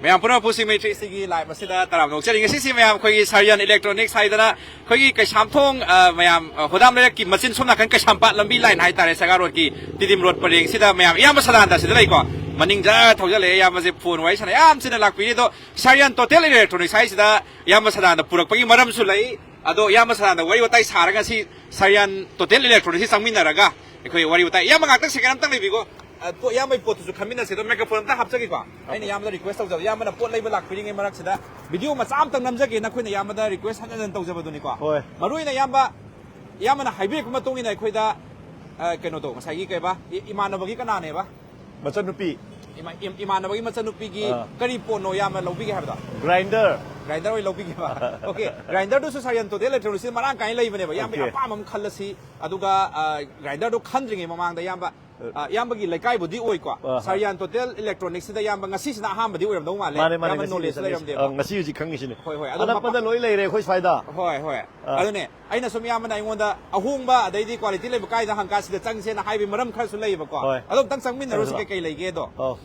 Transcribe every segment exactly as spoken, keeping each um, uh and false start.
ꯃꯌꯥꯝ ꯄꯨꯝꯅꯃꯛꯄꯨ ꯁꯤꯃꯩ ꯊ꯭ꯔꯤ ꯁꯤꯒꯤ ꯂꯥꯏꯚ ꯑꯁꯤꯗ ꯇꯔꯥꯝꯅ ꯑꯣꯛꯆꯔꯤ꯫ ꯉꯁꯤꯁꯤ ꯃꯌꯥꯝ ꯑꯩꯈꯣꯏꯒꯤ ꯁꯥꯔꯤꯌꯥꯟ ꯏꯂꯦꯛꯇ꯭ꯔꯣꯅꯤꯛꯁ ꯍꯥꯏꯗꯅ ꯑꯩꯈꯣꯏꯒꯤ ꯀꯩꯁꯥꯝꯊꯣꯡ, ꯑ, ꯃꯌꯥꯝ, ꯑ, ꯍꯣꯗꯥꯝ ꯂꯩꯔꯛꯀꯤ ꯃꯆꯤꯟ ꯁꯣꯝ ꯅꯥꯀꯟ ꯀꯩꯁꯥꯝꯄꯥꯠ ꯂꯝꯕꯤ ꯂꯥꯏꯟ ꯍꯥꯏꯇꯥꯔꯦ, ꯁꯒꯥ ꯔꯣꯗꯀꯤ ꯇꯤꯗꯤꯝ ꯔꯣꯗ ꯄꯔꯦꯡꯁꯤꯗ ꯃꯌꯥꯝ ꯏꯌꯥꯝꯕ ꯁꯗꯥꯅꯟꯗ ꯑꯁꯤꯗ ꯂꯩꯀꯣ꯫ ꯃꯅꯤꯡ ꯖꯔ ꯊꯧꯖꯜꯂꯛꯑꯦ, ꯏꯌꯥꯝꯕꯁꯦ ꯐꯣꯟ ꯋꯥꯔꯤ ꯁꯥꯟꯅ ꯌꯥꯝ ꯆꯤꯟꯅ ꯂꯥꯛꯄꯤꯔꯤ꯫ ꯑꯗꯣ ꯁꯥꯔꯤꯌꯥꯟ ꯇꯣꯇꯦꯜ ꯏꯂꯦꯛꯇ꯭ꯔꯣꯅꯤꯛꯁ ꯍꯥꯏꯁꯤꯗ ꯏꯌꯥꯝꯕ ꯁꯗꯥꯅꯟꯗ ꯄꯨꯔꯛꯄꯒꯤ ꯃꯔꯝꯁꯨ ꯂꯩ꯫ ꯑꯗꯣ ꯏꯌꯥꯝꯕ ꯁꯗꯥꯅꯟꯗ ꯋꯥꯔꯤ ꯋꯥꯇꯥꯏ ꯁꯥꯔꯒ ꯁꯤ ꯁꯥꯔꯤꯌꯥꯟ ꯇꯣꯇꯦꯜ ꯏꯂꯦꯛꯇ꯭ꯔꯣꯅꯤꯛꯁꯤ ꯆꯪꯃꯤꯟꯅꯔꯒ ꯑꯩꯈꯣꯏ ꯋꯥꯔꯤ ꯋꯥꯇꯥꯏ, ꯏꯌꯥꯝꯕ ꯉꯥꯛꯇꯪ ꯁꯦꯀꯦꯟ ꯑꯝꯇꯪ ꯂꯩꯕꯤꯀꯣ꯫ ꯑ, ꯄꯣ-, ꯏꯌꯥꯝꯕꯒꯤ ꯄꯣꯠꯇꯨꯁꯨ ꯈꯟꯃꯤꯟꯅꯁꯦ꯫ ꯑꯗꯣ ꯃꯥꯏꯀ꯭ꯔꯣꯐꯣꯟ ꯑꯝꯇ ꯍꯥꯞꯆꯒꯦꯀꯣ꯫ ꯑꯩꯅ ꯏꯌꯥꯝꯕꯗ ꯔꯤꯀ꯭ꯋꯦꯁ ꯇꯧꯖꯕ, ꯏꯌꯥꯝꯕꯅ ꯄꯣꯠ ꯂꯩꯕ ꯂꯥꯛꯄꯤꯔꯤꯉꯩ ꯃꯔꯛꯁꯤꯗ ꯚꯤꯗꯤꯑꯣ ꯃꯆꯥ ꯑꯝꯇꯪ ꯅꯝꯖꯒꯦꯅ ꯑꯩꯈꯣꯏꯅ ꯏꯌꯥꯝꯕꯗ ꯔꯤꯀ꯭ꯋꯦꯁ ꯍꯟꯖꯟ ꯍꯟꯖꯟ ꯇꯧꯖꯕꯗꯨꯅꯤꯀꯣ꯫ ꯍꯣꯏ꯫ ꯃꯔꯨ ꯑꯣꯏꯅ ꯏꯌꯥꯝꯕ, ꯏꯌꯥꯝꯕꯅ ꯍꯥꯏꯕꯤꯔꯛꯄ ꯃꯇꯨꯡ ꯏꯟꯅ ꯑꯩꯈꯣꯏꯗ, ꯑ, ꯀꯩꯅꯣꯗꯣ, ꯉꯁꯥꯏꯒꯤ ꯀꯩꯕ, ꯏ-, ꯏꯃꯥꯟꯅꯕꯒꯤ ꯀꯅꯥꯅꯦꯕ? ꯃꯆꯟꯅꯨꯄꯤ꯫ ꯏꯃꯥ-, ꯏꯝ-, ꯏꯃꯥꯟꯅꯕꯒꯤ ꯃꯆꯟꯅꯨꯄꯤꯒꯤ ꯑꯥ꯫ ꯀꯔꯤ ꯄꯣꯠꯅꯣ ꯏꯌꯥꯝꯕ ꯂꯧꯕꯤꯒꯦ ꯍꯥꯏꯕꯗꯣ? ꯒ꯭ꯔꯥꯏꯟꯗꯔ꯫ ꯒ꯭ꯔꯥꯏꯟꯗꯔ ꯑꯣꯏꯅ ꯂꯧꯕꯤꯒꯦꯕ꯫ ꯑꯣꯀꯦ, ꯒ꯭ꯔꯥꯏꯟꯗꯔꯗꯨꯁꯨ ꯁꯥꯔꯤꯌꯥꯟ ꯇꯣꯇꯦꯜ ꯏꯂꯦꯛꯇ꯭ꯔꯣꯅꯤꯛꯁꯤꯗ ꯃꯔꯥꯡ ꯀꯥꯏꯅ ꯂꯩꯕꯅꯦꯕ꯫ ꯏꯌꯥꯝꯕꯒꯤ ꯑꯣꯀꯦ꯫ ꯑꯄꯥꯝꯕ ꯑꯃ ꯈꯜꯂꯁꯤ꯫ ꯑꯗꯨꯒ, ꯑ, ꯒ꯭ꯔꯥꯏꯟꯗꯔꯗꯣ ꯈꯟꯗ꯭ꯔꯤꯉꯩ ꯃꯃꯥꯡꯗ ꯏꯌꯥꯝꯕ, ꯑ, ꯏꯌꯥꯝꯕꯒꯤ ꯂꯩꯀꯥꯏꯕꯨꯗꯤ ꯑꯣꯏꯀꯣ꯫ ꯑꯍꯥ꯫ ꯁꯥꯔꯤꯌꯥꯟ ꯇꯣꯇꯦꯜ ꯏꯂꯦꯛꯇ꯭ꯔꯣꯅꯤꯛꯁꯤꯗ ꯏꯌꯥꯝꯕ ꯉꯁꯤꯁꯤꯅ ꯑꯍꯥꯟꯕꯗꯤ ꯑꯣꯏꯔꯝꯗꯧ ꯃꯥꯜꯂꯦ꯫ ꯃꯥꯅꯦ, ꯃꯥꯅꯦ, ꯏꯌꯥꯝꯕ ꯉꯁꯤꯅꯤ, ꯅꯣꯂꯦꯖ ꯉꯁꯤꯅꯤ, ꯂꯩꯔꯝꯗꯦꯕ꯫ ꯑ, ꯉꯁꯤ ꯍꯧꯖꯤꯛ ꯈꯪꯉꯤꯁꯤꯅꯤ꯫ ꯍꯣꯏ, ꯍꯣꯏ, ꯑꯗꯨꯝ ꯑꯅꯛꯄꯗ ꯃꯄꯥ- ꯂꯣꯏ ꯂꯩꯔꯦ ꯑꯩꯈꯣꯏ ꯁ꯭ꯋꯥꯏꯗ꯫ ꯍꯣꯏ, ꯍꯣꯏ꯫ ꯑ꯫ ꯑꯗꯨꯅꯦ, ꯑꯩꯅ ꯁꯨꯝ ꯏꯌꯥꯝꯕꯅ ꯑꯩꯉꯣꯟꯗ ꯑꯍꯣꯡꯕ ꯑꯗꯩꯗꯤ ꯀ꯭ꯋꯥꯂꯤꯇꯤ ꯂꯩꯕ ꯀꯥꯏꯗ ꯍꯪꯀꯥꯟꯁꯤꯗ ꯆꯪꯁꯦꯅ ꯍꯥꯏꯕꯒꯤ ꯃꯔꯝ ꯈꯔꯁꯨ ꯂꯩꯌꯦꯕꯀꯣ꯫ ꯍꯣꯏ꯫ ꯑꯗꯣ ꯑꯝꯇꯪ ꯆꯪꯃꯤꯟꯅꯔꯨꯁꯤ, ꯆꯠꯂꯣ꯫ ꯀꯩꯀꯩ ꯂꯩꯒꯦꯗꯣ꯫ ꯑꯧ꯫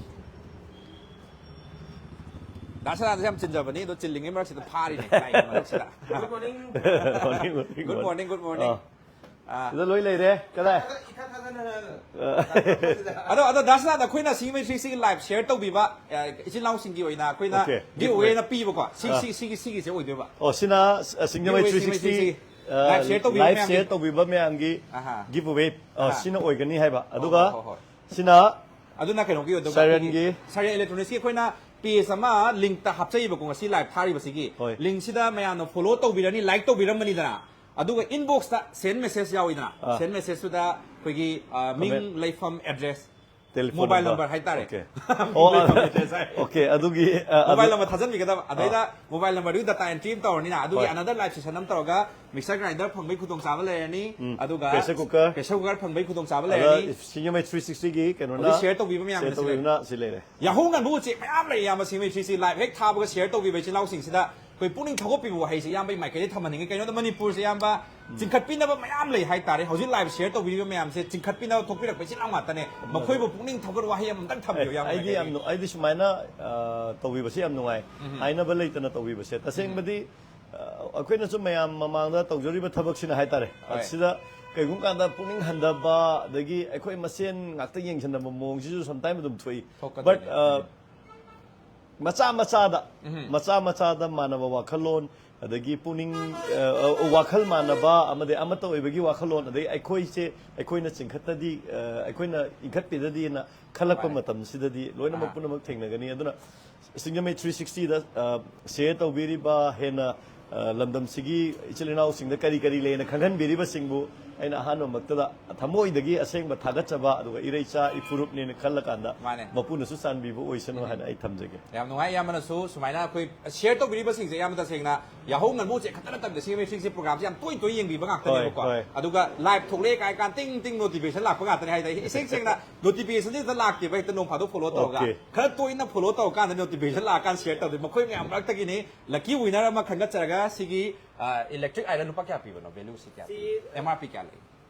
ꯗꯥ ꯁꯅꯥꯗꯁꯨ ꯌꯥꯝ ꯆꯤꯟꯖꯕꯅꯤ, ꯑꯗꯣ ꯆꯤꯜꯂꯤꯉꯩ ꯃꯔꯛꯁꯤꯗ ꯐꯥꯔꯤꯅꯦ, ꯂꯥꯏꯒꯤ ꯃꯔꯛꯁꯤꯗ꯫ Good morning. Morning, morning, Good morning, good morning. ꯑꯥ꯫ ꯑꯥ꯫ ꯁꯤꯗ ꯂꯣꯏ ꯂꯩꯔꯦ꯫ ꯀꯗꯥꯏ? ꯏꯊꯥ ꯊꯥꯖꯗꯅ ꯑꯗꯣ, ꯑꯗꯣ ꯗꯥ ꯁꯅꯥꯗ ꯑꯩꯈꯣꯏꯅ ꯁꯤꯒꯤ ꯃꯩ ꯊ꯭ꯔꯤ ꯁꯤꯒꯤ ꯂꯥꯏꯚ ꯁꯤꯌꯔ ꯇꯧꯕꯤꯕ, ꯑ, ꯏꯆꯤꯜ ꯏꯅꯥꯎꯁꯤꯡꯒꯤ ꯑꯣꯏꯅ ꯑꯩꯈꯣꯏꯅ ꯑꯣꯀꯦ, ꯒꯤꯐ ꯒꯤꯐ ꯑꯋꯦ ꯑꯋꯦ꯫ ꯑꯣꯏꯅ ꯄꯤꯕꯀꯣ꯫ ꯁꯤ, ꯑꯥ꯫ ꯁꯤ, ꯁꯤꯒꯤ, ꯁꯤꯒꯤꯁꯦ ꯑꯣꯏꯗꯣꯏꯕ꯫ ꯑꯣ, ꯁꯤꯅ, ꯑ, ꯁꯤꯡꯖꯃꯩ ꯒꯤꯐ ꯑꯋꯦ ꯊ꯭ꯔꯤ ꯁꯤꯛꯁꯇꯤ, ꯁꯤꯡꯖꯃꯩ ꯊ꯭ꯔꯤ ꯁꯤꯛꯁꯇꯤ, ꯑ, ꯂꯥꯏꯚ ꯁꯤꯌꯔ ꯇꯧꯕꯤꯕ ꯂꯥꯏꯚ ꯃꯌꯥꯝꯒꯤ꯫ ꯁꯤꯌꯔ ꯇꯧꯕꯤꯕ ꯃꯌꯥꯝꯒꯤ ꯑꯍꯥ꯫ ꯒꯤꯐ ꯑꯋꯦ, ꯑ, ꯑꯍꯥ꯫ ꯁꯤꯅ ꯑꯣꯏꯒꯅꯤ ꯍꯥꯏꯕ꯫ ꯑꯗꯨꯒ ꯍꯣꯏ, ꯍꯣꯏ, ꯍꯣꯏ꯫ ꯁꯤꯅ ꯑꯗꯨꯅ ꯀꯩꯅꯣꯒꯤ ꯑꯣꯏꯗꯣꯏꯕ? ꯁꯥꯏꯔꯦꯟꯒꯤ꯫ ꯑꯩꯈꯣꯏꯒꯤ ꯁꯥꯏꯔꯦꯟ ꯏꯂꯦꯛꯇ꯭ꯔꯣꯅꯤꯛꯁꯀꯤ ꯑꯩꯈꯣꯏꯅ ꯄꯦꯖ ꯑꯃ ꯂꯤꯡꯛꯇ ꯍꯥꯞꯆꯩꯕꯀꯣ, ꯉꯁꯤ ꯂꯥꯏꯚ ꯊꯥꯔꯤꯕꯁꯤꯒꯤ꯫ ꯍꯣꯏ꯫ ꯂꯤꯡꯛꯁꯤꯗ ꯃꯌꯥꯝꯅ ꯐꯣꯂꯣ ꯇꯧꯕꯤꯔꯅꯤ, ꯂꯥꯏꯛ ꯇꯧꯕꯤꯔꯝꯕꯅꯤꯗꯅ, ꯑꯗꯨꯒ ꯏꯟꯕꯣꯛꯁꯇ ꯁꯦꯟ ꯃꯦꯁꯦꯖ ꯌꯥꯎꯋꯤꯗꯅ, ꯑꯥ꯫ ꯁꯦꯟ ꯃꯦꯁꯦꯖꯇꯨꯗ ꯑꯩꯈꯣꯏꯒꯤ, ꯑ, ꯃꯤꯡ, ꯀꯃꯦꯟ꯫ ꯂꯩꯐꯝ, address, telephone mobile number. Number ꯍꯥꯏꯇꯥꯔꯦ꯫ ꯑꯣꯀꯦ꯫ ꯃꯣꯕꯥꯏꯜ ꯑꯣ, ꯅꯝꯕꯔ ꯑꯦꯗ꯭ꯔꯦꯁ ꯍꯥꯏ꯫ ꯑꯣꯀꯦ, ꯑꯗꯨꯒꯤ, ꯑ, ꯃꯣꯕꯥꯏꯜ ꯑꯗꯨ ꯅꯝꯕꯔ ꯊꯥꯖꯤꯟꯕꯤꯒꯗꯕ꯫ ꯑꯗꯩꯗ ꯑꯥ꯫ ꯃꯣꯕꯥꯏꯜ ꯅꯝꯕꯔꯗꯨꯒꯤ ꯗꯥꯇꯥ ꯑꯦꯟꯇ꯭ꯔꯤ ꯑꯃ ꯇꯧꯔꯅꯤꯅ, ꯑꯗꯨꯒꯤ ꯍꯣꯏ꯫ ꯑꯅꯗꯔ ꯂꯥꯏꯐ ꯁꯦꯁꯟ ꯑꯃ ꯇꯧꯔꯒ ꯃꯤꯛꯁꯔ ꯒ꯭ꯔꯥꯏꯟꯗꯔ ꯐꯪꯕꯒꯤ ꯈꯨꯗꯣꯡꯆꯥꯕ ꯂꯩꯔꯅꯤ, ꯎꯝ꯫ ꯑꯗꯨꯒ ꯄ꯭ꯔꯦꯁꯔ ꯀꯨꯀꯔ꯫ ꯄ꯭ꯔꯦꯁꯔ ꯀꯨꯀꯔ ꯐꯪꯕꯒꯤ ꯈꯨꯗꯣꯡꯆꯥꯕ ꯑꯗ ꯂꯩꯔꯅꯤ꯫ ꯁꯤꯡꯖꯃꯩ ꯊ꯭ꯔꯤ ꯁꯤꯛꯁꯇꯤꯒꯤ ꯀꯩꯅꯣꯅ ꯍꯧꯖꯤꯛ ꯁꯤꯌꯔ ꯇꯧꯕꯤꯕ ꯃꯌꯥꯝꯅ ꯁꯤꯌꯔ ꯁꯤ ꯂꯩꯔꯦ꯫ ꯇꯧꯕꯤꯕꯅ ꯁꯤ ꯂꯩꯔꯦ꯫ ꯌꯥꯍꯧ ꯉꯟꯕ ꯎꯆꯦꯛ ꯃꯌꯥꯝ ꯂꯩ, ꯏꯌꯥꯝꯕ, ꯁꯤꯡꯖꯃꯩ ꯊ꯭ꯔꯤ ꯁꯤꯛꯁꯇꯤ ꯂꯥꯏꯚ ꯍꯦꯛ ꯊꯥꯕꯒ ꯁꯤꯌꯔ ꯇꯧꯕꯤꯕ ꯏꯆꯤꯜ ꯏꯅꯥꯎꯁꯤꯡꯁꯤꯗ ꯑꯩꯈꯣꯏ ꯄꯨꯛꯅꯤꯡ ꯊꯧꯒꯠꯄꯤꯕ ꯋꯥꯍꯩꯁꯦ ꯏꯌꯥꯝꯕꯒꯤ ꯃꯥꯏꯀꯩꯗꯒꯤ ꯊꯝꯍꯟꯅꯤꯡꯉꯤ꯫ ꯀꯩꯅꯣꯗ ꯃꯅꯤꯄꯨꯔꯁꯦ ꯏꯌꯥꯝꯕ ꯆꯤꯡꯈꯠꯄꯤꯅꯕ ꯃꯌꯥꯝ ꯂꯩ ꯍꯥꯏꯇꯥꯔꯦ꯫ ꯍꯧꯖꯤꯛ ꯂꯥꯏꯚ ꯁꯤꯌꯔ ꯇꯧꯕꯤꯔꯤꯕ ꯃꯌꯥꯝꯁꯦ ꯆꯤꯡꯈꯠꯄꯤꯅꯕ ꯊꯣꯛꯄꯤꯔꯛꯄ ꯏꯆꯤꯜ ꯏꯅꯥꯎ ꯉꯥꯛꯇꯅꯦ꯫ ꯃꯈꯣꯏꯕꯨ ꯄꯨꯛꯅꯤꯡ ꯊꯧꯒꯠ ꯋꯥꯍꯩ ꯑꯃꯃꯝꯇꯪ ꯊꯝꯕꯤꯌꯨ, ꯏꯌꯥꯝꯕ ꯑꯩꯗꯤ ꯃꯥꯏꯀꯩꯗꯒꯤ꯫ ꯌꯥꯝ ꯅꯨ- ꯑꯩꯗꯤ ꯁꯨꯃꯥꯏꯅ, ꯑ, ꯇꯧꯕꯤꯕꯁꯤ ꯌꯥꯝ ꯅꯨꯡꯉꯥꯏ꯫ ꯎꯝ꯫ ꯍꯥꯏꯅꯕ ꯂꯩꯇꯅ ꯇꯧꯕꯤꯕꯁꯦ꯫ ꯇꯁꯦꯡꯕꯗꯤ, ꯑ, ꯑꯩꯈꯣꯏꯅꯁꯨ ꯃꯌꯥꯝ ꯃꯃꯥꯡꯗ ꯇꯧꯖꯔꯤꯕ ꯊꯕꯛꯁꯤꯅ ꯍꯥꯏꯇꯥꯔꯦ꯫ ꯍꯣꯏ꯫ ꯑꯁꯤꯗ ꯀꯩꯒꯨꯝꯕ ꯀꯥꯟꯗ ꯄꯨꯛꯅꯤꯡ ꯍꯟꯊꯕ, ꯑꯗꯒꯤ ꯑꯩꯈꯣꯏ ꯃꯁꯦꯟ ꯉꯥꯛꯇ ꯌꯦꯡꯁꯤꯟꯅꯕ ꯃꯑꯣꯡꯁꯤꯁꯨ sometime ꯑꯗꯨꯝ ꯊꯣꯛꯏ꯫ ꯊꯣꯛꯀꯗꯣꯏꯅꯦ꯫ But, ꯑ, ꯎꯝ꯫ ꯃꯆꯥ ꯃꯆꯥꯗ, ꯎꯝ꯫ ꯃꯆꯥ ꯃꯆꯥꯗ ꯃꯥꯟꯅꯕ ꯋꯥꯈꯜꯂꯣꯟ, ꯑꯗꯒꯤ ꯄꯨꯛꯅꯤꯡ, ꯑ, ꯑ, ꯋꯥꯈꯜ ꯃꯥꯟꯅꯕ, ꯑꯃꯗꯤ ꯑꯃꯠꯇ ꯑꯣꯏꯕꯒꯤ ꯋꯥꯈꯜꯂꯣꯟ, ꯑꯗꯩ ꯑꯩꯈꯣꯏꯁꯦ, ꯑꯩꯈꯣꯏꯅ ꯆꯤꯡꯈꯠꯇꯗꯤ, ꯑ, ꯑꯩꯈꯣꯏꯅ ꯏꯟꯈꯠꯄꯤꯗꯗꯤꯅ ꯈꯜꯂꯛꯄ ꯃꯥꯅꯦ꯫ ꯃꯇꯝꯁꯤꯗꯗꯤ ꯂꯣꯏꯅꯃꯛ ꯑꯥ꯫ ꯄꯨꯝꯅꯃꯛ ꯊꯦꯡꯅꯒꯅꯤ꯫ ꯑꯗꯨꯅ ꯁꯤꯡꯖꯃꯩ three sixty ꯗ, ꯑ, ꯁꯤꯌꯔ ꯇꯧꯕꯤꯔꯤꯕ, ꯍꯦꯟꯅ, ꯑ, ꯂꯝꯗꯝꯁꯤꯒꯤ ꯏꯆꯤꯜ ꯏꯅꯥꯎꯁꯤꯡꯗ ꯀꯔꯤ ꯀꯔꯤ ꯂꯩꯅ ꯈꯪꯍꯟꯕꯤꯔꯤꯕꯁꯤꯡꯕꯨ ꯑꯩꯅ ꯑꯍꯥꯟꯕꯃꯛꯇꯗ ꯊꯃꯣꯏꯗꯒꯤ ꯑꯁꯦꯡꯕ ꯊꯥꯒꯠꯆꯕ, ꯑꯗꯨꯒ ꯏꯔꯩꯆꯥ ꯏꯐꯨꯔꯨꯞꯅꯦꯅ ꯈꯜꯂꯀꯥꯟꯗ ꯃꯥꯅꯦ꯫ ꯃꯄꯨꯅꯁꯨ ꯆꯥꯟꯕꯤꯕ ꯑꯣꯏꯁꯅꯨ ꯎꯝ꯫ ꯍꯥꯏꯅ ꯑꯩ ꯊꯝꯖꯒꯦ꯫ ꯌꯥꯝ ꯅꯨꯡꯉꯥꯏ꯫ ꯑꯌꯥꯝꯕꯅꯁꯨ ꯁꯨꯃꯥꯏꯅ ꯑꯩꯈꯣꯏ ꯁꯤꯌꯔ ꯇꯧꯕꯤꯔꯤꯕꯁꯤꯡꯁꯦ, ꯑꯌꯥꯝꯕ ꯇꯁꯦꯡꯅ ꯌꯥꯍꯧ ꯉꯟꯕ ꯎꯆꯦꯛ ꯈꯛꯇ ꯅꯠꯇꯕꯤꯗ ꯁꯤꯡꯖꯃꯩ ꯊ꯭ꯔꯤ ꯁꯤꯛꯁꯇꯤ ꯄ꯭ꯔꯣꯒ꯭ꯔꯥꯝꯁꯦ ꯌꯥꯝ ꯇꯣꯏ ꯇꯣꯏ ꯌꯦꯡꯕꯤꯕ ꯉꯥꯛꯇꯅꯦꯕꯀꯣ꯫ ꯍꯣꯏ, ꯍꯣꯏ꯫ ꯑꯗꯨꯒ ꯂꯥꯏꯚ ꯊꯣꯛꯂꯛꯑꯦ ꯀꯥꯏ ꯀꯥꯟ ꯇꯤꯡ ꯇꯤꯡ ꯅꯣꯇꯤꯐꯤꯀꯦꯁꯟ ꯂꯥꯛꯄ ꯉꯥꯛꯇꯅꯦ ꯍꯥꯏꯇꯥꯔꯦ꯫ ꯏꯁꯦꯡ ꯁꯦꯡꯅ ꯅꯣꯇꯤꯐꯤꯀꯦꯁꯟꯁꯦ ꯍꯦꯛꯇ ꯂꯥꯛꯇꯦꯕ, ꯍꯦꯛꯇ ꯅꯣꯡ ꯐꯥꯗꯣꯛ ꯐꯣꯂꯣ ꯇꯧꯔꯒ꯫ ꯑꯣꯀꯦ꯫ ꯈꯔ ꯇꯣꯏꯅ ꯐꯣꯂꯣ ꯇꯧꯔꯀꯥꯟꯗ ꯅꯣꯇꯤꯐꯤꯀꯦꯁꯟ ꯂꯥꯛꯑꯀꯥꯟꯗ ꯁꯤꯌꯔ ꯇꯧꯗꯣꯏ꯫ ꯃꯈꯣꯏ ꯃꯌꯥꯝ ꯃꯔꯛꯇꯒꯤꯅꯤ ꯂꯛꯀꯤ ꯋꯤꯅꯔ ꯑꯃ ꯈꯟꯒꯠꯆꯔꯒ ꯁꯤꯒꯤ, ꯑ, ꯏꯂꯦꯛꯇ꯭ꯔꯤꯛ ꯑꯥꯏꯔꯟ ꯂꯨꯄꯥ ꯀꯌꯥ ꯄꯤꯕꯅꯣ? ꯚꯦꯂꯨꯁꯤ ꯀꯌꯥ ꯄꯤ? ꯁꯤ, ꯑꯦꯝ ꯑꯥꯔ ꯄꯤ ꯀꯌꯥ ꯂꯩ?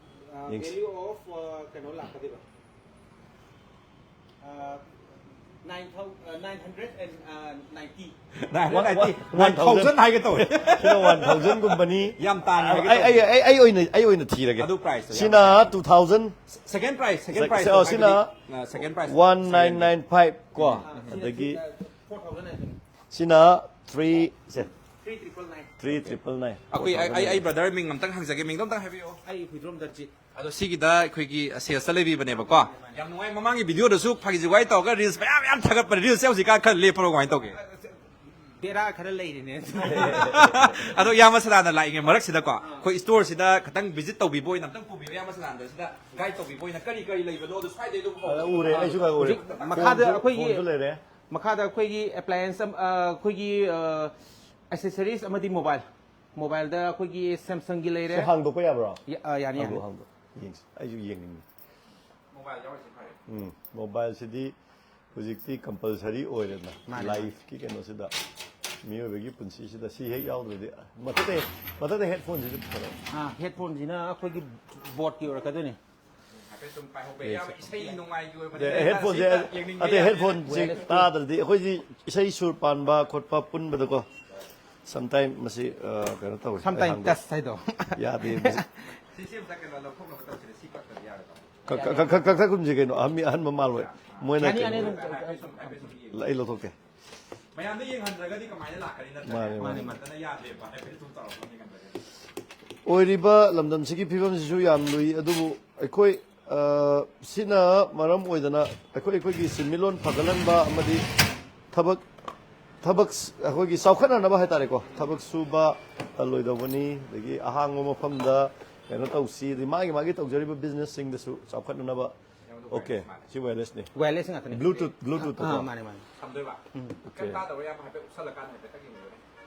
ꯑ, ꯌꯦꯡꯁꯤ꯫ ꯚꯦꯂ꯭ꯌꯨ ꯑꯣꯐ, ꯑ, ꯀꯩꯅꯣ ꯂꯥꯛꯀꯗꯣꯏꯕ꯫ ꯑ, nine thou-, ꯑ, nine hundred and ninety꯫ Nine hundred ninety꯫ One, one, nine thousand ꯍꯥꯏꯒꯦ ꯇꯧꯋꯦ꯫ ꯁꯤꯅ ꯋꯥꯟ ꯊꯥꯎꯖꯟꯒꯨꯝꯕꯅꯤ꯫ ꯌꯥꯝ ꯇꯥꯡꯉꯦ ꯍꯥꯏꯒꯦ ꯑꯩ, ꯑꯩ, ꯇꯧꯋꯦ꯫ ꯑꯩ, ꯑꯩ ꯑꯣꯏꯅ, ꯑꯩ ꯑꯣꯏꯅ ꯊꯤꯔꯒꯦ꯫ ꯑꯗꯨ price ꯇꯣ ꯁꯤꯅ ꯌꯥꯝ ꯇꯥꯡꯉꯦ꯫ Two thousand꯫ Second price, second price ꯁꯤꯅ ꯍꯥꯏꯕꯗꯤ, ꯑ, second price꯫ One nine nine five ꯀꯣ꯫ ꯎꯝ꯫ ꯑꯗꯒꯤ ꯁꯤꯅ four thousand ꯍꯥꯏꯗꯨꯅꯤ꯫ ꯁꯤꯅ three, ꯁꯦ꯫ Three triple nine꯫ Three triple nine꯫ ꯑꯩꯈꯣꯏ, ꯑꯩ, ꯑꯩ, ꯑꯩ brother ꯃꯤꯡ ꯑꯝꯇꯪ ꯍꯪꯖꯒꯦ, ꯃꯤꯡꯗꯣ ꯑꯝꯇꯪ ꯍꯥꯏꯕꯤꯌꯨ꯫ ꯑꯩ ꯍꯨꯏꯗ꯭ꯔꯣꯝ ꯗꯠꯆꯤ꯫ ꯑꯗꯣ ꯁꯤꯒꯤꯗ ꯑꯩꯈꯣꯏꯒꯤ ꯁꯦꯜꯁꯇ ꯂꯩꯕꯤꯕꯅꯦꯕꯀꯣ꯫ ꯌꯥꯝ ꯅꯨꯡꯉꯥꯏ, ꯃꯃꯥꯡꯒꯤ ꯚꯤꯗꯤꯑꯣꯗꯁꯨ ꯐꯥꯒꯤ ꯖꯨꯒꯥꯏ ꯇꯧꯔꯒ reels ꯃꯌꯥꯝ ꯃꯌꯥꯝ ꯊꯥꯒꯠꯄꯅꯦ꯫ Reels ꯁꯦ ꯍꯧꯖꯤꯛꯀꯥꯟ ꯈꯔ ꯂꯦꯞꯄ꯭ꯔꯣ, ꯀꯃꯥꯏꯅ ꯇꯧꯒꯦ? ꯕꯦꯔꯥ ꯈꯔ ꯂꯩꯔꯤꯅꯦ꯫ ꯑꯗꯣ ꯏꯌꯥꯝꯕ ꯁꯗꯥꯅꯟꯗ ꯂꯥꯛꯏꯉꯩ ꯃꯔꯛꯁꯤꯗꯀꯣ, ꯑꯩꯈꯣꯏ store ꯁꯤꯗ ꯈꯤꯇꯪ visit ꯇꯧꯕꯤꯕ ꯑꯣꯏꯅ ꯑꯝꯇꯪ ꯄꯨꯕꯤꯌꯨ, ꯏꯌꯥꯝꯕ ꯁꯗꯥꯅꯟꯗ ꯁꯤꯗ guide ꯇꯧꯕꯤꯕ ꯑꯣꯏꯅ ꯀꯔꯤ ꯀꯔꯤ ꯂꯩꯕꯅꯣ ꯑꯗꯨ ꯁ꯭ꯋꯥꯏꯗꯩ ꯑꯗꯨꯝ ꯍꯧꯔꯁꯤ꯫ ꯑ, ꯎꯔꯦ, ꯑꯩꯁꯨ ꯈꯔ ꯎꯔꯦ꯫ ꯍꯧꯖꯤꯛ ꯃꯈꯥꯗ ꯐꯣꯟꯁꯨ, ꯑꯩꯈꯣꯏꯒꯤ ꯐꯣꯟꯁꯨ ꯂꯩꯔꯦ꯫ ꯃꯈꯥꯗ ꯑꯩꯈꯣꯏꯒꯤ appliance ꯑꯃ, ꯑ, ꯑꯩꯈꯣꯏꯒꯤ, ꯑ, accessories ꯑꯃꯗꯤ mobile꯫ Mobile ꯗ ꯑꯩꯈꯣꯏꯒꯤ Samsung ꯒꯤ ꯂꯩꯔꯦ꯫ ꯁꯤ ꯍꯥꯡꯗꯣꯛꯄ ꯌꯥꯕ꯭ꯔꯣ? ꯌꯥ-, ꯑ, ꯌꯥꯅꯤ, ꯌꯥꯅꯤ꯫ ꯍꯥꯡꯗꯣꯛ, ꯍꯥꯡꯗꯣꯛ꯫ ꯌꯦꯡꯁꯤ꯫ ꯑꯩꯁꯨ ꯌꯦꯡꯅꯤꯡꯉꯤ꯫ Mobile ꯌꯥꯎꯔꯤꯁꯦ ꯐꯔꯦ꯫ ꯎꯝ, mobile ꯁꯤꯗꯤ ꯍꯧꯖꯤꯛꯇꯤ compulsory ꯑꯣꯏꯔꯦꯗꯅ, ꯃꯥꯅꯦ, ꯃꯥꯅꯦ꯫ Life ꯀꯤ ꯀꯩꯅꯣꯁꯤꯗ꯫ ꯃꯤꯑꯣꯏꯕꯒꯤ ꯄꯨꯟꯁꯤꯁꯤꯗ ꯁꯤ ꯍꯦꯛ ꯌꯥꯎꯗ꯭ꯔꯗꯤ, ꯃꯊꯛꯇ, ꯃꯊꯛꯇ ꯍꯦꯠꯐꯣꯟꯁꯤꯁꯨ ꯐꯔꯛ꯫ ꯑꯥ, ꯍꯦꯠꯐꯣꯟꯁꯤꯅ ꯑꯩꯈꯣꯏꯒꯤ ꯕꯣꯠꯀꯤ ꯑꯣꯏꯔꯛꯀꯗꯣꯏꯅꯤ꯫ ꯍꯥꯏꯐꯦꯠ ꯁꯨꯝ ꯄꯥꯏꯍꯧꯕ ꯌꯥꯕ ꯏꯁꯩ ꯅꯨꯡꯉꯥꯏꯒꯤ ꯑꯣꯏꯕ ꯑꯗꯩ ꯍꯦꯠꯐꯣꯟꯁꯦ, ꯑꯇꯩ ꯍꯦꯠꯐꯣꯟꯁꯦ ꯇꯥꯗ꯭ꯔꯗꯤ ꯑꯩꯈꯣꯏꯗꯤ ꯏꯁꯩ ꯁꯨꯔ ꯄꯥꯟꯕ ꯈꯣꯠꯄ ꯄꯨꯟꯕꯗꯀꯣ, ꯁꯝꯇꯥꯏꯝ ꯃꯁꯤ ꯑ, ꯀꯩꯅꯣ ꯇꯧꯋꯤ꯫ ꯁꯝꯇꯥꯏꯝ ꯑꯩ ꯇꯁ ꯍꯥꯏꯗꯣ꯫ ꯌꯥꯗꯦ ꯃꯁꯤ꯫ ꯁꯤꯁꯦ ꯑꯝꯇ ꯀꯩꯅꯣ ꯂꯧꯊꯣꯛꯅꯕ ꯇꯧꯁꯤꯔꯦ꯫ ꯁꯤ ꯀꯛꯇꯗꯤ ꯌꯥꯔꯣꯏꯀꯣ꯫ ꯀꯛ- ꯀꯛ- ꯀꯛ- ꯀꯛ- ꯀꯛꯊꯠꯀꯨꯝꯁꯦ ꯀꯩꯅꯣ꯫ ꯑꯍꯟ ꯃꯤ, ꯑꯍꯟꯕ ꯃꯥꯜꯂꯣꯏ꯫ ꯃꯣꯏꯅ ꯌꯥꯅꯤ, ꯀꯩꯅꯣ- ꯌꯥꯅꯤ, ꯑꯗꯨꯝ꯫ ꯍꯥꯏꯐꯦꯠ ꯁꯨꯝ ꯍꯥꯏꯐꯦꯠ ꯁꯨꯝ ꯌꯦꯡꯉꯣ꯫ ꯑꯩ ꯂꯧꯊꯣꯛꯀꯦ꯫ ꯃꯌꯥꯝꯗ ꯌꯦꯡꯍꯟꯗ꯭ꯔꯒꯗꯤ ꯀꯃꯥꯏꯅ ꯂꯥꯛꯀꯅꯤ ꯅꯠꯇ꯭ꯔꯥ? ꯃꯥꯅꯦ, ꯃꯥꯅꯦ꯫ ꯃꯥꯅꯦ꯫ ꯃꯇꯝꯗ ꯌꯥꯗ꯭ꯔꯦꯕ꯫ ꯍꯥꯏꯐꯦꯠ ꯁꯨꯝ ꯆꯥꯎꯔꯛꯄ ꯌꯦꯡꯍꯟꯗ꯭ꯔꯒꯗꯤ꯫ ꯑꯣꯏꯔꯤꯕ ꯂꯝꯗꯝꯁꯤꯒꯤ ꯐꯤꯕꯝꯁꯤꯁꯨ ꯌꯥꯝ ꯂꯨꯏ꯫ ꯑꯗꯨꯕꯨ ꯑꯩꯈꯣꯏ, ꯑ, ꯁꯤꯅ ꯃꯔꯝ ꯑꯣꯏꯗꯅ ꯑꯩꯈꯣꯏ, ꯑꯩꯈꯣꯏꯒꯤ ꯁꯤꯟꯃꯤꯠꯂꯣꯟ ꯐꯒꯠꯍꯟꯕ ꯑꯃꯗꯤ ꯊꯕꯛ, ꯊꯕꯛ ꯑꯩꯈꯣꯏꯒꯤ ꯆꯥꯎꯈꯠꯅꯅꯕ ꯍꯥꯏꯇꯥꯔꯦꯀꯣ, ꯊꯕꯛ ꯁꯨꯕ ꯇꯜꯂꯣꯏꯗꯧꯕꯅꯤ, ꯑꯗꯒꯤ ꯑꯍꯥꯡꯕ ꯃꯐꯝꯗ ꯀꯩꯅꯣ ꯇꯧꯁꯤ, ꯑꯗꯩ ꯃꯥꯒꯤ, ꯃꯥꯒꯤ ꯇꯧꯖꯔꯤꯕ ꯕꯤꯖꯤꯅꯦꯁꯁꯤꯡꯗꯁꯨ ꯆꯥꯎꯈꯠꯅꯅꯕ꯫ ꯑꯣꯀꯦ, ꯁꯤ ꯋꯥꯌꯔꯂꯦꯁꯅꯤ꯫ ꯋꯥꯌꯔꯂꯦꯁ ꯉꯥꯛꯇꯅꯤ꯫ ꯕ꯭ꯂꯨꯇꯨꯠ, ꯕ꯭ꯂꯨꯇꯨꯠꯇꯀꯣ꯫ ꯑꯥ, ꯃꯥꯅꯦ, ꯃꯥꯅꯦ꯫ ꯁꯝꯗꯣꯏꯕ꯫ ꯑꯣꯀꯦ꯫ ꯀꯩꯝ ꯇꯥꯗꯕ ꯌꯥꯝ ꯍꯥꯏꯐꯦꯠ ꯎꯞꯁꯜꯂꯀꯥꯟꯗ ꯍꯥꯏꯐꯦꯠꯇꯪ ꯌꯦꯡꯕꯤꯌꯨꯅꯦ꯫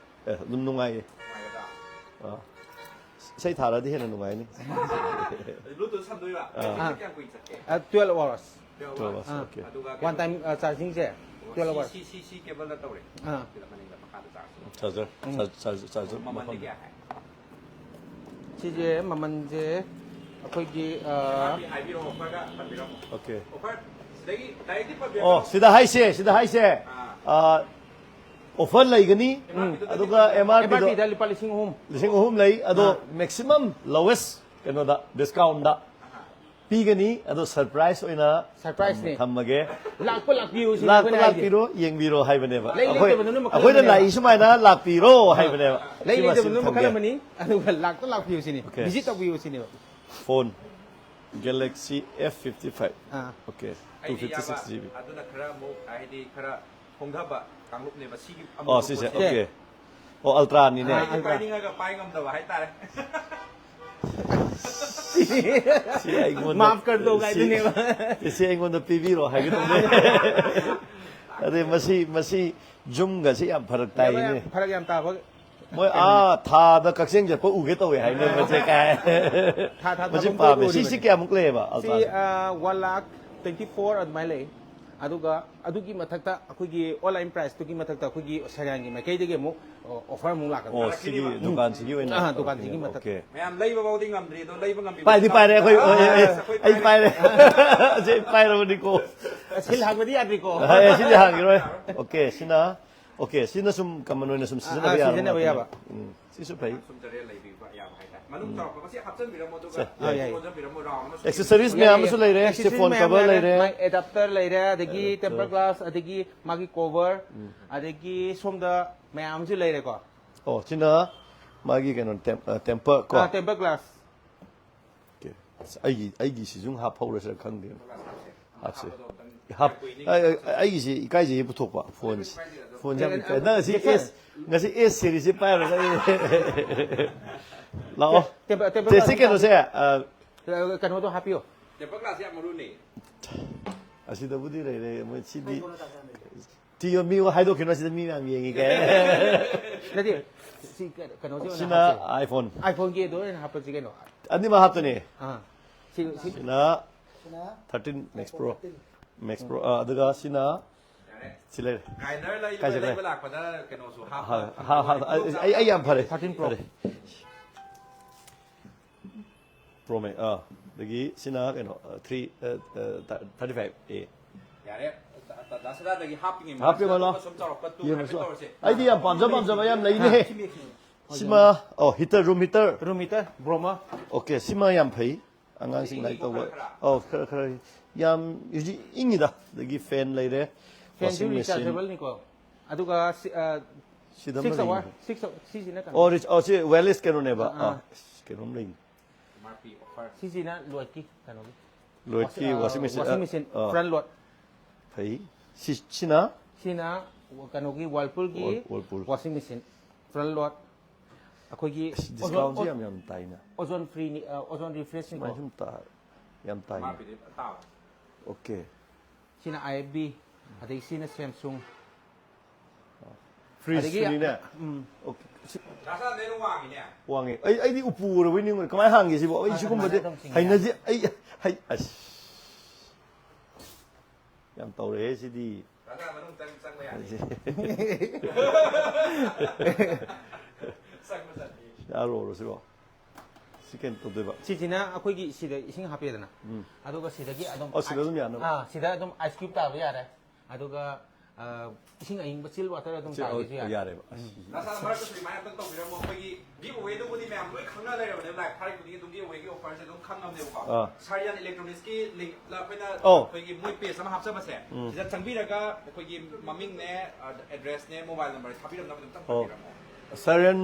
ꯑꯦ, ꯑꯗꯨꯝ ꯅꯨꯡꯉꯥꯏꯌꯦ꯫ ꯅꯨꯡꯉꯥꯏꯒꯗ꯭ꯔꯥ? ꯑꯥ, ꯏꯁꯩ ꯊꯥꯔꯗꯤ ꯍꯦꯟꯅ ꯅꯨꯡꯉꯥꯏꯅꯤ꯫ ꯑꯗꯨ ꯕ꯭ꯂꯨꯇꯨꯠ ꯁꯝꯗꯣꯏꯕ꯫ ꯑꯥ꯫ ꯕ꯭ꯂꯨꯇꯨꯠ ꯀꯌꯥꯝ ꯀꯨꯏꯅ ꯆꯠꯀꯦ? ꯑ, twelve hours꯫ Twelve hours, ꯑꯥ꯫ okay꯫ ꯑꯗꯨꯒ One time, ꯑ, charging ꯁꯦ twelve hours꯫ ꯁꯤ ꯁꯤ ꯁꯤ ꯀꯦꯕꯜꯗ ꯇꯧꯔꯦ꯫ ꯑꯥ꯫ ꯁꯤꯗ ꯃꯅꯤꯡꯗ ꯃꯈꯥꯗ ꯆꯥꯔꯖ꯫ ꯆꯥꯔꯖꯔ, ꯎꯝ꯫ ꯆꯥꯔꯖ, ꯆꯥꯔꯖ, ꯆꯥꯔꯖꯔ ꯃꯃꯜꯗꯤ ꯃꯐꯝ꯫ ꯀꯌꯥ ꯍꯥꯏ? ꯁꯤꯁꯦ ꯃꯃꯜꯁꯦ ꯑꯩꯈꯣꯏꯒꯤ, ꯑ, ꯍꯥꯏꯕꯤꯔꯣ, ꯑꯣꯐꯔꯒ ꯄꯟꯕꯤꯔꯝꯃꯣ꯫ ꯑꯣꯀꯦ꯫ ꯑꯣꯐꯔ ꯁꯤꯗꯒꯤ ꯗꯥꯏꯔꯦꯛꯇꯤ ꯑꯣ, ꯄꯟꯕꯤꯔꯝꯃꯣ꯫ ꯁꯤꯗ ꯍꯥꯏꯁꯦ, ꯁꯤꯗ ꯍꯥꯏꯁꯦ꯫ ꯑꯥ꯫ ꯑꯥ, ꯑꯣꯐꯔ ꯂꯩꯒꯅꯤ, ꯎꯝ꯫ ꯑꯗꯨꯒ ꯑꯦꯝ ꯑꯥꯔ ꯄꯤꯗꯣ MRP ꯗ ꯂꯨꯄꯥ ꯂꯤꯁꯤꯡ ꯑꯍꯨꯝ꯫ ꯂꯤꯁꯤꯡ ꯑꯍꯨꯝ ꯂꯩ, ꯑꯗꯣ ꯑꯥ꯫ ꯃꯦꯛꯁꯤꯃꯝ ꯂꯣꯋꯦꯁ ꯀꯩꯅꯣꯗ, ꯗꯤꯁꯀꯥꯎꯟꯗ ꯄꯤꯒꯅꯤ꯫ ꯑꯗꯣ ꯁꯔꯄ꯭ꯔꯥꯏꯁ ꯑꯣꯏꯅ ꯁꯔꯄ꯭ꯔꯥꯏꯁꯅꯦ꯫ ꯊꯝꯃꯒꯦ꯫ ꯂꯥꯛꯄ ꯂꯥꯛꯄꯤꯌꯨ ꯁꯤꯅꯤ ꯂꯥꯛꯄ ꯑꯩꯈꯣꯏꯅ ꯍꯥꯏꯁꯦ꯫ ꯂꯥꯛꯄꯤꯔꯣ, ꯌꯦꯡꯕꯤꯔꯣ ꯍꯥꯏꯕꯅꯦꯕ꯫ ꯂꯩ ꯑꯩꯈꯣꯏ, ꯂꯩꯇꯕꯗꯨꯅ ꯃꯈꯜ ꯑꯩꯈꯣꯏꯅ ꯑꯃꯅꯦꯕ꯫ ꯂꯥꯛꯏ ꯁꯨꯃꯥꯏꯅ ꯂꯥꯛꯄꯤꯔꯣ ꯍꯥꯏꯕꯅꯦꯕ꯫ ꯂꯩ ꯁꯤ ꯂꯩꯇꯕ ꯃꯁꯤꯡ ꯅꯪꯅ ꯃꯈꯜ ꯊꯝꯒꯦ꯫ ꯑꯃꯅꯤ, ꯑꯗꯨꯒ ꯂꯥꯛꯇ ꯂꯥꯛꯄꯤꯌꯨ ꯁꯤꯅꯤ꯫ Okay. ꯚꯤꯖꯤꯠ ꯇꯧꯕꯤꯌꯨ ꯁꯤꯅꯦꯕ꯫ Phone galaxy F fifty five. ꯑꯥ꯫ ꯑꯣꯀꯦ, ꯇꯨ ꯑꯩꯗꯤ ꯐꯤꯐꯇꯤ ꯁꯤꯛꯁ ꯏꯌꯥꯝꯕ, ꯖꯤ ꯕꯤ꯫ ꯑꯗꯨꯅ ꯈꯔ ꯑꯃꯨꯛ ꯍꯥꯏꯗꯤ ꯈꯔ ꯍꯣꯡꯊꯕ ꯀꯥꯡꯂꯨꯞꯅꯦꯕ ꯁꯤꯒꯤ ꯑꯣ, ꯑꯃꯨꯕ ꯁꯤꯁꯦ, ꯄꯣꯠꯁꯦ꯫ ꯑꯣꯀꯦ꯫ ꯑꯣ, ꯑꯜꯇ꯭ꯔꯥꯅꯤꯅꯦ꯫ ꯑꯥ, ꯑꯩꯗꯤ ꯑꯜꯇ꯭ꯔꯥ꯫ ꯄꯥꯏꯅꯤꯡꯉꯒ ꯄꯥꯏ ꯉꯝꯗꯕ ꯍꯥꯏꯇꯥꯔꯦ꯫ ꯁꯤ ꯑꯩꯉꯣꯟꯗ, ꯃꯥꯐ ꯀꯔ ꯗꯣ ꯁꯤ, ꯀꯥꯏꯗꯨꯅꯦꯕ꯫ ꯁꯤ ꯑꯩꯉꯣꯟꯗ ꯄꯤꯕꯤꯔꯣ ꯍꯥꯏꯒꯦ ꯇꯧꯕꯅꯦ꯫ ꯑꯗꯩ ꯃꯁꯤ, ꯃꯁꯤ ꯖꯨꯝꯒꯁꯤ ꯌꯥꯝ ꯐꯔꯛ ꯇꯥꯏꯅꯦ꯫ ꯐꯔꯛ ꯌꯥꯝ ꯇꯥꯕ꯫ ꯃꯣꯏ ꯑꯥ ꯊꯥꯗ ꯀꯛꯆꯤꯡ ꯆꯠꯄ ꯎꯒꯦ ꯇꯧꯋꯦ ꯍꯥꯏꯅꯦ ꯃꯁꯦ ꯀꯥꯏ꯫ ꯊꯥ ꯊꯥ ꯃꯁꯤ ꯊꯥꯕꯝ ꯄꯥꯝꯃꯦ꯫ ꯀꯣꯏꯕ ꯁꯤꯁꯤ ꯑꯣꯏꯔꯤꯕꯅꯦ꯫ ꯀꯌꯥꯃꯨꯛ ꯂꯩꯌꯦꯕ ꯁꯤ, ꯑꯜꯇ꯭ꯔꯥꯁꯦ? ꯑ, one lakh twenty four ꯑꯗꯨꯃꯥꯏꯅ ꯂꯩ꯫ ꯑꯗꯨꯒ ꯑꯗꯨꯒꯤ ꯃꯊꯛꯇ ꯑꯩꯈꯣꯏꯒꯤ ꯑꯣꯟꯂꯥꯏꯟ ꯄ꯭ꯔꯥꯏꯁꯇꯨꯒꯤ ꯃꯊꯛꯇ ꯑꯩꯈꯣꯏꯒꯤ ꯁꯦꯔꯥꯟꯒꯤ ꯃꯥꯏꯀꯩꯗꯒꯤ ꯑꯃꯨꯛ ꯑꯣꯐꯔ ꯑꯃꯨꯛ ꯂꯥꯛꯀꯅꯤ꯫ ꯑꯣ, ꯁꯤꯒꯤ ꯗꯨꯀꯥꯟꯁꯤꯒꯤ ꯑꯣꯏꯅ? ꯑꯥ, ꯗꯨꯀꯥꯟꯁꯤꯒꯤ ꯃꯊꯛ꯫ Okay. ꯃꯌꯥꯝ ꯂꯩꯕ ꯐꯥꯎꯗꯤ ꯉꯝꯗ꯭ꯔꯤ, ꯑꯗꯣ ꯂꯩꯕ ꯉꯝꯕꯤ ꯄꯥꯏꯗꯤ ꯄꯥꯏꯔꯦ ꯑꯩꯈꯣꯏ꯫ ꯑꯩ, ꯑꯩ, ꯑꯁ, ꯑꯩ ꯄꯥꯏꯔꯦ꯫ ꯑꯁꯤ ꯑꯩ ꯄꯥꯏꯔꯕꯅꯤꯀꯣ꯫ ꯁꯤꯜ ꯍꯥꯡꯕꯗꯤ ꯌꯥꯗ꯭ꯔꯤꯀꯣ꯫ ꯑꯦ, ꯁꯤꯗꯤ ꯍꯥꯡꯈꯤꯔꯣꯏ꯫ Okay, ꯁꯤꯅ, okay, ꯁꯤꯅ ꯁꯨꯝ ꯀꯃꯟ ꯑꯣꯏꯅ ꯁꯨꯝ ꯑꯥ, ꯁꯤꯖꯤꯟꯅꯕ ꯌꯥꯕ꯫ ꯁꯤꯖꯤꯟꯅꯕ ꯌꯥꯕ꯫ ꯎꯝ, ꯁꯤꯁꯨ ꯐꯩ꯫ ꯁꯨꯝ ꯇꯔꯦꯠ ꯂꯩꯕꯤꯕ ꯌꯥꯕ ꯍꯥꯏꯇꯥꯔꯦ꯫ ꯃꯅꯨꯡ ꯆꯥꯎꯔꯛꯄ ꯃꯁꯤ ꯍꯥꯞꯆꯤꯟꯕꯤꯔꯝꯃꯣ, ꯑꯗꯨꯒ ꯁꯦ, ꯑꯥ, ꯌꯥꯏ꯫ ꯑꯣꯟꯁꯤꯟꯕꯤꯔꯝꯃꯣ, ꯔꯥꯎꯟ ꯑꯃ Accessories ꯃꯌꯥꯝ ꯑꯃꯁꯨ ꯂꯩꯔꯦ꯫ ꯁꯤ Accessories phone ꯃꯌꯥꯝ cover ꯌꯥꯎꯔꯦ꯫ ꯂꯩꯔꯦ, ꯃꯥꯏ adapter ꯂꯩꯔꯦ, ꯑꯗꯒꯤ Adapter. Tempered glass, ꯑꯗꯒꯤ ꯃꯥꯒꯤ cover, ꯑꯗꯒꯤ ꯁꯣꯝꯗ ꯃꯌꯥꯝ ꯑꯃꯁꯨ ꯂꯩꯔꯦꯀꯣ꯫ ꯑꯣ, ꯁꯤꯅ ꯃꯥꯒꯤ ꯀꯩꯅꯣ, tem-, ꯑ, tempered ꯀꯣ? ꯑꯥ, tempered glass꯫ Okay. ꯑꯁ, ꯑꯩꯒꯤ, ꯑꯩꯒꯤꯁꯤꯁꯨ ꯍꯥꯞꯍꯧꯔꯁꯤꯔ ꯈꯪꯗꯦ꯫ ꯍꯥꯞꯁꯦ꯫ ꯍꯥꯞ-, ꯑꯩ-, ꯑꯩ-, ꯑꯩꯒꯤꯁꯤ ꯏꯀꯥꯏꯖꯩ ꯄꯨꯊꯣꯛꯄ, phoneꯁꯦ꯫ Phoneꯁꯦ ꯌꯥꯝ ꯏꯀꯥꯏ꯫ ꯅꯪ ꯉꯁꯤ S, ꯉꯁꯤ S series ꯁꯦ ꯄꯥꯏꯔꯒ ꯑꯩ ꯂꯥꯛꯑꯣ꯫ Tempered, tempered ꯁꯦ, glass ꯁꯤ ꯀꯩꯅꯣꯁꯦ, ꯑ, ꯀꯩꯅꯣꯗꯣ ꯍꯥꯞꯄꯤꯌꯣ꯫ Tempered glass ꯁꯤ ꯌꯥꯝ ꯃꯔꯨꯅꯦ꯫ ꯑꯁꯤꯗꯕꯨꯗꯤ ꯂꯩꯔꯦ, ꯃꯣꯏ ꯁꯤꯗꯤ꯫ ꯇꯤꯌꯣ, ꯃꯤ ꯍꯥꯏꯗꯣꯛꯈꯤꯅꯣ, ꯁꯤꯗ ꯃꯤ ꯃꯌꯥꯝ ꯌꯦꯡꯉꯤꯒꯦ꯫ ꯅꯠꯇꯦ, ꯁꯤ ꯀꯩꯅꯣꯁꯦ ꯑꯣꯏꯅ ꯁꯤꯅ ꯍꯥꯞꯁꯦ꯫ iPhone꯫ iPhone ꯒꯤ ꯑꯗꯨ ꯑꯣꯏꯅ ꯍꯥꯞꯄꯁꯤ ꯀꯩꯅꯣ꯫ ꯑꯅꯤꯃꯛ ꯍꯥꯞꯇꯣꯏꯅꯦ꯫ ꯑꯥ, ꯁꯤ, ꯁꯤ, ꯁꯤꯅ thirteen Max Pro꯫ Max Pro, ꯑ, ꯑꯗꯨꯒ ꯁꯤꯅ ꯁꯤ ꯂꯩꯔꯦ꯫ Grinder ꯂꯩꯕ, ꯀꯥꯏ ꯆꯠꯈ꯭ꯔꯦ? ꯂꯩꯕ ꯂꯥꯛꯄꯗ ꯀꯩꯅꯣꯁꯨ ꯍꯥꯞꯄ꯫ ꯍꯥ, ꯍꯥ, ꯍꯥ, ꯑꯩ, ꯑꯩ ꯌꯥꯝ ꯐꯔꯦ꯫ Thirteen Pro꯫ ꯐꯔꯦ꯫ Pro Max, ꯑꯥ, ꯑꯗꯒꯤ ꯁꯤꯅ ꯀꯩꯅꯣ, ꯑ, three, ꯑ, ꯑ, thirty-five A꯫ ꯌꯥꯔꯦ꯫ ꯗꯥ-, ꯗꯥ-, ꯗꯥ ꯁꯗꯥꯗꯒꯤ ꯍꯥꯞꯄꯤꯉꯩ ꯍꯥꯞꯄꯤꯉꯩ ꯃꯔꯛꯇ ꯂꯥꯎ꯫ ꯑꯇꯣꯞꯄ ꯁꯨꯝ ꯆꯥꯎꯔꯛꯄ ꯇꯨ ꯌꯦꯡꯉꯁꯨ꯫ ꯍꯥꯏꯐꯦꯠ ꯇꯧꯔꯁꯦ꯫ ꯑꯩꯗꯤ ꯌꯥꯝ ꯄꯥꯝꯖ ꯄꯥꯝꯖꯕ ꯌꯥꯝ ꯂꯩꯅꯦꯍꯦ꯫ ꯁꯤꯃ, ꯑꯣ, heater, room heater꯫ Room heater, Broma꯫ Okay, ꯁꯤꯃ ꯌꯥꯝ ꯐꯩ꯫ ꯑꯉꯥꯡꯁꯤꯡ ꯂꯥꯏꯔꯤꯛ ꯇꯧꯕ꯫ ꯑꯧ, ꯈꯔ, ꯈꯔ ꯌꯥꯝ ꯍꯧꯖꯤꯛ ꯏꯪꯉꯤꯗ꯫ ꯑꯗꯒꯤ fan ꯂꯩꯔꯦ, Fan ꯁꯨ washing machine꯫ Rechargeable ꯅꯤꯀꯣ꯫ ꯑꯗꯨꯒ ꯁꯤ-, ꯑ, ꯁꯤꯗ six ꯑꯃ hour, ꯂꯩ꯫ six hour, ꯁꯤꯁꯤꯅ ꯀꯩꯅꯣ? ꯑꯣ, ꯔꯤꯆ-, ꯑꯣ, ꯁꯤ wireless ꯀꯩꯅꯣꯅꯦꯕ꯫ ꯑꯥ, ꯑꯥ꯫ ꯑꯥ, ꯑꯁ, ꯀꯩꯅꯣꯝ ꯂꯩꯅꯤ꯫ M R P offer꯫ ꯁꯤꯁꯤꯅ ꯂꯣꯏꯀꯤ ꯀꯩꯅꯣꯒꯤ꯫ ꯂꯣꯏꯀꯤ ꯑ, washing machine, washing ꯑ, machine, ꯑ꯫ front load꯫ ꯐꯩ꯫ ꯁꯤ, ꯁꯤꯅ? ꯁꯤꯅ ꯀꯩꯅꯣꯒꯤ Whirlpool ꯒꯤ Whirl-, Whirlpool꯫ Washing machine, front load꯫ ꯑꯩꯈꯣꯏꯒꯤ ꯑꯁ, discount ꯁꯤ ozone, ꯌꯥꯝ, ꯌꯥꯝ ꯇꯥꯏꯅ꯫ ozone free ꯅꯤ, ꯑ, ozone refresh ꯅꯤꯀꯣ꯫ ꯁꯨꯃꯥꯏꯅ ꯁꯨꯝ ꯇꯥ-, ꯌꯥꯝ ꯇꯥꯏꯅ꯫ ꯃꯥꯄꯤꯗꯤ ꯐꯖꯅ ꯇꯥꯕ꯫ Okay꯫ ꯁꯤꯅ I F B, ꯑꯗꯒꯤ ꯁꯤꯅ Samsung꯫ Fridge ꯑꯗꯒꯤ, ꯁꯨꯅꯤꯅꯦ꯫ ꯎꯝ꯫ Okay꯫ ꯁꯤ ꯗꯥ ꯁꯅꯥꯗꯩꯅ ꯋꯥꯡꯉꯤꯅꯦ꯫ ꯋꯥꯡꯉꯦ꯫ ꯑꯩ, ꯑꯩꯗꯤ ꯎꯄꯨ ꯑꯣꯏꯔꯕꯣꯏ ꯅꯤꯡꯉꯨꯔꯦ꯫ ꯀꯃꯥꯏꯅ ꯍꯥꯡꯒꯦ ꯁꯤꯕꯣ? ꯑꯩ ꯃꯥꯅ ꯁꯤꯒꯨꯝꯕꯗꯤ ꯀꯃꯥꯏꯅ ꯇꯧꯁꯤꯒꯦ? ꯍꯩꯅꯗꯦ꯫ ꯑꯩ, ꯍꯩ, ꯑꯁ꯫ ꯌꯥꯝ ꯇꯧꯔꯦꯍꯦ ꯁꯤꯗꯤ꯫ ꯆꯪꯕ ꯌꯥꯅꯤ꯫ ꯆꯪꯕ ꯆꯠꯅꯤ꯫ ꯌꯥꯔꯣꯔꯣ ꯁꯤꯕꯣ꯫ ꯁꯤ ꯀꯩꯅꯣ ꯇꯧꯗꯣꯏꯕ꯫ ꯁꯤꯁꯤꯅ ꯑꯩꯈꯣꯏꯒꯤ ꯁꯤꯗ ꯏꯁꯤꯡ ꯍꯥꯞꯄꯦꯗꯅ꯫ ꯎꯝ꯫ ꯑꯗꯨꯒ ꯁꯤꯗꯒꯤ ꯑꯗꯨꯝ ꯑꯣ, ꯁꯤꯗ ꯑꯗꯨꯝ ꯌꯥꯅꯕ? ꯑꯥ, ꯁꯤꯗ ꯑꯗꯨꯝ ice cube ꯇꯥꯕ ꯌꯥꯔꯦ꯫ ꯑꯗꯨꯒ, ꯑ, ꯏꯁꯤꯡ ꯑꯏꯪꯕ chill water ꯑꯗꯨꯝ ꯆꯤꯜ-, ꯑꯣ, ꯇꯥꯒꯦꯁꯨ ꯌꯥꯔꯦ꯫ ꯌꯥꯔꯦꯕ꯫ ꯎꯝ꯫ ꯅꯁꯥꯅ ꯃꯔꯛꯇ ꯁꯨꯃꯥꯏꯅ ꯑꯝꯇꯪ ꯇꯧꯕꯤꯔꯝꯃꯣ꯫ ꯑꯩꯈꯣꯏꯒꯤ giveaway ꯗꯨꯕꯨꯗꯤ ꯃꯌꯥꯝ ꯂꯣꯏ ꯈꯪꯅ ꯂꯩꯔꯕꯅꯦꯕ, live ꯊꯥꯔꯛꯏ ꯈꯨꯗꯤꯡꯒꯤ ꯑꯗꯨꯝ giveaway ꯒꯤ offer ꯁꯦ ꯑꯗꯨꯝ ꯈꯪꯉꯕꯅꯦꯕꯀꯣ꯫ ꯑꯥ꯫ ꯁꯥꯔꯤꯌꯥꯟ Electronics ꯀꯤ link ꯂ ꯑꯩꯈꯣꯏꯅ ꯑꯧ꯫ ꯑꯩꯈꯣꯏꯒꯤ ꯃꯣꯏ page ꯑꯃ ꯍꯥꯞꯆꯕꯁꯦ, ꯎꯝ꯫ ꯁꯤꯗ ꯆꯪꯕꯤꯔꯒ ꯑꯩꯈꯣꯏꯒꯤ ꯃꯃꯤꯡꯅꯦ, ꯑ, address ꯅꯦ, mobile number ꯊꯥꯕꯤꯔꯝꯅꯕ ꯑꯗꯨꯝꯇꯪ ꯑꯣ꯫ ꯊꯝꯕꯤꯔꯝꯃꯣ꯫ ꯁꯥꯔꯤꯌꯥꯟ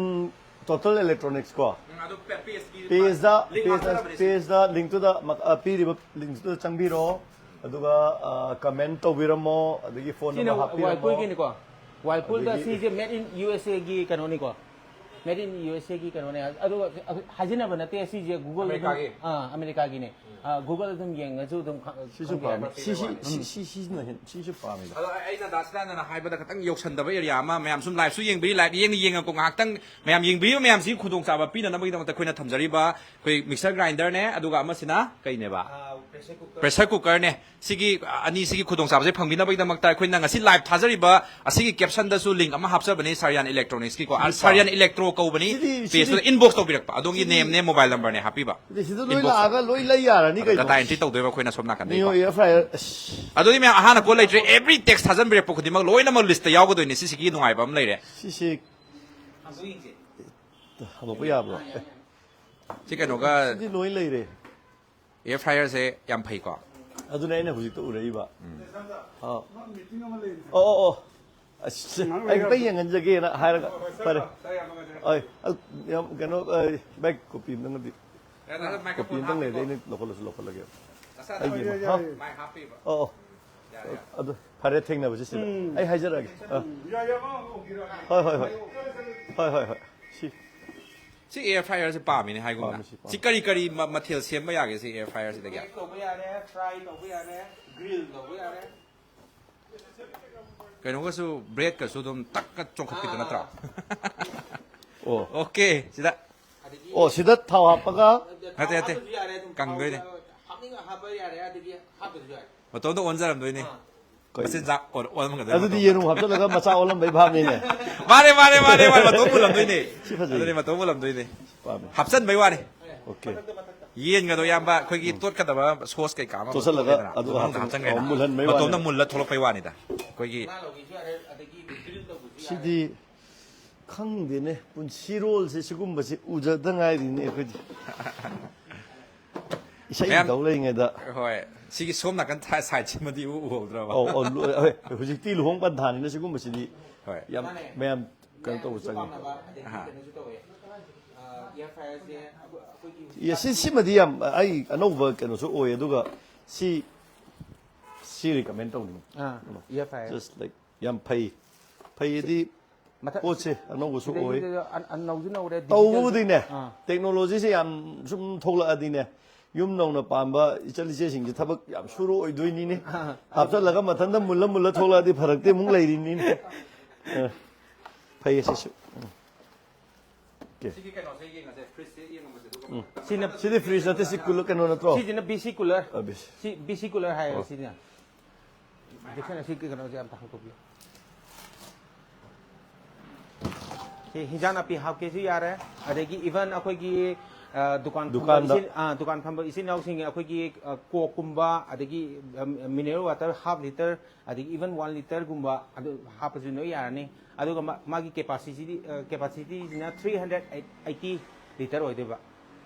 Total Electronics ꯀꯣ꯫ ꯎꯝ, ꯑꯗꯨ page ꯀꯤ page ꯗ, link page ꯗ, ꯍꯥꯞꯆꯜꯂꯕꯅꯦ ꯁꯤ꯫ Page ꯗ link ꯇꯨꯗ ꯃ-, ꯑ, ꯄꯤꯔꯤꯕ link ꯇꯨꯗ ꯆꯪꯕꯤꯔꯣ꯫ ꯑꯗꯨꯒ, ꯑ, comment ꯇꯧꯕꯤꯔꯝꯃꯣ, ꯑꯗꯒꯤ phone ꯁꯤꯅ number ꯍꯥꯞꯄꯤꯔꯝꯃꯣ꯫ Whirlpool ꯒꯤꯅꯤꯀꯣ꯫ Whirlpool ꯗ ꯑꯗꯒꯤ ꯁꯤꯁꯦ made in U S A ꯒꯤ ꯀꯩꯅꯣꯅꯤꯀꯣ꯫ Made in U S A ꯒꯤ ꯀꯩꯅꯣꯅꯦ꯫ ꯑꯗꯨꯒ ꯍꯥꯏꯖꯤꯟꯅꯕ ꯅꯠꯇꯦ ꯁꯤꯁꯦ Google ꯑꯗꯨꯝ, ꯑꯃꯦꯔꯤꯀꯥꯒꯤ? ꯑꯥ, ꯑꯃꯦꯔꯤꯀꯥꯒꯤ꯫ ꯎꯝ꯫ ꯑꯥ, Google ꯑꯗꯨꯝ ꯌꯦꯡꯉꯁꯨ ꯑꯗꯨꯝ ꯈ-, ꯁꯤꯁꯨ ꯈꯪꯕ ꯌꯥꯅꯤ꯫ ꯄꯥꯝꯃꯦ꯫ ꯁꯤ, ꯁꯤ, ꯁꯤ, ꯎꯝ꯫ ꯁꯤ, ꯁꯤꯅ ꯍꯦꯟ-, ꯁꯤꯁꯨ ꯄꯥꯝꯃꯤꯗ꯫ ꯑꯗꯣ ꯑꯩ-, ꯑꯩꯅ ꯗꯥ ꯁꯗꯥꯅꯟꯗꯅ ꯍꯥꯏꯕꯗ ꯈꯤꯇꯪ ꯌꯧꯁꯟꯗꯕ area ꯑꯃ, ꯃꯌꯥꯝ ꯁꯨꯝ live ꯁꯨ ꯌꯦꯡꯕꯤꯔꯤ, live ꯌꯦꯡꯅ ꯌꯦꯡꯉꯀꯣ ꯉꯥꯏꯍꯥꯛꯇꯪ ꯃꯌꯥꯝ ꯌꯦꯡꯕꯤꯔꯤꯕ ꯃꯌꯥꯝꯁꯤꯒꯤ ꯈꯨꯗꯣꯡꯆꯥꯕ ꯄꯤꯅꯅꯕꯒꯤꯗꯃꯛꯇ ꯑꯩꯈꯣꯏꯅ ꯊꯝꯖꯔꯤꯕ ꯑꯩꯈꯣꯏ mixer grinder ꯅꯦ, ꯑꯗꯨꯒ ꯑꯃꯁꯤꯅ ꯀꯩꯅꯦꯕ? ꯑꯥ, pressure cooker꯫ Pressure cooker ꯅꯦ꯫ ꯁꯤꯒꯤ, ꯑ, ꯑꯅꯤꯁꯤꯒꯤ ꯈꯨꯗꯣꯡꯆꯥꯕꯁꯦ ꯐꯪꯕꯤꯅꯕꯒꯤꯗꯃꯛꯇ ꯑꯩꯈꯣꯏꯅ ꯉꯁꯤ live ꯊꯥꯖꯔꯤꯕ ꯑꯁꯤꯒꯤ caption ꯗꯁꯨ link ꯑꯃ ꯍꯥꯞꯆꯕꯅꯤ, ꯁꯥꯔꯤꯌꯥꯟ Electronics ꯀꯤꯀꯣ꯫ ꯑ, ꯁꯤꯗꯤ ꯁꯥꯔꯤꯌꯥꯟ Electro ꯀꯧꯕꯅꯤ꯫ ꯁꯤꯗꯤ, page ꯇꯨꯗ ꯁꯤꯗꯤ, inbox ꯇꯧꯕꯤꯔꯛꯄ꯫ ꯑꯗꯣꯝꯒꯤ ꯁꯤꯗꯤ, name ꯅꯦ, mobile number ꯅꯦ ꯍꯥꯞꯄꯤꯕ꯫ ꯁꯤꯗꯤ ꯁꯤꯗ ꯂꯣꯏ inbox ꯇ꯫ ꯂꯥꯛꯑꯒ ꯂꯣꯏ ꯂꯩ ꯌꯥꯔꯅꯤ ꯑꯗꯣ ꯀꯩꯅꯣ꯫ Data entry ꯇꯧꯗꯣꯏꯕ ꯑꯩꯈꯣꯏꯅ ꯁꯣꯝ ꯅꯥꯀꯟꯗꯩꯀꯣ꯫ Neo air fryer, ꯑꯁ꯫ ꯑꯗꯨꯗꯤ ꯃꯌꯥꯝ ꯑꯍꯥꯟꯅ ꯀꯣꯜ ꯂꯩꯇ꯭ꯔꯦ, every text ꯊꯥꯖꯟꯕꯤꯔꯛꯄ ꯈꯨꯗꯤꯡꯃꯛ ꯂꯣꯏꯅꯃꯛ list ꯇ ꯌꯥꯎꯒꯗꯣꯏꯅꯤ꯫ ꯁꯤꯁꯤꯒꯤ ꯅꯨꯡꯉꯥꯏꯕ ꯑꯃ ꯂꯩꯔꯦ꯫ ꯁꯤꯁꯤ ꯍꯥꯡꯗꯣꯛ ꯌꯦꯡꯁꯦ꯫ ꯍꯥꯡꯗꯣꯛꯄ ꯌꯥꯕ꯭ꯔꯣ? ꯑꯦ꯫ ꯁꯤ ꯀꯩꯅꯣꯒ ꯁꯤꯗꯤ ꯂꯣꯏ ꯂꯩꯔꯦ꯫ Air fryer ꯁꯦ ꯌꯥꯝ ꯐꯩꯀꯣ꯫ ꯑꯗꯨꯅꯦ ꯑꯩꯅ ꯍꯧꯖꯤꯛꯇ ꯎꯔꯛꯏꯕ꯫ ꯎꯝ꯫ ꯑꯥ꯫ ꯃꯥ meeting ꯑꯃ ꯂꯩꯔꯤ꯫ ꯑꯣ, ꯑꯣ, ꯑꯣ꯫ ꯑꯁ, ꯉꯥꯏꯍꯥꯛ ꯑꯩ ꯑꯝꯇ ꯂꯩꯔꯒ ꯌꯦꯡꯍꯟꯖꯒꯦꯅ ꯍꯥꯏꯔꯒ꯫ ꯐꯔꯦ꯫ ꯁꯥꯔ, ꯌꯥꯝ ꯅꯨꯡꯉꯥꯏꯖꯔꯦ꯫ ꯑꯩ, ꯑ, ꯌꯥꯝ ꯀꯩꯅꯣ, ꯑ, ꯚꯥꯏ, copy ꯑꯝꯇꯪꯒꯗꯤ꯫ ꯌꯥ, ꯅꯪ copy microphone ꯑꯝꯇꯪ ꯂꯩꯔꯗꯤ ꯍꯥꯞꯄꯤꯀꯣ꯫ ꯑꯩꯅ ꯂꯧꯈꯠꯂꯁꯨ ꯂꯧꯈꯠꯂꯒꯦ꯫ ꯅꯁꯥꯗ ꯑꯩꯒꯤ ꯌꯥꯏ, ꯑꯃ꯫ ꯌꯥꯏ, ꯍꯥ? ꯌꯥꯏ꯫ Mic ꯍꯥꯞꯄꯤꯕ꯫ ꯑꯣ, ꯑꯣ꯫ ꯌꯥꯔꯦ, ꯌꯥꯔꯦ꯫ ꯑꯗꯨ ꯐꯔꯦ, ꯊꯦꯡꯅꯕꯁꯤ ꯁꯤꯗ꯫ ꯎꯝ꯫ ꯑꯩ ꯍꯥꯏꯖꯔꯛꯑꯒꯦ꯫ ꯑꯥ꯫ ꯌꯥꯏ, ꯌꯥꯏ, ꯑꯃ ꯑꯃ ꯑꯣꯏꯒꯦꯔꯥ? ꯍꯣꯏ, ꯍꯣꯏ, ꯍꯣꯏ꯫ ꯍꯣꯏ, ꯍꯣꯏ, ꯍꯣꯏ꯫ ꯁꯤ꯫ ꯁꯤ air fryer ꯁꯦ ꯄꯥꯝꯃꯤꯅꯦ ꯍꯥꯏꯒꯨꯝꯅ꯫ ꯄꯥꯝꯃꯤ, ꯁꯤ ꯄꯥꯝꯃꯤ꯫ ꯁꯤ ꯀꯔꯤ ꯀꯔꯤ ꯃ-, ꯃꯊꯦꯜ ꯁꯦꯝꯕ ꯌꯥꯒꯦ ꯁꯤ air fryer ꯁꯤꯗꯒꯤ? Bake ꯇꯧꯕ ꯌꯥꯔꯦ, fry ꯇꯧꯕ ꯌꯥꯔꯦ, grill ꯇꯧꯕ ꯌꯥꯔꯦ꯫ ꯀꯩꯅꯣꯒꯁꯨ, bread ꯀꯁꯨ ꯑꯗꯨꯝ ꯇꯛꯀ ꯆꯣꯡꯈꯠꯄꯤꯗꯣ ꯅꯠꯇ꯭ꯔꯣ? ꯑꯣ꯫ Okay, ꯁꯤꯗ꯫ ꯑꯗꯒꯤ ꯑꯣ, ꯁꯤꯗ ꯊꯥꯎ ꯍꯥꯞꯄꯒ? ꯅꯠꯇꯦ, ꯅꯠꯇꯦ꯫ ꯊꯥꯎ ꯍꯥꯞꯄꯁꯨ ꯌꯥꯔꯦ, ꯑꯗꯨꯝ ꯀꯪꯗꯣꯏꯅꯦ꯫ ꯊꯥꯎ ꯍꯥꯞꯅꯤꯡꯉ ꯍꯥꯞꯄ ꯌꯥꯔꯦ, ꯑꯗꯒꯤ ꯍꯥꯞꯇ꯭ꯔꯁꯨ ꯌꯥꯔꯦ꯫ ꯃꯇꯣꯝꯗ ꯑꯣꯟꯖꯔꯝꯗꯣꯏꯅꯤ꯫ ꯀꯩ? ꯃꯆꯤꯟꯖꯥꯛ ꯑꯣꯟ- ꯑꯣꯟꯕ ꯉꯝꯗꯣꯏꯅꯤ ꯑꯗꯨꯗꯤ ꯃꯇꯣꯝꯗ꯫ ꯌꯦꯔꯨꯝ ꯍꯥꯞꯆꯜꯂꯒ ꯃꯆꯥ ꯑꯣꯜꯂꯝꯕꯩ ꯚꯥꯞꯅꯤꯅꯦ꯫ ꯃꯥꯅꯦ ꯃꯥꯅꯦ ꯃꯥꯅꯦ ꯃꯥꯅꯦ ꯃꯇꯣꯝ ꯃꯨꯜꯂꯝꯗꯣꯏꯅꯦ꯫ ꯁꯤ ꯐꯖꯩ꯫ ꯑꯗꯨꯅꯦ ꯃꯇꯣꯝ ꯃꯨꯜꯂꯝꯗꯣꯏꯅꯦ꯫ ꯄꯥꯝꯃꯦ꯫ ꯍꯥꯞꯆꯟꯕꯩ ꯋꯥꯅꯤ꯫ Okay꯫ ꯌꯦꯟꯒꯗꯣ ꯏꯌꯥꯝꯕ ꯑꯩꯈꯣꯏꯒꯤ ꯇꯣꯠꯀꯗꯕ ꯁꯣꯁ ꯀꯩꯀꯥ ꯑꯃ ꯇꯣꯠꯁꯜꯂꯒ ꯇꯣꯠꯂꯦꯗꯅ꯫ ꯑꯗꯨ ꯑꯗꯨ ꯃꯅꯨꯡꯗ ꯍꯥꯞꯆꯟ- ꯍꯥꯞꯆꯟꯈ꯭ꯔꯦꯅ꯫ ꯑꯣ, ꯃꯨꯜꯍꯟꯕꯩ ꯃꯇꯣꯝꯗ ꯋꯥꯅꯤ꯫ ꯃꯨꯜꯂ ꯊꯣꯛꯂꯛꯄꯩ ꯋꯥꯅꯤꯗ꯫ ꯑꯩꯈꯣꯏꯒꯤ ꯁꯤꯗꯤ ꯈꯪꯗꯦꯅꯦ, ꯄꯨꯟꯁꯤꯔꯣꯜꯁꯦ ꯁꯤꯒꯨꯝꯕꯁꯤ ꯎꯖꯗ ꯉꯥꯏꯔꯤꯅꯦ ꯑꯩꯈꯣꯏꯗꯤ꯫ ꯏꯁꯩ ꯃꯌꯥꯝ- ꯇꯧ ꯂꯩꯔꯤꯉꯩꯗ꯫ ꯍꯣꯏ꯫ ꯁꯤꯒꯤ ꯁꯣꯝ ꯅꯥꯀꯟ ꯁꯥꯏꯠꯁꯤꯃꯗꯤ ꯎ ꯎꯍꯧꯗ꯭ꯔꯕ꯫ ꯑꯧ, ꯑꯧ, ꯂꯣꯏ- ꯍꯣꯏ, ꯍꯧꯖꯤꯛꯇꯤ ꯂꯨꯍꯣꯡ ꯄꯟꯊꯥꯅꯤꯅ ꯁꯤꯒꯨꯝꯕꯁꯤꯗꯤ ꯍꯣꯏ꯫ ꯌꯥꯝ ꯃꯌꯥꯝ ꯀꯩꯅꯣ ꯇꯧꯕ ꯆꯪꯉꯤ꯫ ꯑꯍꯥ꯫ ꯌꯦ, ꯁꯤ ꯁꯤꯃꯗꯤ ꯌꯥꯝ ꯑꯩ ꯑꯅꯧꯕ ꯀꯩꯅꯣꯁꯨ ꯑꯣꯏ꯫ ꯑꯗꯨꯒ ꯁꯤ ꯁꯤ ꯔꯤꯀꯃꯦꯟ ꯇꯧꯅꯤꯡꯉꯤ꯫ ꯑꯥ, ꯏꯌꯥ ꯐꯥꯏ꯫ Just like ꯌꯥꯝ ꯐꯩ꯫ ꯐꯩꯗꯤ ꯃꯊꯛ ꯄꯣꯠꯁꯦ ꯑꯅꯧꯕꯁꯨ ꯑꯣꯏ꯫ ꯁꯤꯗꯩꯁꯤꯗ ꯑꯟ- ꯑꯟ- ꯅꯧꯁꯨ ꯅꯧꯔꯦ, ꯇꯧꯕꯕꯨꯗꯤꯅꯦ, ꯑꯥ꯫ ꯇꯦꯛꯅꯣꯂꯣꯖꯤꯁꯦ ꯌꯥꯝ ꯁꯨꯝ ꯊꯣꯛꯂꯛꯑꯗꯤꯅꯦ, ꯌꯨꯝ ꯅꯧꯅ ꯄꯥꯟꯕ ꯏꯆꯜ ꯏꯆꯦꯁꯤꯡꯁꯦ ꯊꯕꯛ ꯌꯥꯝ ꯁꯨꯔꯛꯑꯣꯏꯗꯣꯏꯅꯤꯅꯦ꯫ ꯑꯥ꯫ ꯍꯥꯞꯆꯜꯂꯒ ꯃꯊꯟꯇ ꯃꯨꯜꯂ ꯃꯨꯜꯂ ꯊꯣꯛꯂꯛꯑꯗꯤ ꯐꯔꯛꯇꯤ ꯑꯃꯨꯛ ꯂꯩꯔꯤꯅꯤꯅꯦ꯫ ꯑ, ꯐꯩꯌꯦ ꯁꯤꯁꯨ꯫ ꯎꯝ꯫ ꯁꯤꯒꯤ ꯀꯩꯅꯣꯁꯦ ꯌꯦꯡꯉꯁꯦ, ꯐ꯭ꯔꯤꯖꯁꯦ ꯌꯦꯡꯉꯝꯃꯁꯦ ꯑꯗꯨꯒ꯫ ꯎꯝ꯫ ꯁꯤꯗꯤ ꯐ꯭ꯔꯤꯖ ꯅꯠꯇꯦ, ꯁꯤ ꯀꯨꯂꯔ ꯀꯩꯅꯣ ꯅꯠꯇ꯭ꯔꯣ? ꯁꯤꯁꯤꯅ ꯕꯤ ꯁꯤ ꯀꯨꯂꯔ꯫ ꯑ, B C. C B C cooler ꯍꯥꯏꯌꯦ ꯑꯣ꯫ ꯁꯤꯅ꯫ ꯗꯤꯛꯁꯟ ꯑꯁꯤ ꯀꯩꯅꯣꯁꯦ ꯑꯝꯇ ꯍꯥꯡꯇꯣꯛꯄꯤꯌꯨ꯫ ꯁꯤ ꯍꯤꯟꯖꯥꯡ ꯅꯥꯄꯤ ꯍꯥꯞꯀꯦꯁꯨ ꯌꯥꯔꯦ, ꯑꯗꯒꯤ ꯏꯚꯟ ꯑꯩꯈꯣꯏꯒꯤ ꯑ, ꯗꯨꯀꯥꯟ ꯐꯝꯕ ꯗꯨꯀꯥꯟꯗ꯫ ꯏꯆꯤꯟ- ꯑ, ꯗꯨꯀꯥꯟ ꯐꯝꯕ ꯏꯆꯤꯟ ꯏꯅꯥꯎꯁꯤꯡꯒꯤ ꯑꯩꯈꯣꯏꯒꯤ ꯑ, ꯀꯣꯛꯀꯨꯝꯕ, ꯑꯗꯒꯤ ꯃꯤꯅꯔꯦꯜ ꯋꯥꯇꯔ ꯍꯥꯐ ꯂꯤꯇꯔ, ꯑꯗꯒꯤ ꯏꯚꯟ ꯋꯥꯟ ꯂꯤꯇꯔꯒꯨꯝꯕ ꯑꯗꯨ ꯍꯥꯞꯄꯁꯨ ꯂꯣꯏ ꯌꯥꯔꯅꯤ꯫ ꯑꯗꯨꯒ ꯃꯥ- ꯃꯥꯒꯤ ꯀꯦꯄꯥꯁꯤꯇꯤ ꯀꯦꯄꯥꯁꯤꯇꯤꯁꯤꯅ ꯊ꯭ꯔꯤ ꯍꯟꯗ꯭ꯔꯦꯠ ꯑꯩꯠꯇꯤ ꯂꯤꯇꯔ ꯑꯣꯏꯗꯣꯏꯕ,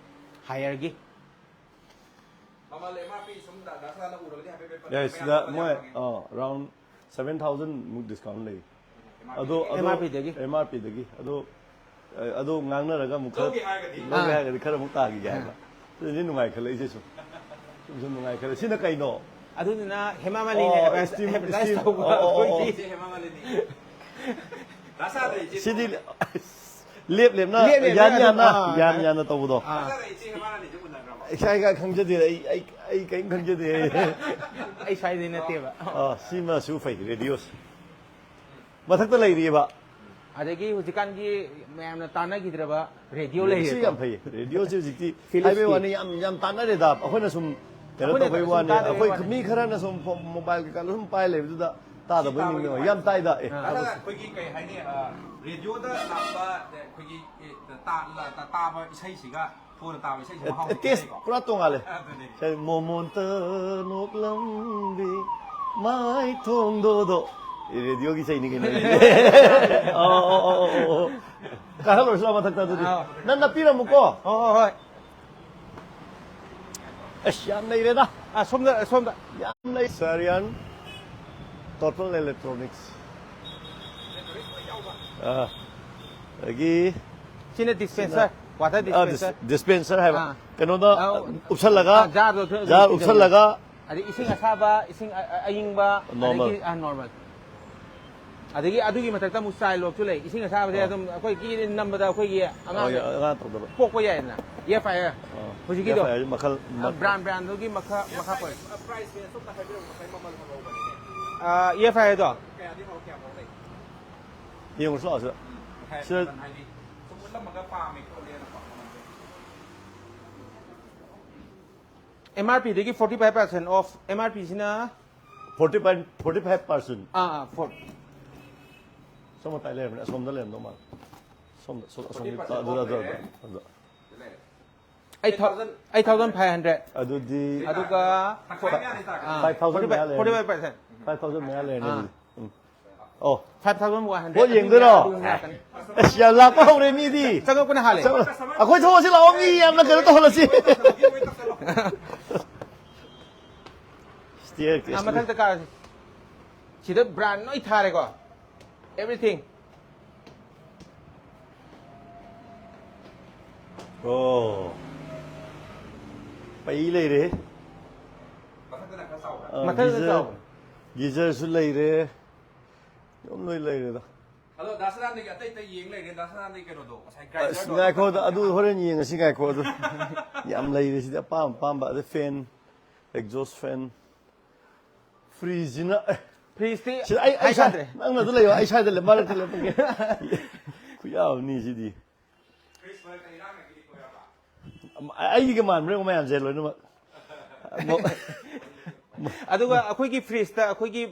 ꯍꯥꯏꯌꯔꯒꯤ꯫ ꯃꯃꯜ ꯑꯦꯝ ꯑꯥꯔ ꯄꯤ ꯁꯨꯝ ꯗꯥ- ꯗꯥ ꯁꯅꯥꯅ ꯎꯔꯒꯗꯤ ꯍꯥꯏꯐꯦꯠ ꯍꯥꯏꯐꯦꯠ ꯌꯥꯏ, ꯃꯌꯥꯝ ꯁꯤꯗ ꯃꯌꯥꯝ ꯃꯣꯏ ꯃꯌꯥꯝ ꯑ, ꯑꯔꯥꯎꯟ ꯁꯚꯦꯟ ꯊꯥꯎꯖꯟ ꯃꯨꯛ ꯗꯤꯁꯀꯥꯎꯟ ꯂꯩ꯫ ꯑꯗꯣ ꯑꯗꯣ ꯑꯦꯝ ꯑꯥꯔ ꯄꯤꯗꯒꯤ꯫ ꯑꯦꯝ ꯑꯥꯔ ꯄꯤꯗꯒꯤ꯫ ꯑꯗꯣ ꯑ, ꯑꯗꯣ ꯉꯥꯡꯅꯔꯒ ꯑꯃꯨꯛ ꯈꯔ ꯂꯧꯒꯦ ꯍꯥꯏꯔꯒꯗꯤ꯫ ꯂꯧꯒꯦ ꯑꯥ꯫ ꯍꯥꯏꯔꯒꯗꯤ ꯈꯔ ꯑꯃꯨꯛ ꯇꯥꯈꯤꯒꯦ ꯍꯥꯏꯕ꯫ ꯑꯗꯨꯗꯤ ꯅꯨꯡꯉꯥꯏꯈꯠꯂꯛꯏꯁꯦ ꯁꯨꯝ꯫ ꯁꯨꯝ ꯁꯨꯝ ꯅꯨꯡꯉꯥꯏꯈꯠꯂꯛꯑꯦ꯫ ꯁꯤꯅ ꯀꯩꯅꯣ? ꯑꯗꯨꯗꯨꯅ ꯍꯦꯃꯥ ꯃꯥꯂꯤꯅ ꯑꯣ, ꯑꯦꯗꯚꯔꯇꯥꯏꯁ ꯏꯁꯇꯤꯝ- ꯑꯦꯗꯚꯔꯇꯥꯏꯁ ꯏꯁꯇꯤꯝ- ꯇꯧꯕ ꯑꯣ, ꯑꯣ, ꯑꯣ, ꯑꯣ꯫ ꯑꯩꯈꯣꯏꯒꯤ꯫ ꯏꯆꯦ ꯍꯦꯃꯥ ꯃꯥꯂꯤꯅꯤ꯫ ꯗꯥ ꯁꯥꯗ ꯏꯆꯦ ꯁꯤꯗꯤ ꯊꯣꯛꯂꯛꯑꯦ꯫ ꯂꯦꯞ ꯂꯦꯞꯅ ꯂꯦꯞ ꯂꯦꯞꯅ ꯌꯥꯟ ꯌꯥꯟꯅ ꯑꯗꯨꯝ, ꯑꯥ, ꯌꯥꯟ ꯑꯗꯨꯃꯥꯏꯅ꯫ ꯌꯥꯟꯅ ꯇꯧꯕꯗꯣ꯫ ꯑꯥ꯫ ꯗꯥ ꯁꯥꯗ ꯏꯆꯦ ꯍꯦꯃꯥ ꯃꯥꯂꯤꯁꯦ ꯎꯅꯈ꯭ꯔꯕꯣ? ꯏꯁꯥ ꯏꯁꯥ ꯈꯪꯖꯗꯦ꯫ ꯑꯩ ꯑꯩ ꯑꯩ ꯀꯔꯤꯝ ꯈꯪꯖꯗꯦ꯫ ꯑꯩ ꯁ꯭ꯋꯥꯏꯗꯩ ꯅꯠꯇꯦꯕ꯫ ꯑꯥ, ꯁꯤꯃꯁꯨ ꯐꯩ, ꯔꯦꯗꯤꯑꯣꯁꯦ꯫ ꯃꯊꯛꯇ ꯂꯩꯔꯤꯑꯕ꯫ ꯑꯗꯒꯤ ꯍꯧꯖꯤꯛꯀꯥꯟꯒꯤ ꯃꯌꯥꯝꯅ ꯇꯥꯟꯅꯈꯤꯗ꯭ꯔꯕ ꯔꯦꯗꯤꯑꯣ ꯁꯤ ꯂꯩꯔꯦꯀꯣ꯫ ꯌꯥꯝ ꯐꯩ꯫ ꯔꯦꯗꯤꯑꯣꯁꯦ ꯍꯧꯖꯤꯛꯇꯤ ꯐꯤꯂꯤꯞꯁꯀꯤ꯫ ꯍꯥꯏꯕꯩ ꯋꯥꯅꯤ, ꯌꯥꯝ ꯌꯥꯝ ꯇꯥꯟꯅꯔꯦꯗ꯫ ꯑꯩꯈꯣꯏꯅ ꯁꯨꯝ ꯀꯩꯅꯣ ꯑꯩꯈꯣꯏꯅ ꯇꯧꯕꯩ ꯁꯨꯝ ꯋꯥꯅꯤ, ꯇꯥꯗꯕꯩ ꯑꯩꯈꯣꯏ ꯋꯥꯅꯤ꯫ ꯃꯤ ꯈꯔꯅ ꯁꯨꯝ ꯐꯣ-, ꯃꯣꯕꯥꯏꯜ ꯀꯩꯀꯥ ꯁꯨꯝ ꯄꯥꯏ ꯂꯩꯕꯗꯨꯗ ꯇꯥꯗꯕꯩ ꯇꯥꯕꯒꯤ ꯅꯤꯡꯉꯦ꯫ ꯋꯥꯅꯤ꯫ ꯌꯥꯝ ꯇꯥꯏꯗ꯫ ꯑꯦ, ꯑꯥ꯫ ꯅꯠꯇ꯭ꯔꯒ ꯑꯩꯈꯣꯏꯒꯤ ꯀꯩ ꯍꯥꯏꯅꯤ, ꯑ, ꯔꯦꯗꯤꯑꯣꯗ ꯂꯥꯛꯄ, ꯑꯩꯈꯣꯏꯒꯤ, ꯑꯦ, ꯇꯥ-, ꯇꯥ-, ꯇꯥꯕ ꯏꯁꯩꯁꯤꯒ ꯐꯣꯟꯗ ꯇꯥꯕ ꯏꯁꯩꯁꯤ ꯃꯍꯥꯎ ꯑꯦ, ꯇꯦꯁ ꯈꯦꯠꯅꯩꯀꯣ? ꯄꯨꯔꯥ ꯇꯣꯉꯥꯜꯂꯦ꯫ ꯑꯗꯨꯅꯦ꯫ ꯁꯦ, ꯃꯣꯃꯣꯟꯇ ꯅꯣꯛꯂꯝꯕꯤ ꯃꯥꯏ ꯊꯣꯡꯗꯣꯗꯣ꯫ ꯑꯦ, ꯔꯦꯗꯤꯑꯣꯒꯤ ꯏꯁꯩꯅꯤ ꯀꯩꯅꯣ꯫ ꯑꯣ, ꯑꯣ, ꯑꯣ, ꯑꯣ, ꯑꯣ꯫ ꯀꯥꯍꯜꯂꯨꯔꯁꯤ ꯂꯥꯎ ꯃꯊꯛꯇ ꯑꯗꯨꯗꯤ꯫ ꯑꯥ꯫ ꯅꯪ ꯅꯞꯄꯤꯔꯝꯃꯨꯀꯣ꯫ ꯍꯣꯏ, ꯍꯣꯏ, ꯍꯣꯏ꯫ ꯑꯁ, ꯌꯥꯝ ꯂꯩꯔꯦꯗ꯫ ꯑꯥ, ꯁꯣꯝꯗ, ꯁꯣꯝꯗ꯫ ꯌꯥꯝ ꯂꯩ꯫ ꯁꯥꯔꯤꯌꯥꯟ ꯇꯣꯇꯦꯜ ꯏꯂꯦꯛꯇ꯭ꯔꯣꯅꯤꯛꯁ꯫ ꯑꯥ, ꯑꯗꯒꯤ ꯁꯤꯅ ꯗꯤꯁꯄꯦꯟꯁꯔ, ꯁꯤꯅ, water ah, dispenser. This-, dispenser ꯍꯥꯏꯕ꯫ ꯑꯥ꯫ ꯀꯩꯅꯣꯗ ꯑꯥ, ꯎꯞꯁꯜꯂꯒ, ꯑꯥ, ꯖꯥꯔꯗꯣ ꯑꯗꯨ ꯖꯥꯔ ꯎꯞꯁꯜꯂꯒ꯫ ꯑꯗꯩ ꯏꯁꯤꯡ ꯑꯁꯥꯕ, ꯏꯁꯤꯡ ꯑ-, ꯑ-, ꯑꯏꯪꯕ, ꯅꯣꯔꯃꯦꯜ꯫ ꯑꯗꯒꯤ, ꯑꯥ, ꯅꯣꯔꯃꯦꯜ꯫ ꯑꯗꯒꯤ ꯑꯗꯨꯒꯤ ꯃꯊꯛꯇ ꯑꯃꯨꯛ ꯆꯥꯏꯜ ꯂꯣꯛꯁꯨ ꯂꯩ꯫ ꯏꯁꯤꯡ ꯑꯁꯥꯕꯁꯦ ꯑꯥ꯫ ꯑꯗꯨꯝ ꯑꯩꯈꯣꯏ ꯀꯤ ꯅꯝꯕꯗ ꯑꯩꯈꯣꯏꯒꯤ ꯑꯉꯥꯡ ꯑꯉꯥꯡ ꯇꯧꯗꯕ꯫ ꯄꯣꯛꯄ ꯌꯥꯏꯗꯅ꯫ ꯑꯦꯐ ꯑꯥꯏ ꯑꯥꯔ꯫ ꯑꯥ꯫ ꯍꯧꯖꯤꯛꯀꯤꯗꯣ꯫ ꯑꯦꯐ ꯑꯥꯏ ꯑꯥꯔ ꯃꯈꯜ ꯑꯥ, ꯃ-, ꯕ꯭ꯔꯥꯟ ꯕ꯭ꯔꯥꯟꯗꯨꯒꯤ ꯃꯈꯥ, ꯃꯈꯥ ꯄꯣꯜꯂꯦ꯫ ꯄ꯭ꯔꯥꯏꯁꯁꯦ ꯁꯣꯝꯗ ꯍꯥꯏꯕꯤꯔꯛꯎ, ꯉꯁꯥꯏ ꯃꯃꯜ ꯍꯪꯍꯧꯕꯅꯤꯅꯦ꯫ ꯑꯥ, ꯑꯦꯐ ꯑꯥꯏ ꯑꯥꯔꯗꯣ꯫ ꯀꯌꯥꯗꯤ ꯍꯧꯔꯦ, ꯀꯌꯥ ꯐꯥꯎ ꯂꯩ? ꯌꯦꯡꯉꯨꯁꯤ ꯂꯥꯛꯑꯣ ꯁꯤꯗ꯫ ꯎꯝ, ꯍꯥꯏ-, ꯁꯤꯗ ꯍꯥꯏꯗꯤ ꯁꯨꯝ ꯎꯠꯂꯝꯃꯒ ꯄꯥꯝꯃꯦ ꯈꯣꯠꯂꯦꯅꯀꯣ, ꯃꯃꯜꯁꯦ꯫ ꯑꯦꯝ ꯑꯥꯔ ꯄꯤꯗꯒꯤ forty five percent off, M R ꯄꯤꯁꯤꯅ forty five, forty five percent꯫ ꯑꯥ, ꯑꯥ, ꯐꯣꯔ꯫ ꯁꯣꯝ ꯃꯇꯥꯏ ꯂꯩꯔꯝꯕꯅꯦ, ꯑꯁꯣꯝꯗ ꯂꯩꯔꯝꯗꯧ ꯃꯥꯜꯂꯦ꯫ ꯁꯣꯝꯗ, ꯁꯣꯝ-, ꯑꯁꯣꯝꯒꯤ, forty percent ꯑꯗꯨꯗ, off ꯑꯗꯨꯗ, ꯂꯩꯔꯦ꯫ ꯑꯗꯨꯗ꯫ Eight thou-, eight thousand five hundred꯫ ꯑꯗꯨꯗꯤ ꯑꯗꯨꯒ ꯇꯪꯈꯥꯏ ꯃꯌꯥ ꯂꯩꯇꯥꯔꯦ꯫ ꯑꯥ, five thousand ꯃꯌꯥ ꯂꯩꯔꯅꯤ꯫ Forty five percent꯫ Five thousand ꯃꯌꯥ ꯂꯩꯔꯅꯤ ꯑꯥ꯫ ꯑꯗꯨꯗꯤ꯫ ꯎꯝ꯫ ꯑꯣ꯫ Five thousand one hundred꯫ ꯄꯣꯠ ꯌꯦꯡꯗꯣꯏꯔꯣ? ꯑꯗꯨ ꯉꯥꯛꯇꯅꯤ꯫ ꯑꯁ, ꯌꯥꯝ ꯂꯥꯛꯄ ꯍꯧꯔꯦ ꯃꯤꯗꯤ꯫ ꯆꯪꯉꯛꯄꯅ ꯍꯥꯜꯂꯦ꯫ ꯆꯪꯉꯛ-, ꯑꯩꯈꯣꯏ ꯊꯣꯛꯑꯁꯤ ꯂꯥꯛꯑꯣ, ꯃꯤ ꯌꯥꯝꯅ ꯀꯩꯅꯣ ꯇꯧꯍꯜꯂꯁꯤ꯫ Staircase꯫ ꯑꯥ, ꯃꯊꯛꯇ ꯀꯥꯔꯁꯤ꯫ ꯁꯤꯗ ꯕ꯭ꯔꯥꯟ ꯂꯣꯏ ꯊꯥꯔꯦꯀꯣ꯫ Everything꯫ ꯑꯣ꯫ ꯄꯩ ꯂꯩꯔꯦ꯫ ꯃꯊꯛꯇꯅ ꯈꯔ ꯆꯥꯎꯕ꯭ꯔꯥ? ꯑ, ꯃꯊꯛꯇꯅ ꯒꯤꯖꯔ, ꯆꯥꯎꯕꯅꯦ꯫ ꯒꯤꯖꯔꯁꯨ ꯂꯩꯔꯦ꯫ ꯑꯗꯨꯝ ꯂꯣꯏ ꯂꯩꯔꯦꯗ꯫ ꯑꯗꯣ ꯗꯥ ꯁꯅꯥꯅꯟꯗꯒꯤ ꯑꯇꯩ ꯑꯇꯩ ꯌꯦꯡ ꯂꯩꯔꯦ꯫ ꯗꯥ ꯁꯅꯥꯅꯟꯗꯒꯤ ꯀꯩꯅꯣꯗꯣ, ꯉꯁꯥꯏ ꯑꯁ, ꯒ꯭ꯔꯥꯏꯟꯗꯔꯗꯣ꯫ ꯉꯥꯏꯈꯣꯗ, ꯑꯗꯨ ꯍꯣꯔꯦꯟ ꯌꯦꯡꯉꯁꯤ, ꯉꯥꯏꯈꯣ꯫ ꯑꯗꯨ ꯌꯥꯝ ꯂꯩꯔꯦ ꯁꯤꯗꯤ, ꯑꯄꯥꯝ ꯑꯄꯥꯝꯕ꯫ ꯑꯗ ꯐꯦꯟ, ꯑꯦꯛꯖꯣꯁ ꯐꯦꯟ, ꯐ꯭ꯔꯤꯖꯁꯤꯅ, ꯑꯦ, ꯐ꯭ꯔꯤꯖꯇꯤ ꯁꯤꯗ ꯑꯩ, ꯑꯩ ꯁ꯭ꯋꯥꯏ-, ꯍꯥꯏꯗ꯭ꯔꯦ꯫ ꯅꯪꯅ ꯑꯗꯨ ꯂꯩꯌꯣ, ꯑꯩ ꯁ꯭ꯋꯥꯏꯗ ꯂꯦꯞ-, ꯃꯔꯛꯇ ꯂꯦꯞꯄꯒꯦ꯫ ꯈꯨꯌꯥꯕꯅꯤ ꯁꯤꯗꯤ꯫ ꯑꯩꯒꯤꯒ ꯃꯥꯟꯕ꯭ꯔꯥ ꯌꯦꯡꯉꯣ ꯃꯌꯥꯝꯁꯦ ꯂꯣꯏꯅꯃꯛ꯫ ꯑꯗꯨꯒ ꯑꯩꯈꯣꯏꯒꯤ ꯐ꯭ꯔꯤꯖꯇ ꯑꯩꯈꯣꯏꯒꯤ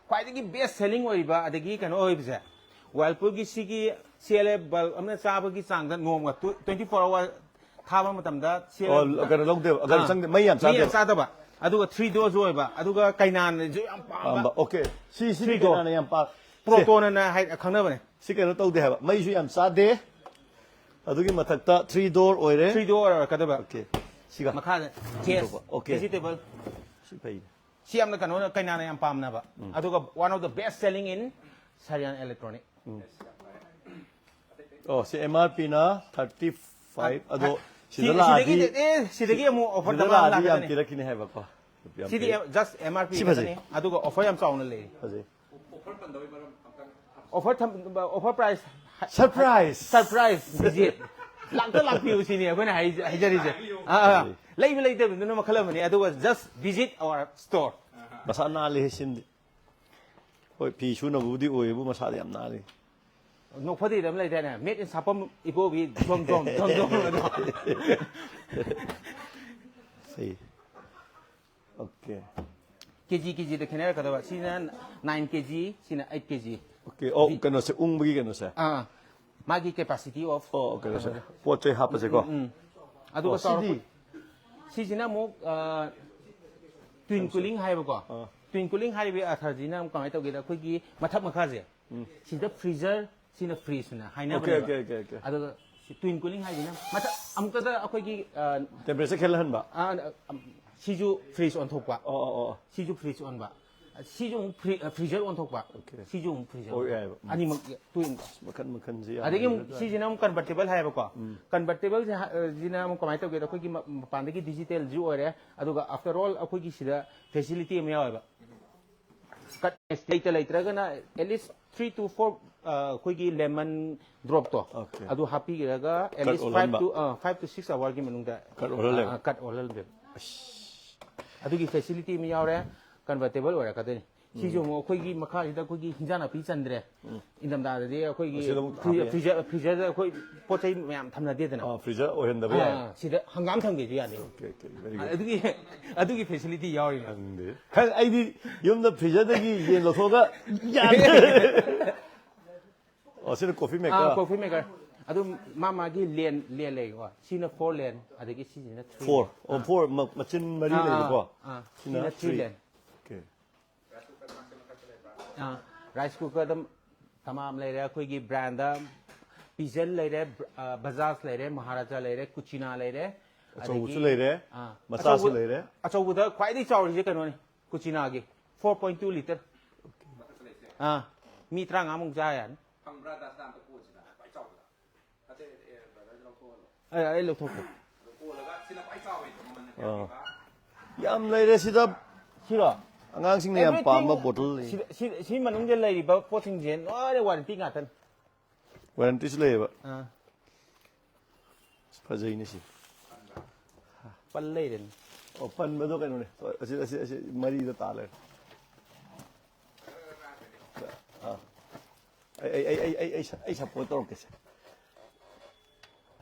ꯈ꯭ꯋꯥꯏꯗꯒꯤ ꯕꯦꯁ ꯁꯦꯂꯤꯡ ꯑꯣꯏꯔꯤꯕ ꯑꯗꯒꯤ ꯀꯩꯅꯣ ꯑꯣꯏꯕꯁꯦ, ꯋꯥꯔꯜꯄꯨꯜꯒꯤ ꯁꯤꯒꯤ ꯁꯤ ꯑꯦꯜ ꯑꯦꯐ ꯕꯜꯕ ꯑꯃꯅ ꯆꯥꯕꯒꯤ ꯆꯥꯡꯗ ꯅꯣꯡꯃ ꯇ꯭ꯋꯦꯟꯇꯤ ꯐꯣꯔ ꯑꯋꯥꯔ ꯊꯥꯕ ꯃꯇꯝꯗ ꯁꯤ ꯑꯦꯜ ꯑꯦꯐ ꯑꯣ, ꯀꯩꯅꯣ ꯂꯧꯗꯦꯕ, ꯀꯩꯅꯣ ꯑꯥ, ꯆꯪꯗꯦ, ꯃꯩ ꯌꯥꯝ ꯃꯩ ꯌꯥꯝ ꯆꯥꯗꯦꯕ꯫ ꯆꯥꯗꯕ, ꯑꯗꯨꯒ ꯊ꯭ꯔꯤ ꯗꯣꯔꯁꯨ ꯑꯣꯏꯕ, ꯑꯗꯨꯒ ꯀꯩꯅꯥꯅꯁꯨ ꯌꯥꯝ ꯄꯥꯝꯕ꯫ ꯄꯥꯝꯕ, ꯑꯣꯀꯦ꯫ ꯁꯤ, ꯁꯤꯗꯤ ꯊ꯭ꯔꯤ ꯗꯣꯔ꯫ ꯀꯩꯅꯥꯅ ꯌꯥꯝ ꯄꯥꯝ-, ꯁꯦ, ꯄ꯭ꯔꯣꯇꯣꯟ ꯑꯅ ꯍꯥꯏ-, ꯈꯪꯅꯕꯅꯦ꯫ ꯁꯤ ꯀꯩꯅꯣ ꯇꯧꯗꯦ ꯍꯥꯏꯕ, ꯃꯩꯁꯨ ꯌꯥꯝ ꯆꯥꯗꯦ꯫ ꯑꯗꯨꯒꯤ ꯃꯊꯛꯇ ꯊ꯭ꯔꯤ ꯗꯣꯔ ꯑꯣꯏꯔꯦ꯫ ꯊ꯭ꯔꯤ ꯗꯣꯔ ꯑꯣꯏꯔꯛꯀꯗꯕ꯫ ꯑꯣꯀꯦ꯫ ꯁꯤꯒ꯫ ꯃꯈꯥꯗ ꯀꯦꯁ, ꯑꯣꯀꯦ꯫ ꯚꯦꯖꯤꯇꯦꯕꯜ꯫ ꯁꯤ ꯐꯩꯅꯦ꯫ ꯁꯤ ꯌꯥꯝꯅ ꯀꯩꯅꯣ, ꯀꯩꯅꯥꯅ ꯌꯥꯝ ꯄꯥꯝꯅꯕ꯫ ꯎꯝ꯫ ꯑꯗꯨꯒ one of the best selling in Saryan Electronic꯫ ꯎꯝ꯫ ꯑꯣ, ꯁꯤ ꯑꯦꯝ ꯑꯥꯔ ꯄꯤꯅ ꯊꯥꯔꯇꯤ ꯐꯥꯏꯚ, ꯑꯗꯣ ꯁꯤ-, ꯁꯤꯗ ꯂꯥꯛꯑꯗꯤ, ꯁꯤꯗꯒꯤ, ꯑꯦ, ꯁꯤꯗꯒꯤ ꯑꯃꯨꯛ ꯑꯣꯐꯔ ꯁꯤꯗ ꯗꯕꯜ ꯑꯃ ꯂꯥꯛꯑꯗꯤ ꯌꯥꯝ ꯂꯥꯛꯀꯗꯣꯏꯅꯦ꯫ ꯄꯤꯔꯛꯈꯤꯅꯤ ꯍꯥꯏꯕꯀꯣ꯫ ꯌꯥꯝ ꯁꯤꯗꯤ ꯄꯤꯔꯛ-, just ꯑꯦꯝ ꯑꯥꯔ ꯄꯤ ꯁꯤ ꯐꯖꯩ꯫ ꯈꯛꯇꯅꯤ, ꯑꯗꯨꯒ ꯑꯣꯐꯔ ꯌꯥꯝ ꯆꯥꯎꯅ ꯂꯩꯔꯤ꯫ ꯐꯖꯩ꯫ ꯑꯣꯐꯔ ꯊꯝ-, ꯑꯣꯐꯔ ꯄ꯭ꯔꯥꯏꯁ ꯍꯥ-, ꯁꯔꯄ꯭ꯔꯥꯏꯁ! Surprise visit. ꯂꯥꯛꯇ ꯂꯥꯛꯄꯤꯌꯨ ꯁꯤꯅꯤ ꯑꯩꯈꯣꯏꯅ ꯍꯥꯏ-, ꯍꯥꯏꯖꯔꯤꯁꯦ꯫ ꯑꯥ, ꯑꯥ꯫ ꯂꯩꯕ ꯂꯩꯇꯕꯗꯨꯅ ꯃꯈꯜ ꯑꯃꯅꯤ, ꯑꯗꯨꯒ just visit our store꯫ ꯃꯁꯥ ꯅꯥꯜꯂꯤ ꯁꯤꯝꯗꯤ꯫ ꯍꯣꯏ, ꯐꯤ ꯁꯨꯅꯕꯕꯨꯗꯤ ꯑꯣꯏꯌꯦꯕꯨ, ꯃꯁꯥꯗꯤ ꯌꯥꯝ ꯅꯥꯜꯂꯤ꯫ ꯅꯣꯛꯐꯗꯦꯗ ꯑꯃ ꯂꯩꯗꯥꯏꯅꯦ? Made in ꯁꯥꯄꯝ ꯏꯕꯣꯕꯤ ꯖꯣꯝ ꯖꯣꯝ, ꯖꯣꯝ ꯖꯣꯝ ꯑꯗꯣ꯫ ꯐꯩ꯫ ꯑꯣꯀꯦ꯫ ꯀꯦꯖꯤ ꯀꯦꯖꯤꯗ ꯈꯦꯠꯅꯔꯛꯀꯗꯕ꯫ ꯁꯤꯅ ꯅꯥꯏꯟ ꯀꯦꯖꯤ, ꯁꯤꯅ ꯑꯩꯠ ꯀꯦꯖꯤ꯫ ꯑꯣꯀꯦ꯫ ꯑꯣ, ꯀꯩꯅꯣꯁꯦ, ꯎꯪꯕꯒꯤ ꯀꯩꯅꯣꯁꯦ? ꯑꯥ, ꯃꯥꯒꯤ capacity of ꯑꯣ, ꯀꯩꯅꯣꯁꯦ꯫ ꯄꯣꯠ ꯆꯩ ꯍꯥꯞꯄꯁꯦꯀꯣ? ꯎꯝ, ꯎꯝ꯫ ꯑꯗꯨꯒ ꯑꯣ, ꯁꯤꯗꯤ? ꯆꯥꯎꯔꯛꯄ-, ꯁꯤꯁꯤꯅ ꯑꯃꯨꯛ, ꯑ, twin cooling ꯍꯥꯏꯕꯀꯣ꯫ ꯑꯥ꯫ Twin cooling ꯍꯥꯏꯔꯤꯕ ꯑꯔꯊꯁꯤꯅ ꯑꯃꯨꯛ ꯀꯃꯥꯏꯅ ꯇꯧꯒꯦꯗ, ꯑꯩꯈꯣꯏꯒꯤ ꯃꯊꯛ ꯃꯈꯥꯁꯦ, ꯎꯝ꯫ ꯁꯤꯗ freezer, ꯁꯤꯅ fridge ꯅ ꯍꯥꯏꯅꯕꯅꯦꯕ꯫ Okay, okay, okay, okay. ꯑꯗꯨꯒ ꯁꯤ twin cooling ꯍꯥꯏꯁꯤꯅ ꯃꯊꯛ ꯑꯃꯨꯛꯇꯗ ꯑꯩꯈꯣꯏꯒꯤ, ꯑ, temperature ꯈꯦꯠꯅꯍꯟꯕ? ꯑ, ꯑ, ꯁꯤꯁꯨ fridge ꯑꯣꯟꯊꯣꯛꯄ꯫ ꯑꯣ, ꯑꯣ, ꯑꯣ꯫ ꯁꯤꯁꯨ fridge ꯑꯣꯟꯕ꯫ ꯁꯤꯁꯨ ꯑꯃꯨꯛ free-, ꯑ, freezer ꯑꯣꯟꯊꯣꯛꯄ꯫ ꯑꯣꯀꯦ꯫ ꯁꯤꯁꯨ ꯑꯃꯨꯛ freezer ꯑꯣ, ꯑꯣꯟꯊꯣꯛꯄ꯫ ꯌꯥꯏꯑꯕ꯫ ꯑꯅꯤꯃꯛ ꯌ-, two in one꯫ ꯃꯈꯟ ꯃꯈꯟꯁꯦ ꯌꯥꯝ ꯑꯗꯒꯤ ꯑꯃꯨꯛ ꯂꯩꯔꯦ꯫ ꯁꯤꯁꯤꯅ ꯑꯃꯨꯛ convertible ꯍꯥꯏꯌꯦꯕꯀꯣ꯫ ꯎꯝ꯫ Convertible ꯁꯦ ꯍ-, ꯑ, ꯁꯤꯅ ꯑꯃꯨꯛ ꯀꯃꯥꯏꯅ ꯇꯧꯒꯦꯗ, ꯑꯩꯈꯣꯏꯒꯤ ꯃ-, ꯃꯄꯥꯟꯗꯒꯤ digital ꯁꯨ ꯑꯣꯏꯔꯦ, ꯑꯗꯨꯒ after all ꯑꯩꯈꯣꯏꯒꯤ ꯁꯤꯗ facility ꯑꯃ ꯌꯥꯎꯋꯦꯕ꯫ Cut ꯂꯩꯇ ꯂꯩꯇ꯭ꯔꯒꯅ at least three to four, ꯑ, ꯑꯩꯈꯣꯏꯒꯤ lemon drop ꯇꯣ, ꯑꯣꯀꯦ꯫ ꯑꯗꯨ ꯍꯥꯞꯄꯤꯔꯒ at cut least five ꯑꯣꯜꯍꯟꯕ꯫ To, ꯑ, five to six hour ꯒꯤ ꯃꯅꯨꯡꯗ, cut ꯑꯣꯜꯍꯜꯂꯦꯕ꯫ ꯑ, cut ꯑꯣꯜꯍꯜꯂꯦꯕ꯫ ꯑꯁ꯫ ꯑꯗꯨꯒꯤ facility ꯑꯃ ꯌꯥꯎꯔꯦ, convertible ꯑꯣꯏꯔꯛꯀꯗꯣꯏꯅꯤ꯫ ꯁꯤꯁꯨ ꯑꯃꯨꯛ ꯑꯩꯈꯣꯏꯒꯤ ꯃꯈꯥꯁꯤꯗ ꯑꯩꯈꯣꯏꯒꯤ ꯍꯤꯟꯖꯥꯡ ꯅꯥꯄꯤ ꯆꯟꯗ꯭ꯔꯦ꯫ ꯏꯪꯊꯝꯊꯥꯗꯗꯤ ꯑꯩꯈꯣꯏꯒꯤ ꯑꯁꯤꯗ ꯑꯃꯨꯛ ꯐ꯭ꯔꯤ-, ꯍꯥꯞꯄ ꯌꯥꯏ꯫ ꯐ꯭ꯔꯤꯖꯔ, ꯐ꯭ꯔꯤꯖꯔꯗ ꯑꯩꯈꯣꯏ ꯄꯣꯠ ꯆꯩ ꯃꯌꯥꯝ ꯊꯝꯅꯗꯦꯗꯅ꯫ ꯑꯥ, ꯐ꯭ꯔꯤꯖꯔ ꯑꯣꯏꯍꯟꯗꯕ ꯌꯥꯏ꯫ ꯑꯥ, ꯁꯤꯗ ꯍꯪꯒꯥꯝ ꯊꯝꯒꯦꯁꯨ ꯌꯥꯅꯤ꯫ Okay, okay, very good. ꯑꯗꯨꯒꯤ, ꯑꯗꯨꯒꯤ ꯐꯦꯁꯤꯂꯤꯇꯤ ꯌꯥꯎꯔꯤꯅꯦ꯫ ꯈꯪꯗꯦ꯫ ꯈꯪ-, ꯑꯩꯗꯤ ꯌꯨꯝꯗ ꯐ꯭ꯔꯤꯖꯔꯗꯒꯤ ꯌꯦꯟ ꯂꯧꯊꯣꯛꯑꯒ ꯌꯥꯗꯦ꯫ ꯑꯣ, ꯁꯤꯅ ꯀꯣꯐꯤ ꯃꯦꯀꯔ? ꯑꯥ, ꯀꯣꯐꯤ ꯃꯦꯀꯔ꯫ ꯑꯗꯨꯝ ꯃꯥ ꯃꯥꯒꯤ ꯂꯦꯟ, ꯂꯦꯟ ꯂꯩꯀꯣ꯫ ꯁꯤꯅ ꯐꯣꯔ ꯂꯦꯟ, ꯑꯗꯒꯤ ꯁꯤꯁꯤꯅ ꯊ꯭ꯔꯤ ꯐꯣꯔ? ꯂꯦꯟ꯫ ꯑꯣ, ꯑꯥ꯫ ꯐꯣꯔ, ꯃ-, ꯃꯆꯤꯟ ꯃꯔꯤ ꯑꯥ, ꯂꯩꯕꯀꯣ? ꯑꯥ, ꯑꯥ꯫ ꯁꯤꯅ ꯁꯤꯅ ꯊ꯭ꯔꯤ ꯊ꯭ꯔꯤ꯫ ꯂꯦꯟ꯫ ꯑꯣꯀꯦ꯫ ꯑꯥ, ꯔꯥꯏꯁ ꯀꯨꯀꯔꯗ ꯇꯃꯥꯝ ꯂꯩꯔꯦ꯫ ꯑꯩꯈꯣꯏꯒꯤ ꯕ꯭ꯔꯥꯟꯗ ꯄꯤꯖꯟ ꯂꯩꯔꯦ, ꯕ-, ꯑꯥ, ꯕꯖꯥꯖ ꯂꯩꯔꯦ, ꯃꯍꯥꯔꯥꯖꯥ ꯂꯩꯔꯦ, ꯀꯨꯆꯤꯅꯥ ꯂꯩꯔꯦ, ꯑꯆꯧꯕꯁꯨ ꯑꯗꯒꯤ, ꯂꯩꯔꯦ, ꯑꯥ, ꯃꯆꯥꯁꯨ ꯑꯆꯧꯕ-, ꯂꯩꯔꯦ꯫ ꯑꯆꯧꯕꯗ ꯈ꯭ꯋꯥꯏꯗꯒꯤ ꯆꯥꯎꯔꯤꯁꯦ ꯀꯩꯅꯣꯅꯤ, ꯀꯨꯆꯤꯅꯥꯒꯤ ꯐꯣꯔ ꯄꯣꯏꯟ ꯇꯨ ꯂꯤꯇꯔ꯫ ꯑꯥ, ꯃꯤ ꯇꯔꯥꯃꯉꯥꯃꯨꯛ ꯆꯥ ꯌꯥꯅꯤ꯫ ꯐꯪꯕ꯭ꯔꯥ ꯗꯥꯁ ꯑꯝꯇ ꯀꯣꯠꯁꯤꯗ, ꯈ꯭ꯋꯥꯏ ꯆꯥꯎꯕꯗ꯫ ꯑꯇꯩ, ꯑꯦ, ꯕ꯭ꯔꯗꯔ ꯂꯧꯊꯣꯛꯍꯜꯂꯣ꯫ ꯑꯩ, ꯑꯩ ꯂꯧꯊꯣꯛꯀꯦ꯫ ꯑꯗꯨ ꯀꯣꯜꯂꯒ ꯁꯤꯅ ꯈ꯭ꯋꯥꯏ ꯆꯥꯎꯋꯦ, ꯃꯃꯜꯅ ꯀꯌꯥ ꯑꯥ꯫ ꯄꯤꯕ? ꯌꯥꯝ ꯂꯩꯔꯦ ꯁꯤꯗ꯫ ꯁꯤꯔꯣ? ꯑꯉꯥꯡꯁꯤꯡꯅ ꯌꯥꯝ Everything ꯄꯥꯝꯕ ꯕꯣꯇꯜ ꯂꯩ꯫ ꯁꯤ, ꯁꯤ, ꯁꯤ ꯃꯅꯨꯡꯗ ꯂꯩꯔꯤꯕ ꯄꯣꯠꯁꯤꯡꯁꯦ ꯂꯣꯏꯅ ꯋꯥꯔꯦꯟꯇꯤ ꯉꯥꯛꯇꯅꯤ꯫ ꯋꯥꯔꯦꯟꯇꯤꯁꯨ ꯂꯩꯌꯦꯕ꯫ ꯑꯥ꯫ ꯑꯁ, ꯐꯖꯩꯅꯦ ꯁꯤ꯫ ꯄꯜ ꯂꯩꯔꯦꯅꯦ꯫ ꯑꯣ, ꯄꯟꯕꯗꯣ ꯀꯩꯅꯣꯅꯦ꯫ ꯑꯁꯤ, ꯑꯁꯤ, ꯑꯁꯤ ꯃꯔꯤꯗ ꯇꯥ ꯂꯩꯔꯦ꯫ ꯑꯥ꯫ ꯑꯩ, ꯑꯩ, ꯑꯩ, ꯑꯩ, ꯑꯩ, ꯑꯩ ꯁꯞꯄꯣꯔꯠ ꯇꯧꯔꯛꯀꯦꯁꯦ꯫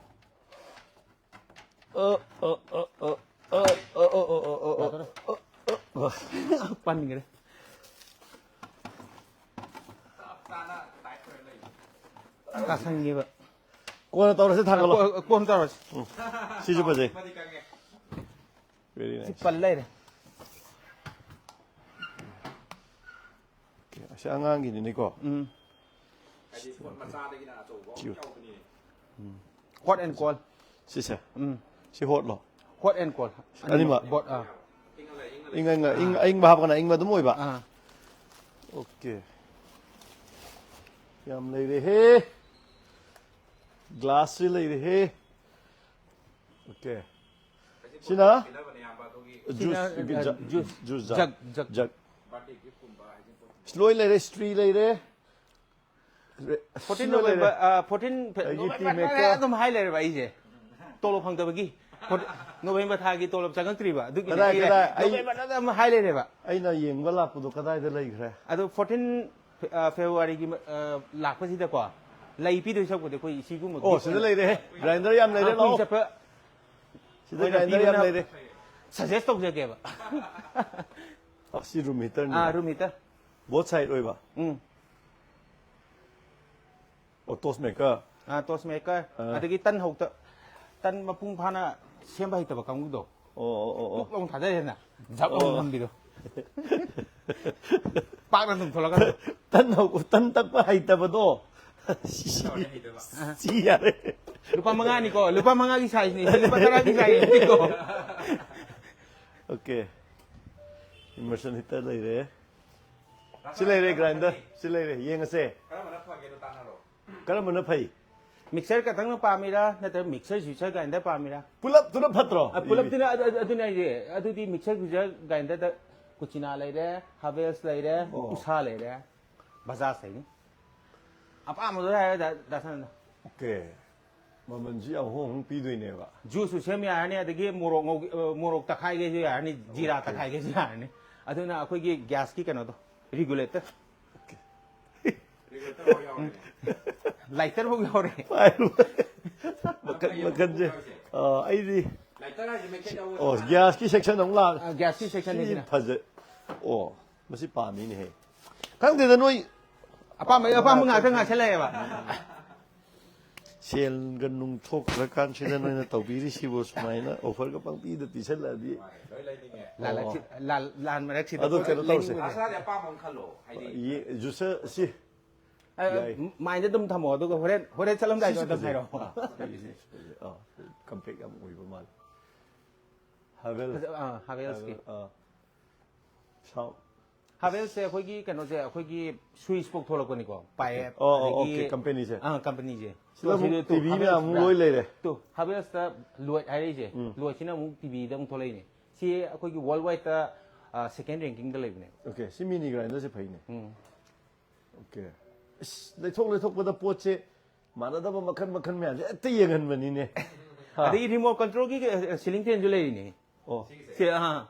ꯑ, ꯑ, ꯑ, ꯑ, ꯑ, ꯑ, ꯑ, ꯑ, ꯑ, ꯑ, ꯑ, ꯑ, ꯑ, ꯑ, ꯑ꯫ ꯄꯟꯈ꯭ꯔꯦ꯫ ꯇꯥꯁꯟꯈꯤꯕ꯫ ꯀꯣꯟꯅ ꯇꯧꯔꯁꯦ, ꯊꯥꯡꯒꯠꯂꯣ꯫ ꯀꯣ-, ꯀꯣꯟꯅ ꯇꯧꯔꯁꯦ꯫ ꯎꯝ꯫ ꯁꯤꯁꯨ ꯐꯖꯩ꯫ Very ꯁꯤ nice꯫ ꯄꯜ ꯂꯩꯔꯦ꯫ ꯑꯣꯀꯦ, ꯑꯁꯤ ꯑꯉꯥꯡꯒꯤꯗꯨꯅꯤꯀꯣ꯫ ꯎꯝ꯫ ꯍꯥꯏꯗꯤ ꯄꯣꯠ ꯃꯆꯥꯗꯒꯤꯅ ꯑꯆꯧꯕ ꯑꯃ cute꯫ ꯌꯥꯎꯕꯅꯤꯅꯦ꯫ Um. Hot and cold꯫ ꯁꯤꯁꯦ? ꯎꯝ꯫ ꯁꯤ ꯍꯣꯠꯂꯣ? Hot and cold꯫ ꯑꯅꯤꯃꯛ? Both, ꯑꯥ꯫ ꯏꯪ, ꯏꯪ, ꯏꯪ, ꯑꯥ꯫ ꯑꯏꯪꯕ ꯍꯥꯞꯄꯒꯅ ꯑꯏꯪꯕ ꯑꯗꯨꯝ ꯑꯣꯏꯕ? ꯑꯥ꯫ ꯑꯣꯀꯦ꯫ ꯌꯥꯝ ꯂꯩꯔꯦꯍꯦ꯫ ꯒ꯭ꯂꯥꯁꯁꯤ ꯂꯩꯔꯦꯍꯦ꯫ ꯑꯣꯀꯦ꯫ ꯁꯤꯅ ꯁꯤꯅ, ꯖꯨꯁ, ꯑ, ꯖ-, juice. Juice jar. Jug, jug. Jug. ꯂꯣꯏ ꯂꯩꯔꯦ, ꯏꯁꯇ꯭ꯔꯤ ꯂꯩꯔꯦ꯫ ꯐꯣꯔꯇꯤꯟ ꯁꯤ ꯂꯣꯏ ꯂꯩꯔꯦ꯫ ꯅꯣꯕꯦꯝꯕꯔ, ꯑ, ꯐꯣꯔꯇꯤꯟ ꯐꯦ-, ꯑꯗꯒꯤ ꯇꯤ ꯅꯣꯕꯦꯝꯕꯔ ꯃꯦꯀꯔ꯫ ꯑꯗꯨꯝ ꯍꯥꯏ ꯂꯩꯔꯦꯕ ꯑꯩꯁꯦ꯫ ꯇꯣꯂꯣꯞ ꯐꯪꯗꯕꯒꯤ꯫ ꯐꯣꯔ- ꯅꯣꯕꯦꯝꯕꯔ ꯊꯥꯒꯤ ꯇꯣꯂꯣꯞ ꯆꯪꯉꯛꯇ꯭ꯔꯤꯕ ꯑꯗꯨꯒꯤ ꯀꯗꯥꯏ, ꯂꯩꯔꯦ꯫ ꯀꯗꯥꯏ? ꯑꯩ- ꯅꯣꯕꯦꯝꯕꯔꯗ ꯑꯗꯨꯝ ꯍꯥꯏ ꯂꯩꯔꯦꯕ꯫ ꯑꯩꯅ ꯌꯦꯡꯕ ꯂꯥꯛꯄꯗꯣ ꯀꯗꯥꯏꯗ ꯂꯩꯈ꯭ꯔꯦ? ꯑꯗꯣ ꯐꯣꯔꯇꯤꯟ ꯐꯦꯕ꯭ꯔꯨꯋꯥꯔꯤꯒꯤ ꯑ, ꯂꯥꯛꯄꯁꯤꯗꯀꯣ ꯂꯩ ꯄꯤꯗꯣꯏ ꯁꯔꯨꯛꯄꯨꯗꯤ ꯑꯩꯈꯣꯏ ꯁꯤꯒꯨꯝꯕ ꯑꯣ, ꯁꯤꯗ ꯂꯩꯔꯦ꯫ ꯒ꯭ꯔꯥꯏꯟꯗꯔ ꯌꯥꯝ ꯂꯩꯔꯦ, ꯑꯩꯈꯣꯏ ꯂꯥꯛꯑꯣ꯫ ꯆꯠꯄ ꯁꯤꯗ ꯒ꯭ꯔꯥꯏꯟꯗꯔ ꯌꯥꯝ ꯂꯩꯔꯦ꯫ ꯁꯖꯦꯁ ꯇꯧꯖꯒꯦꯕ꯫ ꯑꯁꯤ ꯔꯨꯝ ꯍꯤꯇꯔꯅꯤ꯫ ꯑꯥ, ꯔꯨꯝ ꯍꯤꯇꯔ꯫ ꯕꯣꯠ ꯁꯥꯏꯗ ꯑꯣꯏꯕ꯫ ꯎꯝ꯫ ꯑꯣ, ꯇꯣꯁ ꯃꯦꯀꯔ꯫ ꯑꯥ, ꯇꯣꯁ ꯃꯦꯀꯔ꯫ ꯑꯥ꯫ ꯑꯗꯒꯤ ꯇꯟ ꯍꯧꯇ ꯇꯟ ꯃꯄꯨꯡ ꯐꯥꯅ ꯁꯦꯝꯕ ꯍꯩꯇꯕ ꯀꯥꯡꯕꯨꯗꯣ꯫ ꯑꯣ, ꯑꯣ, ꯑꯣ, ꯑꯣ꯫ ꯄꯨꯛ ꯂꯥꯎꯅ ꯊꯥꯗꯔꯦꯅ꯫ ꯖꯛ ꯑꯣ꯫ ꯂꯥꯎꯅ ꯅꯝꯕꯤꯗꯣ꯫ ꯄꯥꯛꯅ ꯑꯗꯨꯝ ꯊꯣꯛꯂꯛꯀꯗꯣ꯫ ꯇꯟ ꯍꯧ-, ꯇꯟ ꯇꯛꯄ ꯍꯩꯇꯕꯗꯣ꯫ ꯁꯤ, ꯁꯤ ꯌꯥꯔꯦ꯫ ꯂꯨꯄꯥ ꯃꯉꯥꯅꯤꯀꯣ, ꯂꯨꯄꯥ ꯃꯉꯥꯒꯤ ꯁꯥꯏꯖꯅꯤ, ꯁꯤ ꯂꯨꯄꯥ ꯇꯔꯥꯒꯤ ꯁꯥꯏꯖꯅꯤꯀꯣ꯫ ꯑꯣꯀꯦ꯫ ꯏꯃꯔꯁꯟ ꯍꯤꯇꯔ ꯂꯩꯔꯦ꯫ ꯁꯤ ꯂꯩꯔꯦ, ꯒ꯭ꯔꯥꯏꯟꯗꯔ꯫ ꯁꯤ ꯂꯩꯔꯦ, ꯌꯦꯡꯉꯁꯦ꯫ ꯀꯔꯝꯕꯅ ꯐꯩ? ꯃꯤꯛꯁꯔ ꯈꯛꯇꯪꯅ ꯄꯥꯝꯃꯤꯔꯥ, ꯅꯠꯇ꯭ꯔꯒ ꯃꯤꯛꯁꯔ ꯁ꯭ꯋꯤꯆꯔ ꯒ꯭ꯔꯥꯏꯟꯗꯔ ꯄꯥꯝꯃꯤꯔꯥ? ꯄꯨꯂꯞꯇꯨꯅ ꯐꯠꯇ꯭ꯔꯣ? ꯑ, ꯄꯨꯂꯞꯇꯨꯅ ꯑꯗꯨ-, ꯑꯗꯨ-, ꯑꯗꯨꯅꯦ ꯍꯥꯏꯁꯦ꯫ ꯑꯗꯨꯗꯤ ꯃꯤꯛꯁꯔ ꯁ꯭ꯋꯤꯆꯔ ꯒ꯭ꯔꯥꯏꯟꯗꯔꯗ ꯀꯨꯆꯤꯅꯥ ꯂꯩꯔꯦ, ꯍꯥꯕꯦꯜꯁ ꯂꯩꯔꯦ, ꯑꯣ꯫ ꯎꯁꯥ ꯂꯩꯔꯦ, ꯕꯖꯥꯖ ꯂꯩꯅꯤ꯫ ꯑꯄꯥꯝꯕꯗꯣ ꯍꯥꯏꯔ ꯗꯥ-, ꯗꯥ ꯁꯅꯥꯅ꯫ ꯑꯣꯀꯦ꯫ ꯃꯃꯜꯁꯨ ꯌꯥꯝ ꯍꯣꯡ ꯍꯣꯡ ꯄꯤꯗꯣꯏꯅꯦꯕ꯫ ꯖꯨꯁꯁꯨ ꯁꯦꯝ ꯌꯥꯔꯅꯤ, ꯑꯗꯒꯤ ꯃꯣꯔꯣꯛ ꯉꯧ-, ꯑ, ꯃꯣꯔꯣꯛ ꯇꯛꯈꯥꯏꯒꯦꯁꯨ ꯌꯥꯔꯅꯤ, ꯖꯤꯔꯥ ꯑꯣꯀꯦ꯫ ꯇꯛꯈꯥꯏꯒꯦꯁꯨ ꯌꯥꯔꯅꯤ꯫ ꯑꯗꯨꯅ ꯑꯩꯈꯣꯏꯒꯤ ꯒ꯭ꯌꯥꯁꯀꯤ ꯀꯩꯅꯣꯗꯣ, ꯔꯤꯒꯨꯂꯦꯇꯔ꯫ ꯑꯣꯀꯦ꯫ ꯂꯥꯏꯇꯔ ꯐꯥꯎ ꯌꯥꯎꯔꯦ꯫ ꯄꯥꯏꯔꯨꯕ꯫ ꯃꯈꯟ ꯃꯈꯟꯁꯦ꯫ ꯑ, ꯑꯩꯗꯤ, ꯂꯥꯏꯇꯔ ꯍꯥꯏꯁꯦ ꯃꯩꯈꯦꯠ ꯌꯥꯎꯕ ꯑꯣ, ꯒ꯭ꯌꯥꯁꯀꯤ ꯁꯦꯛꯁꯟ ꯑꯃꯨꯛ ꯂꯥꯛ꯫ ꯑ, ꯒ꯭ꯌꯥꯁꯀꯤ ꯁꯦꯛꯁꯟ ꯁꯤ ꯍꯥꯏꯁꯤꯅ꯫ ꯐꯖ-, ꯑꯣ, ꯃꯁꯤ ꯄꯥꯝꯃꯤꯅꯦꯍꯦ꯫ ꯈꯪꯗꯦꯗ ꯅꯣꯏ꯫ ꯑꯄꯥꯝꯕ, ꯑꯄꯥꯝꯕ ꯉꯥꯛꯇ ꯉꯥꯛꯁꯜꯂꯛꯑꯦꯕ꯫ ꯁꯦꯜꯒ ꯅꯨꯡ ꯊꯣꯛꯇ꯭ꯔꯀꯥꯟꯁꯤꯗ ꯅꯣꯏꯅ ꯇꯧꯕꯤꯔꯤꯁꯤꯕꯨ ꯁꯨꯃꯥꯏꯅ ꯑꯣꯐꯔꯒ ꯄꯪꯄꯤꯗ ꯄꯤꯁꯜꯂꯛꯑꯗꯤ꯫ ꯂꯥꯟ, ꯂꯥꯟ ꯃꯔꯛꯁꯤꯗ ꯑꯗꯨ ꯀꯩꯅꯣ ꯇꯧꯔꯁꯦ꯫ ꯂꯦꯡꯅꯤꯡꯕꯗ꯫ ꯃꯁꯥꯗꯤ ꯑꯄꯥꯝꯕ ꯑꯃ ꯈꯜꯂꯣ꯫ ꯍꯥꯏꯗꯤ ꯌꯦ-, ꯖꯨꯁꯔ ꯁꯤ꯫ ꯑ, ꯌꯥꯏ꯫ ꯃꯥꯏꯟꯗ ꯑꯗꯨꯝ ꯊꯝꯃꯣ, ꯑꯗꯨꯒ ꯍꯣꯔꯦꯟ, ꯍꯣꯔꯦꯟ ꯆꯠꯂꯝꯗꯥꯏꯗ ꯁꯤꯁꯨ ꯑꯗꯨꯝ ꯐꯖꯩ꯫ ꯍꯥꯏꯔꯛꯑꯣ꯫ ꯑꯥ, ꯁꯤꯁꯨ ꯐꯖꯩ꯫ ꯑꯥ, ꯀꯝꯄꯦꯛ ꯌꯥꯝ ꯑꯣꯏꯕ ꯃꯥꯜꯂꯦ꯫ ꯍꯥꯕꯦꯜ꯫ ꯐꯖ-, ꯑꯥ, ꯍꯥꯕꯦꯜꯁꯀꯤ꯫ ꯍꯥꯕꯦꯜ, ꯑꯥ꯫ ꯁꯥꯎ-, ꯍꯥꯕꯦꯜꯁꯦ ꯑꯩꯈꯣꯏꯒꯤ ꯀꯩꯅꯣꯁꯦ, ꯑꯩꯈꯣꯏꯒꯤ ꯁ꯭ꯋꯤꯁ ꯐꯥꯎ ꯊꯣꯛꯂꯛꯄꯅꯤꯀꯣ꯫ ꯄꯥꯏꯞ, ꯑꯣ, ꯑꯣ, ꯑꯗꯒꯤ ꯑꯣꯀꯦ, ꯀꯝꯄꯦꯅꯤꯁꯦ꯫ ꯑꯥ, ꯀꯝꯄꯦꯅꯤꯁꯦ꯫ ꯁꯤꯗ ꯑꯃꯨꯛ ꯁꯤꯗ ꯇꯨ, ꯇꯤ ꯚꯤ ꯍꯥꯕꯦꯜꯁ ꯃꯌꯥꯝ ꯑꯃꯨꯛ ꯕ꯭ꯔꯥꯟ꯫ ꯂꯣꯏ ꯂꯩꯔꯦ꯫ ꯇꯨ, ꯍꯥꯕꯦꯜꯁꯇ ꯂꯣꯏ ꯍꯥꯏꯔꯛꯏꯁꯦ꯫ ꯎꯝ꯫ ꯂꯣꯏꯁꯤꯅ ꯑꯃꯨꯛ ꯇꯤ ꯚꯤꯗ ꯑꯃꯨꯛ ꯊꯣꯛꯂꯛꯏꯅꯦ꯫ ꯁꯤ ꯑꯩꯈꯣꯏꯒꯤ ꯋꯥꯔꯜ ꯋꯥꯏꯗꯠꯇ, ꯑ, ꯁꯦꯀꯦꯟ ꯔꯦꯡꯀꯤꯡꯗ ꯂꯩꯕꯅꯦ꯫ ꯑꯣꯀꯦ, ꯁꯤ ꯃꯤꯅꯤ ꯒ꯭ꯔꯥꯏꯟꯗꯔꯁꯦ ꯐꯩꯅꯦ꯫ ꯎꯝ꯫ ꯑꯣꯀꯦ꯫ ꯑꯁ, ꯂꯩꯊꯣꯛ ꯂꯩꯊꯣꯛꯄꯗ ꯄꯣꯠꯁꯦ ꯃꯥꯟꯅꯗꯕ ꯃꯈꯜ ꯃꯈꯜ ꯃꯌꯥꯝꯁꯦ ꯍꯦꯛꯇ ꯌꯦꯡꯍꯟꯕꯅꯤꯅꯦ꯫ ꯑꯗꯒꯤ remote controlꯒꯤ ceiling fanꯁꯨ ꯂꯩꯔꯤꯅꯦ꯫ ꯑꯣ ꯁꯤ ꯑꯥ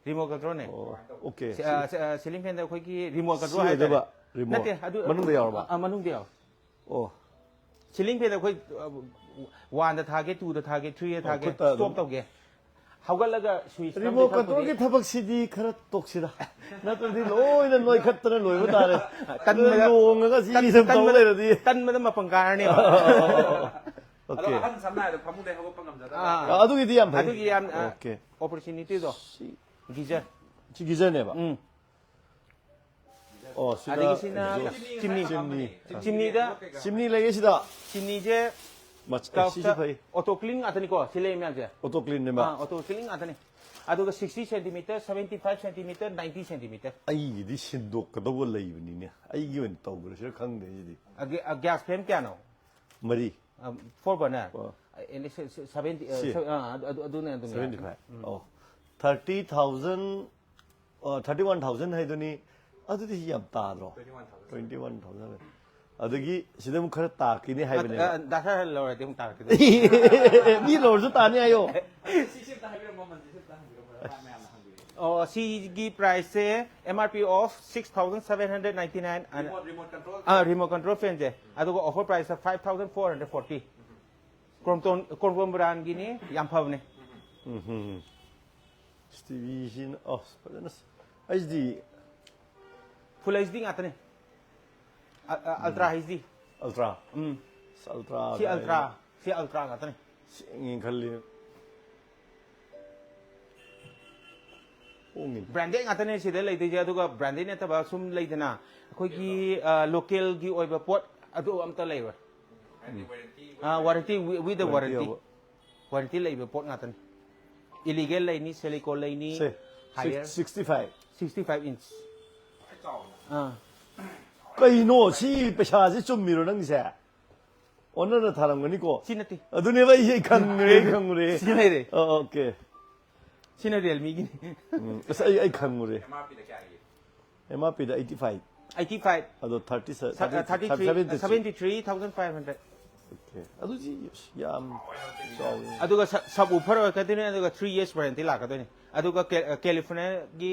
remote controlꯅꯦ꯫ ꯑꯣ ꯑꯣꯀꯦ ꯁꯤ- ꯑ, ꯁꯤ- ꯑ, ceiling fanꯗ ꯑꯩꯈꯣꯏꯒꯤ remote ꯁꯤ control ꯍꯥꯏꯇꯥꯔꯦ꯫ ꯑꯣꯏꯗꯣꯏꯕ remote ꯅꯠꯇꯦ ꯑꯗꯨ ꯃꯅꯨꯡꯗ ꯌꯥꯎꯔꯕ? ꯑ, ꯃꯅꯨꯡꯗ ꯌꯥꯎꯔꯦ꯫ ꯑꯣ Ceiling fanꯗ ꯑꯩꯈꯣꯏ oneꯗ ꯊꯥꯒꯦ, twoꯗ ꯊꯥꯒꯦ, threeꯗ ꯊꯥꯒꯦ, ꯈꯨꯠꯇ ꯑꯗꯨꯝ꯫ Stop ꯇꯧꯒꯦ꯫ ꯍꯧꯒꯠꯂꯒ switch Remote controlꯒꯤ ꯊꯕꯛꯁꯤꯗꯤ ꯈꯔ ꯇꯣꯛꯁꯤꯗ, ꯅꯠꯇ꯭ꯔꯗꯤ ꯂꯣꯏꯅ ꯅꯣꯏꯈꯠꯇꯅ ꯂꯣꯏꯕ ꯇꯥꯔꯦ꯫ ꯇꯟꯕꯗ- ꯂꯣꯡꯉꯒ ꯁꯤ ꯁꯨꯝ ꯇꯧ ꯂꯩꯔꯗꯤ꯫ ꯇꯟꯕꯗ ꯃꯄꯪ ꯀꯥꯔꯅꯦꯕ꯫ ꯑꯗꯣ ꯑꯣꯀꯦ ꯑꯍꯟ ꯁꯝꯅ ꯍꯥꯏꯔꯕꯗ ꯐꯃꯨꯡꯗꯩ ꯍꯧꯒꯠꯄ ꯉꯝꯖꯗꯕ ꯑꯥ꯫ ꯑꯗꯨꯒꯤꯗꯤ ꯌꯥꯝ ꯐꯩ꯫ ꯑꯗꯨꯒꯤ ꯌꯥꯝ ꯑꯣꯀꯦ opportunityꯗꯣ꯫ Geyser꯫ ꯁꯤ geyserꯅꯦꯕ꯫ ꯎꯝ꯫ ꯑꯣ ꯁꯤꯅ ꯑꯗꯒꯤ ꯁꯤꯅ exhaust꯫ ꯆꯤꯝꯅꯤ꯫ ꯆꯤꯝꯅꯤ꯫ ꯆꯤꯝꯅꯤꯗ ꯆꯤꯝꯅꯤ ꯂꯩꯌꯦ ꯁꯤꯗ꯫ ꯆꯤꯝꯅꯤꯁꯦ ꯃꯆ- ꯑꯦ, ꯁꯤꯁꯨ ꯐꯩ꯫ Auto clean ꯉꯥꯛꯇꯅꯤꯀꯣ ꯁꯤ ꯂꯩ ꯃꯌꯥꯝꯁꯦ꯫ Auto cleanꯅꯦꯕ꯫ Auto clean ꯉꯥꯛꯇꯅꯤ꯫ ꯑꯗꯨꯒ sixty centimeter, seventy five centimeter, ninety centimeter꯫ ꯑꯩꯒꯤꯗꯤ ꯁꯤꯟꯗꯣꯛꯀꯗꯧꯕ ꯂꯩꯕꯅꯤꯅꯦ, ꯑꯩꯒꯤ ꯑꯣꯏꯅ ꯇꯧꯈ꯭ꯔꯁꯤꯔ ꯈꯪꯗꯦ ꯁꯤꯗꯤ꯫ ꯑ, gas flame ꯀꯌꯥꯅꯣ? ꯃꯔꯤ꯫ ꯑ, four burner? ꯑꯣ꯫ ꯑ, ꯏꯂꯦꯛ- ꯁ- ꯁ- seventy, ꯑ, ꯁꯤ꯫ ꯁ- ꯑ, ꯑꯗꯨ- ꯑꯗꯨꯅ ꯑꯗꯨꯝ ꯌꯥꯔꯦ꯫ Seventy five꯫ ꯑꯣ thirty thousand, thirty one thousand ꯍꯥꯏꯗꯨꯅꯤ꯫ ꯑꯗꯨꯗꯤ ꯌꯥꯝ ꯇꯥꯗ꯭ꯔꯣ? Twenty one thousand꯫ ꯑꯗꯒꯤ ꯁꯤꯗ ꯑꯃꯨꯛ ꯈꯔ ꯇꯥꯛꯈꯤꯅꯤ ꯍꯥꯏꯕꯅꯦꯕ꯫ ꯑ, ꯗꯥ ꯁꯥꯔ ꯂꯧꯔꯗꯤ ꯑꯃꯨꯛ ꯇꯥꯔꯛꯀꯗꯣꯏꯅꯤ꯫ ꯃꯤ ꯂꯧꯔꯁꯨ ꯇꯥꯅꯤ ꯍꯥꯏꯌꯣ꯫ ꯁꯤꯁꯦ ꯑꯝꯇ ꯍꯥꯏꯕꯤꯔꯝꯃꯣ, ꯃꯃꯜꯁꯤꯁꯨ ꯑꯝꯇ ꯍꯪꯕꯤꯔꯝꯃꯣ, ꯃꯌꯥꯝꯅ ꯍꯪꯕꯤꯔꯛꯑꯦ꯫ ꯑꯣ, ꯁꯤꯒꯤ priceꯁꯦ M R P of six thousand seven hundred ninety nine꯫ Remote, remote control꯫ Ah, remote control fanꯁꯦ꯫ ꯑꯗꯨꯒ offer priceꯇ five thousand four hundred forty꯫ Crompton, Crompton brandꯒꯤꯅꯤ, ꯌꯥꯝ ꯐꯕꯅꯦ꯫ ꯎꯝ꯫ ꯁꯤ ꯇꯤꯚꯤꯁꯤꯅ ꯑꯣ ꯐꯖꯅ ꯑꯩꯁꯤꯗꯤ Full H D ꯉꯥꯛꯇꯅꯦ꯫ ꯑ- ꯑ- Ultra H D꯫ Ultra꯫ ꯎꯝ꯫ ꯑꯁ, Ultra ꯁꯤ Ultra꯫ ꯁꯤ Ultra ꯉꯥꯛꯇꯅꯦ꯫ ꯁꯦꯡꯉꯦ ꯈꯜꯂꯤ꯫ ꯍꯣꯡꯉꯤꯅꯦ꯫ Branded ꯉꯥꯛꯇꯅꯦ ꯁꯤꯗ ꯂꯩꯗꯣꯏꯁꯦ꯫ ꯑꯗꯨꯒ branded ꯅꯠꯇꯕ ꯁꯨꯝ ꯂꯩꯗꯅ ꯑꯩꯈꯣꯏꯒꯤ ꯑ, localꯒꯤ ꯑꯣꯏꯕ ꯄꯣꯠ ꯑꯗꯨ ꯑꯝꯇ ꯂꯩꯔꯣꯏ꯫ ꯑ, warranty with the warranty꯫ Warranty꯫ Warranty ꯂꯩꯕ ꯄꯣꯠ ꯉꯥꯛꯇꯅꯤ꯫ Elegan ꯂꯩꯅꯤ, Celeco ꯂꯩꯅꯤ, ꯁꯦ Haier꯫ sixty five꯫ Sixty five inch꯫ ꯑꯥ꯫ ꯀꯩꯅꯣ ꯁꯤ ꯄꯩꯁꯥꯁꯤ ꯆꯨꯝꯃꯤꯔꯣ ꯅꯪꯒꯤꯁꯦ? ꯑꯣꯟꯅꯅ ꯊꯥꯔꯝꯒꯅꯤꯀꯣ꯫ ꯁꯤ ꯅꯠꯇꯦ꯫ ꯑꯗꯨꯅꯦꯕ ꯑꯩ ꯈꯪꯉꯨꯔꯦ, ꯑꯩ ꯈꯪꯉꯨꯔꯦ꯫ ꯁꯤ ꯂꯩꯔꯦ꯫ ꯑꯣꯀꯦ꯫ ꯁꯤꯅ Realmeꯒꯤꯅꯤ꯫ ꯎꯝ, ꯑꯁ ꯑꯩ ꯑꯩ ꯈꯪꯉꯨꯔꯦ꯫ MRPꯗ ꯀꯌꯥꯒꯤ? MRPꯗ eighty five꯫ Eighty five꯫ ꯑꯗꯣ thirty Thirty three, seventy three thousand five hundred꯫ ꯑꯗꯨꯗꯤ ꯌꯥꯝ ꯆꯥꯎꯋꯦ꯫ ꯑꯗꯨꯒ ꯁꯕ ꯋꯨꯐꯔ ꯑꯣꯏꯔꯛꯀꯗꯣꯏꯅꯤ, ꯑꯗꯨꯒ ꯊ꯭ꯔꯤ ꯌꯔꯁ ꯋꯥꯔꯦꯟꯇꯤ ꯂꯥꯛꯀꯗꯣꯏꯅꯤ꯫ ꯑꯗꯨꯒ ꯀꯦꯂꯤꯐꯣꯔꯅꯤꯌꯥꯒꯤ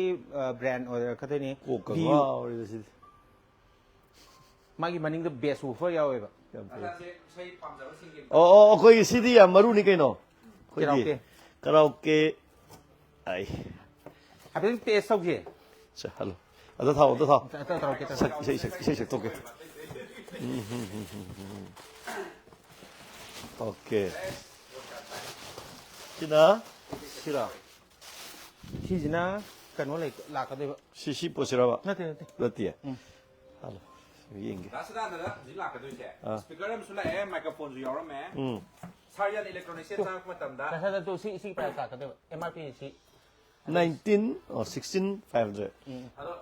ꯕ꯭ꯔꯥꯟ ꯑꯣꯏꯔꯛꯀꯗꯣꯏꯅꯤ꯫ ꯀꯣꯛꯀ ꯚꯤꯌꯨ꯫ ꯉꯥꯎꯔꯦꯗ ꯁꯤꯗꯤ꯫ ꯃꯥꯒꯤ ꯃꯅꯤꯡꯗ ꯕꯦꯁ ꯋꯨꯐꯔ ꯌꯥꯎꯋꯦꯕ꯫ ꯌꯥꯝ ꯐꯩ꯫ ꯑꯗ ꯁꯤ ꯏꯁꯩ ꯄꯥꯝꯖꯕꯁꯤꯡꯒꯤ ꯑꯣ ꯑꯣ, ꯑꯩꯈꯣꯏꯒꯤ ꯁꯤꯗꯤ ꯌꯥꯝ ꯃꯔꯨꯅꯤ ꯀꯩꯅꯣ꯫ ꯑꯩꯈꯣꯏꯒꯤ ꯀꯦꯔꯥꯎꯀꯦ꯫ ꯀꯔꯥꯎꯀꯦ꯫ ꯑꯩ꯫ ꯍꯥꯏꯐꯦꯠ ꯇꯦꯁ ꯇꯧꯁꯦ꯫ ꯁꯦ, ꯍꯜꯂꯣ꯫ ꯑꯗ ꯊꯥꯎ, ꯑꯗ ꯊꯥꯎ꯫ ꯑꯇ ꯇꯧꯔꯛꯀꯦ, ꯇꯧꯔꯛꯀꯦ꯫ ꯁꯛ- ꯏꯁꯩ ꯁꯛ- ꯏꯁꯩ ꯁꯛꯇꯣꯛꯀꯦ꯫ ꯑꯣꯀꯦ꯫ ꯁꯤꯅ ꯁꯤꯔꯣ? ꯁꯤꯁꯤꯅ ꯀꯩꯅꯣ ꯂꯩ ꯂꯥꯛꯀꯗꯣꯏꯕ꯫ ꯁꯤ ꯁꯤ ꯄꯣꯠꯁꯤꯔꯕ? ꯅꯠꯇꯦ, ꯅꯠꯇꯦ꯫ ꯅꯠꯇꯤꯌꯦ꯫ ꯎꯝ꯫ ꯍꯜꯂꯣ꯫ ꯌꯦꯡꯒꯦ꯫ ꯗꯥ ꯁꯗꯥꯅꯟꯗ ꯍꯧꯖꯤꯛ ꯂꯥꯛꯀꯗꯣꯏꯁꯦ ꯑꯥ꯫ ꯁ꯭ꯄꯤꯀꯔ ꯑꯃꯁꯨ ꯂꯥꯛꯑꯦ, ꯃꯥꯏꯀ꯭ꯔꯣꯐꯣꯟꯁꯨ ꯌꯥꯎꯔꯝꯃꯦ꯫ ꯎꯝ꯫ ꯁꯥꯔ ꯌꯥꯟ ꯏꯂꯦꯛꯇ꯭ꯔꯣꯅꯤꯛꯁꯦ ꯆꯪꯉꯛꯄ ꯃꯇꯝꯗ ꯉꯁꯥꯏꯗ ꯇꯨ ꯁꯤ ꯁꯤ ꯄ꯭ꯔꯥꯏꯁ ꯂꯥꯛꯀꯗꯣꯏꯕ꯫ ꯑꯦꯝ ꯑꯥꯔ ꯄꯤ ꯁꯤ꯫ ꯅꯥꯏꯟꯇꯤꯟ ꯑꯣ ꯁꯤꯛꯁꯇꯤꯟ ꯐꯥꯏꯚ ꯍꯟꯗ꯭ꯔꯦꯠ꯫ ꯑꯗꯣ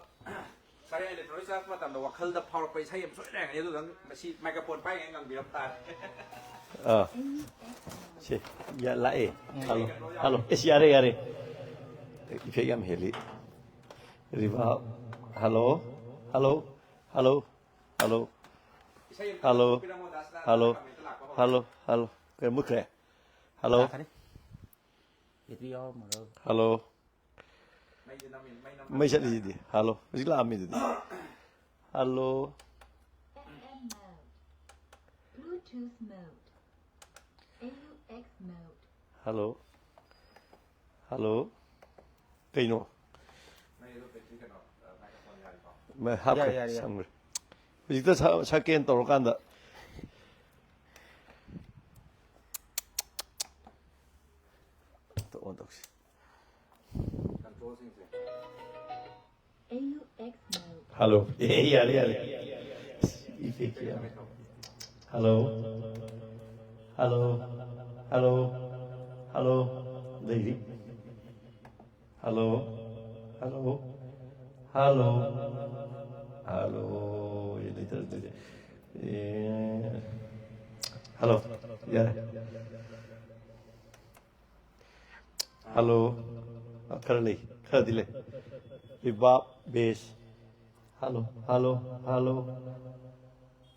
ꯁꯥꯔ ꯌꯥꯟ ꯏꯂꯦꯛꯇ꯭ꯔꯣꯅꯤꯛ ꯆꯪꯉꯛꯄ ꯃꯇꯝꯗ ꯋꯥꯈꯜꯗ ꯐꯥꯎꯔꯛꯄ ꯏꯁꯩ ꯑꯃ ꯁꯣꯏꯗꯅ ꯂꯩꯔꯝꯒꯅꯤ, ꯑꯗꯨꯗꯪ ꯃꯁꯤ ꯃꯥꯏꯀ꯭ꯔꯣꯐꯣꯟ ꯄꯥꯏꯔꯤꯉꯩ ꯉꯪꯕꯤꯔꯝ ꯇꯥꯔꯦ꯫ ꯑꯥ꯫ ꯁꯤ ꯌꯥ- ꯂꯥꯛꯑꯦ꯫ ꯍꯜꯂꯣ꯫ ꯍꯜꯂꯣ꯫ ꯑꯦꯁ, ꯌꯥꯔꯦ, ꯌꯥꯔꯦ꯫ ꯏꯐꯦꯛ ꯌꯥꯝ ꯍꯦꯜꯂꯤ꯫ ꯔꯤꯚꯥ꯫ ꯍꯜꯂꯣ꯫ ꯍꯜꯂꯣ꯫ ꯍꯜꯂꯣ꯫ ꯍꯜꯂꯣ꯫ ꯏꯁꯩ ꯑꯃ ꯍꯜꯂꯣ꯫ ꯄꯤꯔꯝꯃꯣ, ꯗꯥ ꯁꯗꯥꯅꯟꯗ ꯍꯜꯂꯣ꯫ ꯀꯃꯦꯟꯇ ꯂꯥꯛꯄ ꯍꯧꯔꯦ꯫ ꯍꯜꯂꯣ꯫ ꯍꯜꯂꯣ꯫ ꯀꯩ ꯃꯨꯠꯈ꯭ꯔꯦ? ꯍꯜꯂꯣ꯫ ꯂꯥꯛꯀꯅꯤ꯫ ꯕꯦꯇ꯭ꯔꯤ ꯌꯥꯎꯔꯝꯃꯔꯣꯏ꯫ ꯍꯜꯂꯣ꯫ ꯃꯩꯁꯦ ꯅꯝꯃꯤ, ꯃꯩ ꯅꯝ ꯃꯩ ꯆꯠꯂꯤꯁꯤꯗꯤ꯫ ꯍꯜꯂꯣ꯫ ꯍꯧꯖꯤꯛ ꯂꯥꯛꯑꯝꯃꯤꯗꯨꯗꯤ꯫ Hello. F M mode. Bluetooth mode. A U X mode. Hello. Hello. ꯀꯩꯅꯣ? ꯃꯩ ꯑꯗꯣ ꯕꯦꯇ꯭ꯔꯤ ꯀꯩꯅꯣ, ꯑ, ꯃꯥꯏꯀ꯭ꯔꯣꯐꯣꯟ ꯌꯥꯔꯤꯀꯣ? ꯃ- ꯍꯥꯞꯈ꯭ꯔꯦ, ꯌꯥꯔꯦ, ꯌꯥꯔꯦ, ꯌꯥꯔꯦ꯫ ꯁꯝꯈ꯭ꯔꯦ꯫ ꯍꯧꯖꯤꯛꯇ ꯁ- ꯁꯛꯀꯦꯅ ꯇꯧꯔꯀꯥꯟꯗ ꯑꯝꯇ ꯑꯣꯟ ꯇꯧꯁꯤ꯫ ꯀꯟꯇ꯭ꯔꯣꯜꯁꯤꯡꯁꯦ꯫ A U X mode. Hello. ꯑꯦ, ꯌꯥꯔꯦ, ꯌꯥꯔꯦ꯫ ꯏꯐꯦꯛꯁꯦ ꯌꯥꯝ- ꯍꯜꯂꯣ꯫ ꯍꯜꯂꯣ꯫ ꯍꯜꯂꯣ꯫ ꯍꯜꯂꯣ꯫ ꯂꯩꯔꯤ꯫ ꯍꯜꯂꯣ꯫ ꯍꯜꯂꯣ꯫ ꯍꯜꯂꯣ꯫ ꯍꯜꯂꯣ꯫ ꯑꯦ, ꯂꯩꯇ꯭ꯔꯦ, ꯂꯩꯇ꯭ꯔꯦ꯫ ꯑꯦ, ꯍꯜꯂꯣ꯫ ꯌꯥꯔꯦ꯫ ꯍꯜꯂꯣ꯫ ꯑ, ꯈꯔ ꯂꯩ꯫ ꯈꯔꯗꯤ ꯂꯩ꯫ ꯔꯤꯕꯥꯞ, ꯕꯦꯁ꯫ ꯍꯜꯂꯣ꯫ ꯍꯜꯂꯣ꯫ ꯍꯜꯂꯣ꯫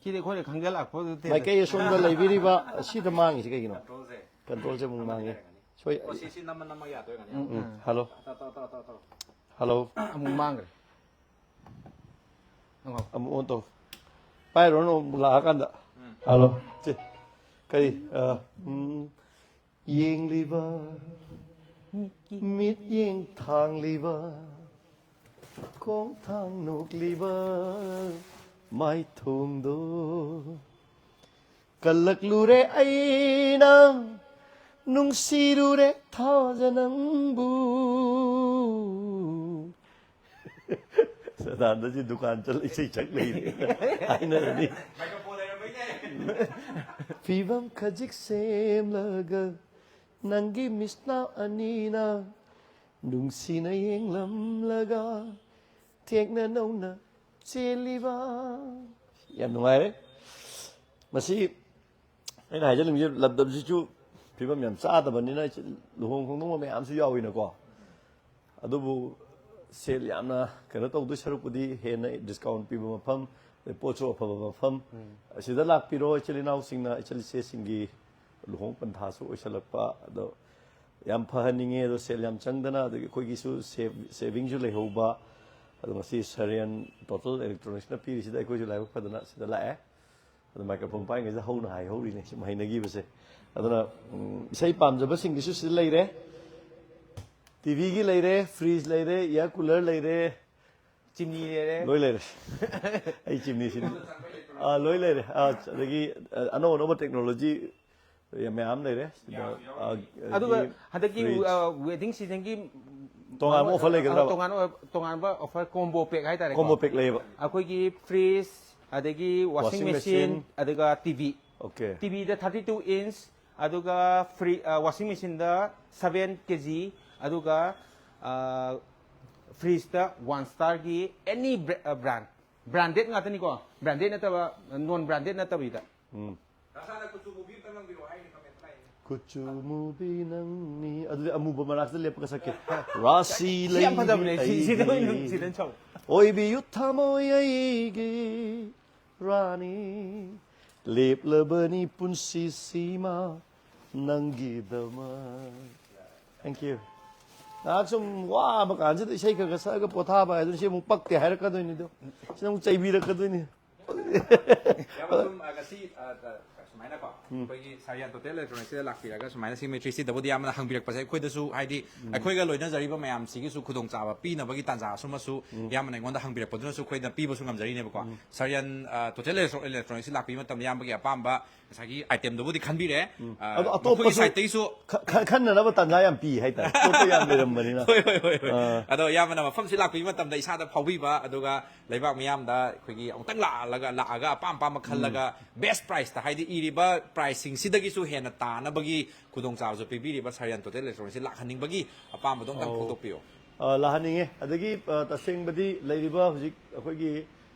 ꯁꯤꯗꯤ ꯑꯩꯈꯣꯏꯅ ꯈꯪꯖꯜꯂꯛꯄꯗꯨ ꯇꯦꯟꯗ꯫ ꯃꯥꯏꯀꯩ ꯑꯁꯣꯝꯗ ꯂꯩꯕꯤꯔꯤꯕ ꯑꯁꯤꯗ ꯃꯥꯡꯉꯤꯁꯦ ꯀꯩꯒꯤꯅꯣ? ꯀꯟꯇ꯭ꯔꯣꯜꯁꯦ ꯑꯃꯨꯛ ꯃꯥꯡꯉꯤ꯫ ꯁꯣꯏ꯫ ꯁꯤ ꯁꯤ ꯅꯝꯃ ꯅꯝꯃ ꯌꯥꯗꯣꯏꯔꯒꯅꯤ꯫ ꯎꯝ, ꯍꯜꯂꯣ꯫ ꯇꯧ ꯇꯧ ꯇꯧ ꯇꯧ ꯇꯧ꯫ ꯍꯜꯂꯣ꯫ ꯑꯃꯨꯛ ꯃꯥꯡꯈ꯭ꯔꯦ꯫ ꯑꯃꯨꯛ꯫ ꯑꯃꯨꯛ ꯑꯣꯟ ꯇꯧ꯫ ꯄꯥꯏꯔꯨꯔꯅꯨ, ꯑꯃꯨꯛ ꯂꯥꯛꯑꯀꯥꯟꯗ꯫ ꯍꯜꯂꯣ꯫ ꯁꯤ ꯀꯔꯤ? ꯑ, ꯎꯝ, ꯌꯦꯡꯂꯤꯕ, ꯃꯤꯠꯌꯦꯡ ꯊꯥꯡꯂꯤꯕ, ꯈꯣꯡꯊꯥꯡ ꯅꯣꯛꯂꯤꯕ ꯃꯥꯏꯊꯣꯡꯗꯣ꯫ ꯀꯜꯂꯛꯂꯨꯔꯦ ꯑꯩꯅ, ꯅꯨꯡꯁꯤꯔꯨꯔꯦ ꯊꯥꯖ ꯅꯪꯕꯨ꯫ ꯁꯗꯥꯟꯗꯁꯤ ꯗꯨꯀꯥꯟ ꯆꯠꯂ ꯏꯁꯩ ꯁꯛ ꯂꯩꯔꯦ ꯍꯥꯏꯅꯔꯅꯤ꯫ ꯐꯤꯕꯝ ꯈꯖꯤꯛ ꯁꯦꯝꯂꯒ ꯅꯪꯒꯤ ꯃꯤꯠꯅꯥ ꯑꯅꯤꯅ ꯅꯨꯡꯁꯤꯅ ꯌꯦꯡꯂꯝꯂꯒ ꯊꯦꯡꯅ ꯅꯧꯅ ꯆꯦꯜꯂꯤꯕ꯫ ꯌꯥꯝ ꯅꯨꯡꯉꯥꯏꯔꯦ꯫ ꯃꯁꯤ ꯑꯩꯅ ꯍꯥꯏꯖꯅꯤꯡꯉꯤꯁꯦ, ꯂꯝꯗꯝꯁꯤꯁꯨ ꯐꯤꯕꯝ ꯌꯥꯝ ꯆꯥꯗꯕꯅꯤꯅ ꯂꯨꯍꯣꯡ ꯈꯣꯡꯗꯣꯡꯕ ꯃꯌꯥꯝꯁꯨ ꯌꯥꯎꯏꯅꯀꯣ꯫ ꯑꯗꯨꯕꯨ ꯁꯦꯜ ꯌꯥꯝꯅ ꯀꯩꯅꯣ ꯇꯧꯗꯣꯏ ꯁꯔꯨꯛꯄꯨꯗꯤ ꯍꯦꯟꯅ ꯗꯤꯁꯀꯥꯎꯟ ꯄꯤꯕ ꯃꯐꯝ, ꯑꯗꯩ ꯄꯣꯠꯁꯨ ꯑꯐꯕ ꯃꯐꯝ, ꯑꯁꯤꯗ ꯂꯥꯛꯄꯤꯔꯣ ꯏꯆꯤꯜ ꯏꯅꯥꯎꯁꯤꯡꯅ, ꯏꯆꯜ ꯏꯆꯦꯁꯤꯡꯒꯤ ꯂꯨꯍꯣꯡ ꯄꯟꯊꯥꯁꯨ ꯑꯣꯏꯁꯜꯂꯛꯄ꯫ ꯑꯗꯣ ꯌꯥꯝ ꯐꯍꯟꯅꯤꯡꯉꯦ꯫ ꯑꯗꯣ ꯁꯦꯜ ꯌꯥꯝ ꯆꯪꯗꯅ, ꯑꯗꯒꯤ ꯑꯩꯈꯣꯏꯒꯤꯁꯨ ꯁꯦꯞ-, ꯁꯦꯚꯤꯡꯁꯨ ꯂꯩꯍꯧꯕ꯫ ꯑꯗꯣ ꯉꯁꯤ ꯁꯔꯦꯟ ꯇꯣꯇꯦꯜ ꯏꯂꯦꯛꯇ꯭ꯔꯣꯅꯤꯛꯁꯅ ꯄꯤꯔꯤꯁꯤꯗ ꯑꯩꯈꯣꯏꯁꯨ ꯂꯥꯏꯕꯛ ꯐꯗꯅ ꯁꯤꯗ ꯂꯥꯛꯑꯦ꯫ ꯑꯗꯣ ꯃꯥꯏꯀ꯭ꯔꯣꯐꯣꯟ ꯄꯥꯏꯔꯤꯉꯩꯗ ꯍꯧꯅ ꯍꯥꯏꯍꯧꯔꯤꯅꯦ ꯁꯨꯝ ꯍꯩꯅꯈꯤꯕꯁꯦ꯫ ꯑꯗꯨꯅ, ꯎꯝ, ꯏꯁꯩ ꯄꯥꯝꯖꯕꯁꯤꯡꯒꯤꯁꯨ ꯁꯤꯗ ꯂꯩꯔꯦ꯫ ꯇꯤꯚꯤꯒꯤ ꯂꯩꯔꯦ, ꯐ꯭ꯔꯤꯖ ꯂꯩꯔꯦ, ꯏꯌꯥꯔ ꯀꯨꯂꯔ ꯂꯩꯔꯦ꯫ ꯆꯤꯅꯤ ꯂꯩꯔꯦ꯫ ꯂꯣꯏ ꯂꯩꯔꯦ꯫ ꯑꯩ ꯆꯤꯝꯅꯤ ꯁꯤꯟ-, ꯑꯥ, ꯂꯣꯏ ꯂꯩꯔꯦ꯫ ꯑꯥ, ꯑꯗꯒꯤ, ꯑ, ꯑꯅꯧ ꯑꯅꯧꯕ ꯇꯦꯛꯅꯣꯂꯣꯖꯤ ꯃꯌꯥꯝ ꯂꯩꯔꯦ ꯁꯤꯗ꯫ ꯑꯥ, ꯑꯗꯨꯒ ꯑꯗꯒꯤ ꯍꯟꯗꯛꯀꯤ ꯐ꯭ꯔꯤꯖ꯫ ꯋꯦꯗꯤꯡ ꯁꯤꯖꯟꯒꯤ ꯇꯣꯉꯥꯟꯕ ꯑꯣꯐꯔ ꯂꯩꯒꯗ꯭ꯔꯕ? ꯇꯣꯉꯥꯟꯕ, ꯇꯣꯉꯥꯟꯕ ꯑꯣꯐꯔ, ꯀꯣꯝꯕꯣ ꯄꯦꯛ ꯍꯥꯏꯇꯥꯔꯦ꯫ ꯀꯣꯝꯕꯣ ꯄꯦꯛ ꯂꯩꯌꯦꯕ꯫ ꯑꯩꯈꯣꯏꯒꯤ ꯐ꯭ꯔꯤꯖ, ꯑꯗꯒꯤ ꯋꯥꯁꯤꯡ ꯋꯥꯁꯤꯡ ꯃꯦꯆꯤꯟ, ꯃꯦꯆꯤꯟ꯫ ꯑꯗꯨꯒ ꯇꯤꯚꯤ꯫ ꯑꯣꯀꯦ꯫ ꯇꯤꯚꯤꯗ ꯊꯥꯔꯇꯤ ꯇꯨ ꯏꯟꯆ, ꯑꯗꯨꯒ ꯐ꯭ꯔꯤ, ꯋꯥꯁꯤꯡ ꯃꯦꯆꯤꯟꯗ ꯁꯚꯦꯟ ꯀꯦ ꯖꯤ, ꯑꯗꯨꯒ ꯐ꯭ꯔꯤꯖꯇ ꯋꯥꯟ ꯁ꯭ꯇꯥꯔꯒꯤ ꯑꯦꯅꯤ ꯕ꯭ꯔꯥꯟ, ꯕ꯭ꯔꯥꯟꯗꯦꯗ ꯉꯥꯛꯇꯅꯤꯀꯣ, ꯕ꯭ꯔꯥꯟꯗꯦꯗ ꯅꯠꯇꯕ, ꯅꯣꯟ ꯕ꯭ꯔꯥꯟꯗꯦꯗ ꯅꯠꯇꯕꯤꯗ꯫ ꯎꯝ꯫ ꯅꯁꯥꯅ ꯀꯨꯆꯨ ꯃꯨꯕꯤ ꯑꯝꯇ ꯉꯝꯕꯤꯔꯣ ꯍꯥꯏꯅꯤ ꯀꯃꯦꯟꯇ ꯂꯥꯛꯏ꯫ ꯀꯨꯆꯨ ꯃꯨꯕꯤ ꯅꯪꯅꯤ꯫ ꯑꯗꯨꯗꯤ ꯑꯃꯨꯕ ꯃꯅꯥꯛꯇ ꯂꯦꯞꯄꯒ ꯁꯛꯀꯦ꯫ ꯔꯥꯁꯤ ꯁꯤ ꯌꯥꯝ ꯐꯖꯕꯅꯦ꯫ ꯂꯩꯕꯤ ꯁꯤ, ꯁꯤꯗ ꯑꯣꯏꯅ, ꯑꯩꯒꯤ꯫ ꯁꯤꯗ ꯁꯛꯎ꯫ ꯑꯣꯏꯕꯤꯌꯨ ꯊꯃꯣꯏ ꯑꯩꯒꯤ꯫ ꯔꯥꯅꯤ, ꯂꯦꯞꯂꯕꯅꯤ ꯄꯨꯟꯁꯤꯁꯤꯃ ꯅꯪꯒꯤꯗꯃꯛ꯫ Thank you. ꯉꯥꯏꯍꯥꯛ ꯁꯨꯝ ꯋꯥꯕ ꯀꯥꯟꯁꯤꯗ ꯏꯁꯩ ꯈꯔ ꯈꯔ ꯁꯛꯑꯒ ꯄꯣꯊꯥꯕ ꯍꯥꯏꯗꯨꯅ ꯁꯤ ꯑꯃꯨꯛ ꯄꯛꯇꯦ ꯍꯥꯏꯔꯛꯀꯗꯣꯏꯅꯤꯗꯣ, ꯁꯤꯅ ꯑꯃꯨꯛ ꯆꯩꯕꯤꯔꯛꯀꯗꯣꯏꯅꯤ꯫ ꯌꯥꯝ ꯁꯨꯝ, ꯑ, ꯉꯁꯤ, ꯑ, ꯑ, ꯁꯨꯃꯥꯏꯅꯀꯣ, ꯑꯩꯈꯣꯏꯒꯤ ꯁꯥꯔꯤꯌꯥꯟ ꯇꯣꯇꯦꯜ ꯏꯂꯦꯛꯇ꯭ꯔꯣꯅꯤꯛꯁꯤꯗ ꯂꯥꯛꯄꯤꯔꯒ ꯁꯨꯃꯥꯏꯅ ꯁꯤ ꯃꯦꯇ꯭ꯔꯤꯁꯤꯗꯕꯨꯗꯤ ꯌꯥꯝꯅ ꯍꯪꯕꯤꯔꯛꯄꯁꯦ ꯑꯩꯈꯣꯏꯗꯁꯨ, ꯍꯥꯏꯗꯤ ꯑꯩꯈꯣꯏꯒ ꯂꯣꯏꯅꯖꯔꯤꯕ ꯃꯌꯥꯝꯁꯤꯒꯤꯁꯨ ꯈꯨꯗꯣꯡꯆꯥꯕ ꯄꯤꯅꯕꯒꯤ ꯇꯥꯟꯖꯥ ꯑꯁꯨꯝꯃꯁꯨ ꯌꯥꯝꯅ ꯑꯩꯉꯣꯟꯗ ꯍꯪꯕꯤꯔꯛꯄꯗꯨꯅꯁꯨ ꯑꯩꯈꯣꯏꯅ ꯄꯤꯕꯁꯨ ꯉꯝꯖꯔꯤꯅꯦꯕꯀꯣ꯫ ꯁꯥꯔꯤꯌꯥꯟ, ꯑ, ꯇꯣꯇꯦꯜ ꯏꯂꯦꯛꯇ꯭ꯔꯣ-, ꯏꯂꯦꯛꯇ꯭ꯔꯣꯅꯤꯛꯁꯁꯤ ꯂꯥꯛꯄꯤꯕ ꯃꯇꯝꯗ ꯏꯌꯥꯝꯕꯒꯤ ꯑꯄꯥꯝꯕ ꯉꯁꯥꯏꯒꯤ ꯑꯥꯏꯇꯦꯝꯗꯨꯕꯨꯗꯤ ꯈꯟꯕꯤꯔꯦ꯫ ꯑ, ꯑꯗꯣ ꯑꯇꯣꯞꯄꯁꯨ ꯃꯈꯣꯏꯒꯤ ꯁꯥꯏꯠꯇꯒꯤꯁꯨ ꯈ-, ꯈ-, ꯈꯟꯅꯅꯕ ꯇꯥꯟꯖꯥ ꯌꯥꯝ ꯄꯤ ꯍꯥꯏꯇꯥꯔꯦ, ꯑꯇꯣꯞꯄ ꯌꯥꯝ ꯂꯩꯔꯝꯕꯅꯤꯅ꯫ ꯍꯣꯏ, ꯍꯣꯏ, ꯍꯣꯏ, ꯍꯣꯏ꯫ ꯑꯥ꯫ ꯑꯗꯣ ꯏꯌꯥꯝꯕꯅ ꯃꯐꯝꯁꯤ ꯂꯥꯛꯄꯤꯕ ꯃꯇꯝꯗ ꯏꯁꯥꯗ ꯐꯥꯎꯕꯤꯕ, ꯑꯗꯨꯒ ꯂꯩꯕꯥꯛ ꯃꯤꯌꯥꯝꯗ ꯑꯩꯈꯣꯏꯒꯤ ꯑꯃꯨꯛꯇꯪ ꯂꯥꯛꯍꯜꯂꯒ, ꯂꯥꯛꯑꯒ ꯑꯄꯥꯝ ꯑꯄꯥꯝꯕ ꯈꯜꯂꯒ ꯕꯦꯁ ꯄ꯭ꯔꯥꯏꯁꯇ, ꯍꯥꯏꯗꯤ ꯏꯔꯤꯕ ꯄ꯭ꯔꯥꯏꯁꯁꯤꯡꯁꯤꯗꯒꯤꯁꯨ ꯍꯦꯟꯅ ꯇꯥꯅꯕꯒꯤ ꯈꯨꯗꯣꯡꯆꯥꯕꯁꯨ ꯄꯤꯕꯤꯔꯤꯕ ꯁꯥꯔꯤꯌꯥꯟ ꯇꯣꯇꯦꯜ ꯏꯂꯦꯛꯇ꯭ꯔꯣꯅꯤꯛꯁꯤ ꯂꯥꯛꯍꯟꯅꯤꯡꯕꯒꯤ ꯑꯄꯥꯝꯕꯗꯣ ꯑꯝꯇꯪ ꯑꯧ꯫ ꯐꯣꯡꯗꯣꯛꯄꯤꯌꯨ꯫ ꯑ, ꯂꯥꯛꯍꯟꯅꯤꯡꯉꯦ꯫ ꯑꯗꯒꯤ, ꯑ, ꯇꯁꯦꯡꯕꯗꯤ ꯂꯩꯔꯤꯕ ꯍꯧꯖꯤꯛ ꯑꯩꯈꯣꯏꯒꯤ,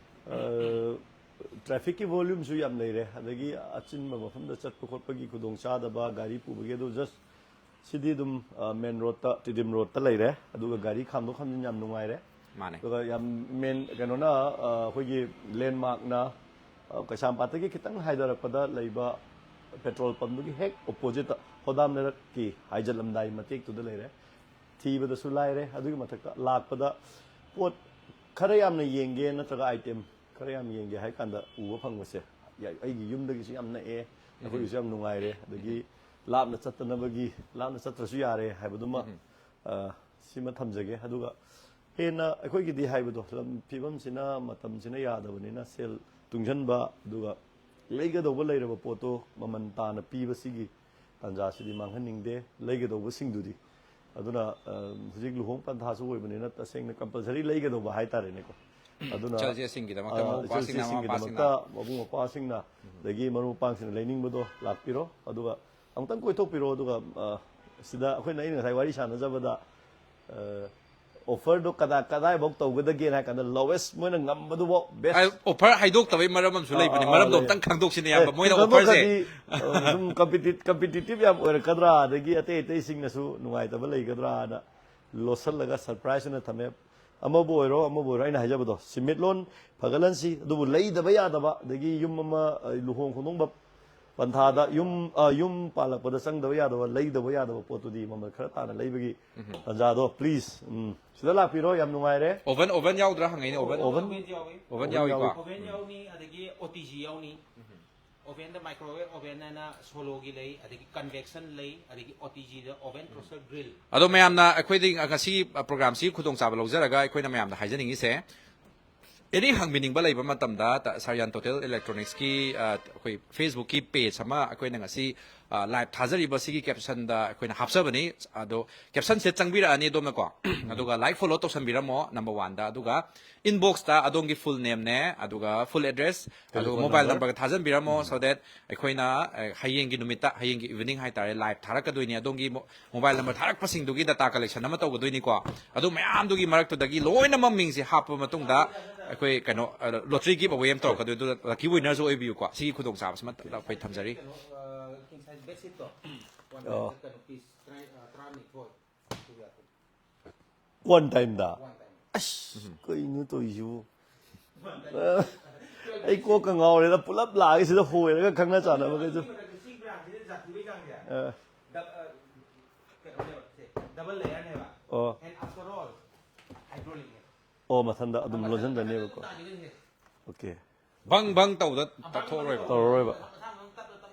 ꯑ, ꯇ꯭ꯔꯥꯐꯤꯛꯀꯤ ꯚꯣꯂ꯭ꯌꯨꯝꯁꯨ ꯌꯥꯝ ꯂꯩꯔꯦ, ꯑꯗꯒꯤ ꯑꯆꯤꯟꯕ ꯃꯐꯝꯗ ꯆꯠꯄ ꯈꯣꯠꯄꯒꯤ ꯈꯨꯗꯣꯡꯆꯥꯗꯕ, ꯒꯥꯔꯤ ꯄꯨꯕꯒꯤ, ꯑꯗꯨ ꯖꯁ ꯁꯤꯗꯤ ꯑꯗꯨꯝ, ꯑ, ꯃꯦꯟ ꯔꯣꯗꯇ, ꯇꯤꯗꯤꯝ ꯔꯣꯗꯇ ꯂꯩꯔꯦ, ꯑꯗꯨꯒ ꯒꯥꯔꯤ ꯈꯥꯝꯗꯣꯛ ꯈꯥꯝꯖꯤꯟ ꯌꯥꯝ ꯅꯨꯡꯉꯥꯏꯔꯦ꯫ ꯃꯥꯅꯦ꯫ ꯑꯗꯨꯒ ꯌꯥꯝ ꯃꯦꯟ ꯀꯩꯅꯣꯅ, ꯑ, ꯑꯩꯈꯣꯏꯒꯤ ꯂꯦꯟꯃꯥꯔꯛꯅ, ꯑ, ꯀꯩꯁꯥꯝꯄꯥꯠꯇꯒꯤ ꯈꯤꯇꯪ ꯍꯥꯏꯊꯔꯛꯄꯗ ꯂꯩꯕ ꯄꯦꯇ꯭ꯔꯣꯜ ꯄꯝꯗꯨꯒꯤ ꯍꯦꯛ ꯑꯣꯄꯣꯖꯤꯠꯇ ꯍꯣꯗꯥꯝ ꯂꯩꯔꯛꯀꯤ ꯍꯥꯏꯖꯤꯜꯂꯝꯗꯥꯏ ꯃꯇꯦꯛꯇꯨꯗ ꯂꯩꯔꯦ꯫ ꯊꯤꯕꯗꯁꯨ ꯂꯥꯏꯔꯦ, ꯑꯗꯨꯒꯤ ꯃꯊꯛꯇ ꯂꯥꯛꯄꯗ ꯄꯣꯠ ꯈꯔ ꯌꯥꯝꯅ ꯌꯦꯡꯒꯦ ꯅꯠꯇ꯭ꯔꯒ ꯑꯥꯏꯇꯦꯝ ꯈꯔ ꯌꯥꯝ ꯌꯦꯡꯒꯦ ꯍꯥꯏ ꯀꯥꯟꯗ ꯎꯕ ꯐꯪꯕꯁꯦ, ꯌꯥꯏ, ꯑꯩꯒꯤ ꯌꯨꯝꯗꯒꯤꯁꯨ ꯌꯥꯝ ꯅꯛꯑꯦ, ꯑꯩꯈꯣꯏꯒꯤꯁꯨ ꯌꯥꯝ ꯅꯨꯡꯉꯥꯏꯔꯦ, ꯑꯗꯒꯤ ꯂꯥꯞꯅ ꯆꯠꯇꯅꯕꯒꯤ, ꯂꯥꯞꯅ ꯆꯠꯇ꯭ꯔꯁꯨ ꯌꯥꯔꯦ ꯍꯥꯏꯕꯗꯨꯃ, ꯑ, ꯁꯤꯃ ꯊꯝꯖꯒꯦ꯫ ꯑꯗꯨꯒ ꯍꯦꯟꯅ ꯑꯩꯈꯣꯏꯒꯤꯗꯤ ꯍꯥꯏꯕꯗꯣ, ꯂꯝ ꯐꯤꯕꯝꯁꯤꯅ, ꯃꯇꯝꯁꯤꯅ ꯌꯥꯗꯕꯅꯤꯅ ꯁꯦꯜ ꯇꯨꯡꯁꯤꯟꯕ, ꯑꯗꯨꯒ ꯂꯩꯒꯗꯧꯕ ꯂꯩꯔꯕ ꯄꯣꯠꯇꯣ ꯃꯃꯜ ꯇꯥꯅ ꯄꯤꯕꯁꯤꯒꯤ ꯇꯥꯟꯖꯥꯁꯤꯗꯤ ꯃꯥꯡꯍꯟꯅꯤꯡꯗꯦ ꯂꯩꯒꯗꯧꯕꯁꯤꯡꯗꯨꯗꯤ꯫ ꯑꯗꯨꯅ, ꯑ, ꯍꯧꯖꯤꯛ ꯂꯨꯍꯣꯡ ꯄꯟꯊꯥꯁꯨ ꯑꯣꯏꯕꯅꯤꯅ ꯇꯁꯦꯡꯅ ꯀꯝꯄꯜꯁꯔꯤ ꯂꯩꯒꯗꯧꯕ ꯍꯥꯏꯇꯥꯔꯦꯅꯦꯀꯣ꯫ ꯑꯗꯨꯅ, ꯏꯆꯜ ꯏꯆꯦꯁꯤꯡꯒꯤꯗꯃꯛꯇ, ꯑ, ꯃꯧ ꯏꯆꯜ ꯃꯄꯥꯁꯤꯡꯅ, ꯃꯃꯥ ꯏꯆꯦꯁꯤꯡꯒꯤꯗꯃꯛꯇ ꯃꯄꯥꯁꯤꯡꯅ, ꯃꯕꯨꯡ ꯃꯧꯄ꯭ꯋꯥꯁꯤꯡꯅ, ꯑꯗꯒꯤ ꯃꯔꯨꯞ ꯃꯄꯥꯡꯁꯤꯡꯅ ꯂꯩꯅꯤꯡꯕꯗꯣ ꯂꯥꯛꯄꯤꯔꯣ꯫ ꯑꯗꯨꯒ ꯑꯃꯨꯛꯇꯪ ꯀꯣꯏꯊꯣꯛꯄꯤꯔꯣ꯫ ꯑꯗꯨꯒ, ꯑ, ꯁꯤꯗ ꯑꯩꯈꯣꯏꯅ, ꯑꯩꯅ ꯉꯁꯥꯏ ꯋꯥꯔꯤ ꯁꯥꯟꯅꯖꯕꯗ, ꯑ, ꯑꯣꯐꯔꯗꯣ ꯀꯗꯥ-, ꯀꯗꯥꯏꯐꯥꯎ ꯇꯧꯒꯗꯒꯦꯅ ꯍꯥꯏ ꯀꯥꯟꯗ ꯂꯣꯋꯦꯁ, ꯃꯣꯏꯅ ꯉꯝꯕꯗꯨꯐꯥꯎ ꯕꯦꯁ꯫ ꯑ, ꯑꯣꯐꯔ ꯍꯥꯏꯗꯣꯛꯇꯕꯩ ꯃꯔꯝ ꯑꯃꯁꯨ ꯑꯥ, ꯂꯩꯕꯅꯦ, ꯑꯥ, ꯑꯥ, ꯃꯔꯝꯗꯣ ꯂꯩ꯫ ꯑꯝꯇꯪ ꯈꯪꯗꯣꯛꯁꯤꯅꯦ, ꯑꯦ, ꯑꯌꯥꯝꯕ꯫ ꯃꯣꯏꯅ ꯈꯪꯗꯣꯛ ꯑꯣꯐꯔꯁꯦ ꯈꯔꯗꯤ, ꯑ, ꯁꯨꯝ ꯀꯝꯄꯤꯇꯤ-, ꯀꯝꯄꯤꯇꯤꯇꯤꯞ ꯌꯥꯝ ꯑꯣꯏꯔꯛꯀꯗ꯭ꯔꯥ, ꯑꯗꯒꯤ ꯑꯇꯩ ꯑꯇꯩꯁꯤꯡꯅꯁꯨ ꯅꯨꯡꯉꯥꯏꯇꯕ ꯂꯩꯒꯗ꯭ꯔꯥꯅ ꯂꯣꯠꯁꯤꯜꯂꯒ ꯁꯔꯄ꯭ꯔꯥꯏꯖ ꯑꯣꯏꯅ ꯊꯝꯃꯦ꯫ ꯑꯃꯕꯨ ꯑꯣꯏꯔꯣ, ꯑꯃꯕꯨ ꯑꯣꯏꯔꯣ, ꯑꯩꯅ ꯍꯥꯏꯖꯕꯗꯣ, ꯁꯤꯃꯤꯠꯂꯣꯟ ꯐꯒꯠꯍꯟꯁꯤ꯫ ꯑꯗꯨꯕꯨ ꯂꯩꯗꯕ ꯌꯥꯗꯕ, ꯑꯗꯒꯤ ꯌꯨꯝ ꯑꯃ, ꯑ, ꯂꯨꯍꯣꯡ ꯈꯣꯡꯗꯣꯡꯕ ꯄꯟꯊꯥꯗ ꯌꯨꯝ, ꯑ, ꯌꯨꯝ ꯄꯥꯜꯂꯛꯄꯗ ꯆꯪꯗꯕ ꯌꯥꯗꯕ, ꯂꯩꯗꯕ ꯌꯥꯗꯕ ꯄꯣꯠꯇꯨꯗꯤ ꯃꯃꯜ ꯈꯔ ꯇꯥꯅ ꯂꯩꯕꯒꯤ ꯇꯥꯟꯖꯥꯗꯣ, please, ꯎꯝ, ꯁꯤꯗ ꯂꯥꯛꯄꯤꯔꯣ, ꯌꯥꯝ ꯅꯨꯡꯉꯥꯏꯔꯦ꯫ ꯑꯣꯚꯟ, ꯑꯣꯚꯟ ꯌꯥꯎꯗ꯭ꯔꯥ ꯍꯪꯉꯛꯏꯅꯦ, ꯑꯣꯚꯟ? ꯑꯣꯚꯟ? ꯑꯣꯚꯦꯟ ꯌꯥꯎꯏ꯫ ꯑꯣꯚꯟ ꯑꯣꯚꯟ ꯌꯥꯎꯏꯀꯣ? ꯌꯥꯎꯏ꯫ ꯑꯣꯚꯦꯟ ꯌꯥꯎꯅꯤ, ꯑꯗꯒꯤ ꯑꯣ ꯇꯤ ꯖꯤ ꯌꯥꯎꯅꯤ꯫ ꯑꯣꯚꯦꯟꯗ ꯃꯥꯏꯀ꯭ꯔꯣꯋꯦꯕ ꯑꯣꯚꯦꯟ ꯍꯥꯏꯅ ꯁꯣꯂꯣꯒꯤ ꯂꯩ, ꯑꯗꯒꯤ ꯀꯟꯚꯦꯛꯁꯟ ꯂꯩ, ꯑꯗꯒꯤ ꯑꯣ ꯇꯤ ꯖꯤꯗ ꯑꯣꯚꯦꯟ ꯇꯣꯁꯇꯔ ꯒ꯭ꯔꯤꯜ꯫ ꯑꯗꯣ ꯃꯌꯥꯝꯅ ꯑꯩꯈꯣꯏꯗꯤ ꯉꯁꯤ ꯄ꯭ꯔꯣꯒ꯭ꯔꯥꯝꯁꯤ ꯈꯨꯗꯣꯡꯆꯥꯕ ꯂꯧꯖꯔꯒ ꯑꯩꯈꯣꯏꯅ ꯃꯌꯥꯝꯗ ꯍꯥꯏꯖꯅꯤꯡꯉꯤꯁꯦ, ꯑꯦꯅꯤ ꯍꯪꯕꯤꯅꯤꯡꯕ ꯂꯩꯕ ꯃꯇꯝꯗ ꯇ-, ꯁꯥꯔꯤꯌꯥꯟ ꯇꯣꯇꯦꯜ ꯏꯂꯦꯛꯇ꯭ꯔꯣꯅꯤꯛꯁꯀꯤ, ꯑ, ꯑꯩꯈꯣꯏ ꯐꯦꯁꯕꯨꯛꯀꯤ ꯄꯦꯖ ꯑꯃ ꯑꯩꯈꯣꯏꯅ ꯉꯁꯤ, ꯑ, ꯂꯥꯏꯚ ꯊꯥꯖꯔꯤꯕ ꯁꯤꯒꯤ ꯀꯦꯞꯁꯟꯗ ꯑꯩꯈꯣꯏꯅ ꯍꯥꯞꯆꯕꯅꯤ꯫ ꯑꯗꯣ ꯀꯦꯞꯁꯟꯁꯦ ꯆꯪꯕꯤꯔꯛꯑꯅꯤ ꯑꯗꯣꯝꯅꯀꯣ꯫ ꯑꯗꯨꯒ ꯂꯥꯏꯛ ꯐꯣꯂꯣ ꯇꯧꯁꯟꯕꯤꯔꯝꯃꯣ, ꯅꯝꯕꯔ ꯋꯥꯟꯗ꯫ ꯑꯗꯨꯒ ꯏꯟꯕꯣꯛꯁꯇ ꯑꯗꯣꯝꯒꯤ ꯐꯨꯜ ꯅꯦꯝꯅꯦ, ꯑꯗꯨꯒ ꯐꯨꯜ ꯑꯦꯗ꯭ꯔꯦꯁ, ꯑꯗꯨꯒ ꯇꯦꯂꯤꯐꯣꯟ ꯃꯣꯕꯥꯏꯜ ꯅꯝꯕꯔ꯫ ꯅꯝꯕꯔꯒ ꯊꯥꯖꯟꯕꯤꯔꯝꯃꯣ, so that ꯑꯩꯈꯣꯏꯅ, ꯑ, ꯍꯌꯦꯡꯒꯤ ꯅꯨꯃꯤꯠꯇ, ꯍꯌꯦꯡꯒꯤ ꯏꯚꯤꯅꯤꯡ ꯍꯥꯏꯇꯥꯔꯦ, ꯂꯥꯏꯚ ꯊꯥꯔꯛꯀꯗꯣꯏꯅꯤ꯫ ꯑꯗꯣꯝꯒꯤ ꯃꯣ-, ꯃꯣꯕꯥꯏꯜ ꯅꯝꯕꯔ ꯊꯥꯔꯛꯄꯁꯤꯡꯗꯨꯒꯤ ꯗꯇꯥ ꯀꯂꯦꯛꯁꯟ ꯑꯃ ꯇꯧꯒꯗꯣꯏꯅꯤꯀꯣ꯫ ꯑꯗꯨ ꯃꯌꯥꯝꯗꯨꯒꯤ ꯃꯔꯛꯇꯨꯗꯒꯤ ꯂꯣꯏꯅꯃꯛ ꯃꯤꯡꯁꯦ ꯍꯥꯞꯄ ꯃꯇꯨꯡꯗ ꯑꯩꯈꯣꯏ ꯀꯩꯅꯣ, ꯑ, ꯂꯣꯇ꯭ꯔꯤ ꯒꯤꯐ ꯑꯋꯦ ꯑꯃ ꯇꯧꯔꯛꯀꯗꯣꯏ, ꯑꯗꯨꯗ ꯂꯛꯀꯤ ꯋꯤꯟꯅꯔꯁꯨ ꯑꯣꯏꯕꯤꯌꯨꯀꯣ꯫ ꯁꯤꯒꯤ ꯈꯨꯗꯣꯡꯆꯥꯕꯁꯤꯃ ꯑꯩꯈꯣꯏ ꯊꯝꯖꯔꯤ꯫ ꯀꯩꯅꯣ, ꯑ, ꯀꯤꯡ ꯁꯥꯏꯖ ꯕꯦꯗꯁꯤꯠꯇꯣ, ꯋꯥꯟ ꯑꯣ꯫ ꯕꯥꯏ ꯀꯩꯅꯣ, ꯄꯤꯁ ꯇꯔꯥ-, ꯑ, ꯇꯔꯥꯅꯤꯊꯣꯏ꯫ ꯋꯥꯟ ꯇꯥꯏꯝꯗ? One time. ꯑꯁ, ꯀꯩꯅꯣ ꯇꯧꯔꯤꯁꯤꯕꯨ? ꯑ, ꯑꯩ ꯀꯣꯛꯀ ꯉꯥꯎꯔꯦꯗ, ꯄꯨꯂꯞ ꯂꯥꯛꯑꯒ ꯁꯤꯗ ꯍꯣꯏꯔꯒ ꯈꯪꯅ ꯆꯥꯟꯅꯕꯈꯩꯁꯨ꯫ ꯁꯤ ꯕ꯭ꯔꯥꯟꯁꯤꯗ ꯖꯥꯇꯤꯕꯩ ꯆꯥꯡꯁꯦ ꯑ꯫ ꯗꯕ-, ꯑ, ꯀꯩꯅꯣꯅꯦꯕ, ꯁꯦ, ꯗꯕꯜ ꯂꯦꯌꯔꯅꯦꯕ꯫ ꯑꯣ꯫ And after all, ꯍꯥꯏꯗ꯭ꯔꯣꯂꯤꯛꯅꯦ꯫ ꯑꯣ, ꯃꯊꯟꯗ ꯑꯗꯨꯝ ꯂꯣꯟꯁꯤꯟꯖꯅꯦꯕꯀꯣ꯫ ꯇꯥꯈꯤꯗꯣꯏꯅꯦ꯫ ꯑꯣꯀꯦ꯫ ꯕꯪ ꯕꯪ ꯇꯧꯕꯗ ꯇꯠꯊꯣꯛꯑꯔꯣꯏꯕ꯫ ꯇꯧꯔꯔꯣꯏꯕ꯫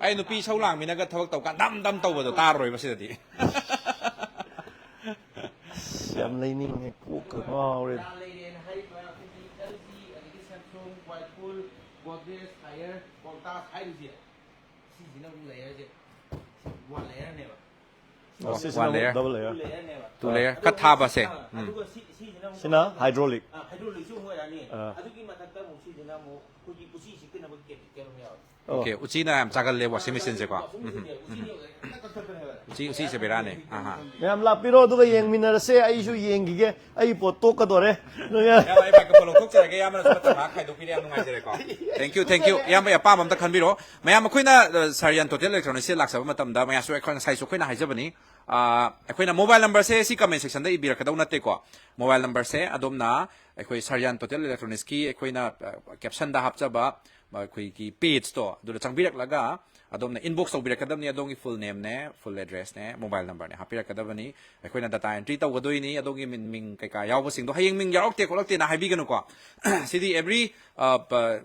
ꯑꯩ ꯅꯨꯄꯤ ꯏꯁꯧ ꯂꯥꯡꯃꯤꯅꯒ ꯊꯕꯛ ꯇꯧꯀꯥꯟ ꯗꯝ ꯗꯝ ꯇꯧꯕꯗꯣ ꯇꯥꯔꯔꯣꯏꯕ ꯁꯤꯗꯗꯤ꯫ ꯑꯁ, ꯌꯥꯝ ꯂꯩꯅꯤꯡꯉꯦ, ꯀꯣꯛꯀ ꯉꯥꯎꯔꯦ꯫ ꯕ꯭ꯔꯥꯟ ꯂꯩꯔꯦꯅ ꯍꯥꯏꯔꯤꯕ ꯑꯩꯈꯣꯏꯒꯤ L G, ꯑꯗꯒꯤ Samsung, Whirlpool, Godrej, Haier, Voltas ꯍꯥꯏꯔꯤꯁꯦ, ꯁꯤꯁꯤꯅ ꯑꯃꯨꯛ ꯂꯦꯌꯔꯁꯦ ꯋꯥꯟ ꯂꯦꯌꯔꯅꯦꯕ꯫ ꯑꯣ, ꯁꯤꯁꯤꯅ ꯋꯥꯟ ꯑꯃꯨꯛ ꯂꯦꯌꯔ꯫ Double layer. ꯇꯨ ꯂꯦꯌꯔꯅꯦꯕ꯫ Two layer. ꯑꯗꯨꯒ ꯈꯔ ꯊꯥꯕꯁꯦ꯫ ꯑꯥ, ꯎꯝ꯫ ꯑꯗꯨꯒ ꯁꯤ-, ꯁꯤꯁꯤꯅ ꯑꯃꯨꯛ ꯁꯤꯅ ꯍꯥꯏꯗ꯭ꯔꯣꯂꯤꯛ꯫ ꯑꯥ, ꯍꯥꯏꯗ꯭ꯔꯣꯂꯤꯛꯁꯨ ꯑꯃꯨꯛ ꯑꯣꯏꯔꯛꯑꯅꯤ꯫ ꯑꯥ꯫ ꯑꯗꯨꯒꯤ ꯃꯊꯛꯇ ꯑꯃꯨꯛ ꯁꯤꯁꯤꯅ ꯑꯃꯨꯛ ꯑꯩꯈꯣꯏꯒꯤ ꯎꯆꯤ ꯆꯤꯛꯇꯅꯕ ꯀꯦꯃꯤꯀꯦꯜ ꯑꯃ ꯌꯥꯎꯋꯦ꯫ ꯑꯣ꯫ ꯑꯣꯀꯦ, ꯎꯆꯤꯅ ꯌꯥꯝ ꯆꯥꯒꯜꯂꯦ ꯋꯥꯁꯤꯡ ꯃꯦꯆꯤꯟꯁꯦꯀꯣ꯫ ꯎꯝ, ꯎꯝ, ꯎꯝ꯫ ꯎꯆꯤꯅ ꯍꯦꯛꯇ ꯀꯛꯊꯠꯄꯅꯦꯕ꯫ ꯎꯆꯤ, ꯎꯆꯤꯁꯦ ꯕꯦꯔꯥꯅꯦ꯫ ꯑꯍꯥ꯫ ꯃꯌꯥꯝ ꯂꯥꯛꯄꯤꯔꯣ, ꯑꯗꯨꯒ ꯌꯦꯡꯃꯤꯟꯅꯔꯁꯦ꯫ ꯑꯩꯁꯨ ꯌꯦꯡꯈꯤꯒꯦ꯫ ꯑꯩ ꯄꯣꯠ ꯇꯣꯛꯀꯗꯣꯔꯦ꯫ ꯏꯌꯥꯝꯕ, ꯑꯩ ꯃꯥꯏꯀ꯭ꯔꯣꯐꯣꯟ ꯂꯧꯊꯣꯛꯆꯔꯒꯦ꯫ ꯏꯌꯥꯝꯕꯅꯁꯨ ꯃꯇꯝ ꯉꯥꯏꯍꯥꯛ ꯈꯥꯏꯗꯣꯛꯄꯤꯔꯦ꯫ ꯌꯥꯝ ꯅꯨꯡꯉꯥꯏꯖꯔꯦꯀꯣ꯫ Thank you, thank you꯫ ꯏꯌꯥꯝꯕꯒꯤ ꯑꯄꯥꯝꯕ ꯑꯝꯇ ꯈꯟꯕꯤꯔꯣ꯫ ꯃꯌꯥꯝ, ꯑꯩꯈꯣꯏꯅ, ꯑ, ꯁꯥꯔꯤꯌꯥꯟ ꯇꯣꯇꯦꯜ ꯏꯂꯦꯛꯇ꯭ꯔꯣꯅꯤꯛꯁꯁꯦ ꯂꯥꯛꯆꯕ ꯃꯇꯝꯗ, ꯃꯌꯥꯝꯁꯨ ꯑꯩꯈꯣꯏ, ꯉꯁꯥꯏꯁꯨ ꯑꯩꯈꯣꯏꯅ ꯍꯥꯏꯖꯕꯅꯤ, ꯑꯩꯈꯣꯏꯅ ꯃꯣꯕꯥꯏꯜ ꯅꯝꯕꯔꯁꯦ ꯁꯤ ꯀꯃꯦꯟ ꯁꯦꯛꯁꯟꯗ ꯏꯕꯤꯔꯛꯀꯗꯧ ꯅꯠꯇꯦꯀꯣ꯫ ꯃꯣꯕꯥꯏꯜ ꯅꯝꯕꯔꯁꯦ ꯑꯗꯣꯝꯅ ꯑꯩꯈꯣꯏ ꯁꯥꯔꯤꯌꯥꯟ ꯇꯣꯇꯦꯜ ꯏꯂꯦꯛꯇ꯭ꯔꯣꯅꯤꯛꯁꯀꯤ ꯑꯩꯈꯣꯏꯅ ꯀꯦꯞꯁꯟꯗ ꯍꯥꯞꯆꯕ ꯑꯩꯈꯣꯏꯒꯤ ꯄꯦꯖꯇꯣ ꯑꯗꯨꯗ ꯆꯪꯕꯤꯔꯛꯂꯒ ꯑꯗꯣꯝꯅ ꯏꯟꯕꯣꯛꯁ ꯇꯧꯕꯤꯔꯛꯀꯗꯕꯅꯤ꯫ ꯑꯗꯣꯝꯒꯤ ꯐꯨꯜ ꯅꯦꯝꯅꯦ, ꯐꯨꯜ ꯑꯦꯗ꯭ꯔꯦꯁꯅꯦ, ꯃꯣꯕꯥꯏꯜ ꯅꯝꯕꯔꯅꯦ ꯍꯥꯞꯄꯤꯔꯛꯀꯗꯕꯅꯤ꯫ ꯑꯩꯈꯣꯏꯅ ꯗꯇꯥ ꯑꯦꯟꯇ꯭ꯔꯤ ꯇꯧꯒꯗꯣꯏꯅꯤ꯫ ꯑꯗꯣꯝꯒꯤ ꯃꯤꯡ ꯃꯤꯡ ꯀꯩꯀꯥ ꯌꯥꯎꯕꯁꯤꯡꯗꯣ ꯍꯌꯦꯡ ꯃꯤꯡ ꯌꯥꯎꯔꯛꯇꯦ ꯈꯣꯠꯂꯛꯇꯦꯅ ꯍꯥꯏꯕꯤꯒꯅꯨꯀꯣ꯫ ꯁꯤꯗꯤ ꯑꯦꯕ꯭ꯔꯤ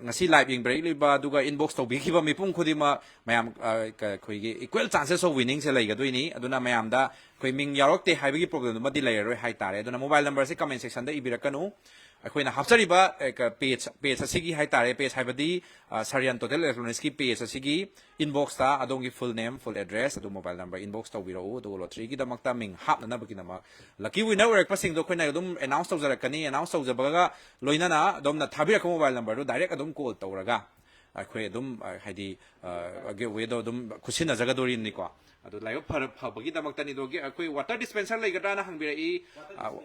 ꯉꯁꯤ ꯂꯥꯏꯚ ꯌꯦꯡꯕꯤꯔꯛꯂꯤꯕ ꯑꯗꯨꯒ ꯏꯟꯕꯣꯛꯁ ꯇꯧꯕꯤꯈꯤꯕ ꯃꯤꯄꯨꯝ ꯈꯨꯗꯤꯡꯃꯛ ꯃꯌꯥꯝ ꯑꯩꯈꯣꯏꯒꯤ ꯏꯀ꯭ꯋꯦꯜ ꯆꯥꯟꯁꯦꯁ ꯑꯣꯐ ꯋꯤꯅꯤꯡꯁꯦ ꯂꯩꯒꯗꯣꯏꯅꯤ꯫ ꯑꯗꯨꯅ ꯃꯌꯥꯝꯗ ꯑꯩꯈꯣꯏ ꯃꯤꯡ ꯌꯥꯎꯔꯛꯇꯦ ꯍꯥꯏꯕꯒꯤ ꯄ꯭ꯔꯣꯕ꯭ꯂꯦꯝꯗꯨꯃꯗꯤ ꯂꯩꯔꯔꯣꯏ ꯍꯥꯏꯇꯥꯔꯦ꯫ ꯑꯗꯨꯅ ꯃꯣꯕꯥꯏꯜ ꯅꯝꯕꯔꯁꯦ ꯀꯃꯦꯟ ꯁꯦꯛꯁꯟꯗ ꯏꯕꯤꯔꯛꯀꯅꯨ꯫ ꯑꯩꯈꯣꯏꯅ ꯍꯥꯞꯆꯔꯤꯕ ꯄꯦꯖ ꯄꯦꯖ ꯑꯁꯤꯒꯤ ꯍꯥꯏꯇꯥꯔꯦ, ꯄꯦꯖ ꯍꯥꯏꯕꯗꯤ ꯁꯥꯔꯤꯌꯥꯟ ꯇꯣꯇꯦꯜ ꯏꯂꯦꯛꯇ꯭ꯔꯣꯅꯤꯛꯁꯀꯤ ꯄꯦꯖ ꯑꯁꯤꯒꯤ ꯏꯟꯕꯣꯛꯁꯇ ꯑꯗꯣꯝꯒꯤ ꯐꯨꯜ ꯅꯦꯝ, ꯐꯨꯜ ꯑꯦꯗ꯭ꯔꯦꯁ, ꯑꯗꯨ ꯃꯣꯕꯥꯏꯜ ꯅꯝꯕꯔ ꯏꯟꯕꯣꯛꯁ ꯇꯧꯕꯤꯔꯛꯎ꯫ ꯑꯗꯨꯒ ꯂꯣꯇ꯭ꯔꯤꯒꯤꯗꯃꯛꯇ ꯃꯤꯡ ꯍꯥꯞꯅꯅꯕꯒꯤꯗꯃꯛ ꯂꯛꯀꯤ ꯋꯤꯅꯔ ꯑꯣꯏꯔꯛꯄꯁꯤꯡꯗꯣ ꯑꯩꯈꯣꯏꯅ ꯑꯗꯨꯝ ꯑꯦꯅꯥꯎꯟꯁ ꯇꯧꯖꯔꯛꯀꯅꯤ꯫ ꯑꯦꯅꯥꯎꯟꯁ ꯇꯧꯖꯕꯒ ꯂꯣꯏꯅꯅ ꯑꯗꯣꯝꯅ ꯊꯥꯕꯤꯔꯛꯄ ꯃꯣꯕꯥꯏꯜ ꯅꯝꯕꯔꯗꯨ ꯗꯥꯏꯔꯦꯛ ꯑꯗꯨꯝ ꯀꯣꯜ ꯇꯧꯔꯒ ꯑꯩꯈꯣꯏ ꯑꯗꯨꯝ ꯍꯥꯏꯗꯤ ꯒꯤꯐ ꯑꯋꯦꯗꯣ ꯑꯗꯨꯝ ꯈꯨꯠꯁꯤꯟꯅꯖꯒꯗꯣꯔꯤꯕꯅꯤꯀꯣ꯫ ꯑꯗꯨ ꯂꯥꯏꯕꯛ ꯐꯕꯒꯤꯗꯃꯛꯇꯅꯤ꯫ ꯑꯗꯣ ꯑꯩꯈꯣꯏ ꯋꯥꯇꯔ ꯗꯤꯁꯄꯦꯟꯁꯔ ꯂꯩꯒꯗ꯭ꯔꯥꯅ ꯍꯪꯕꯤꯔꯛꯏ꯫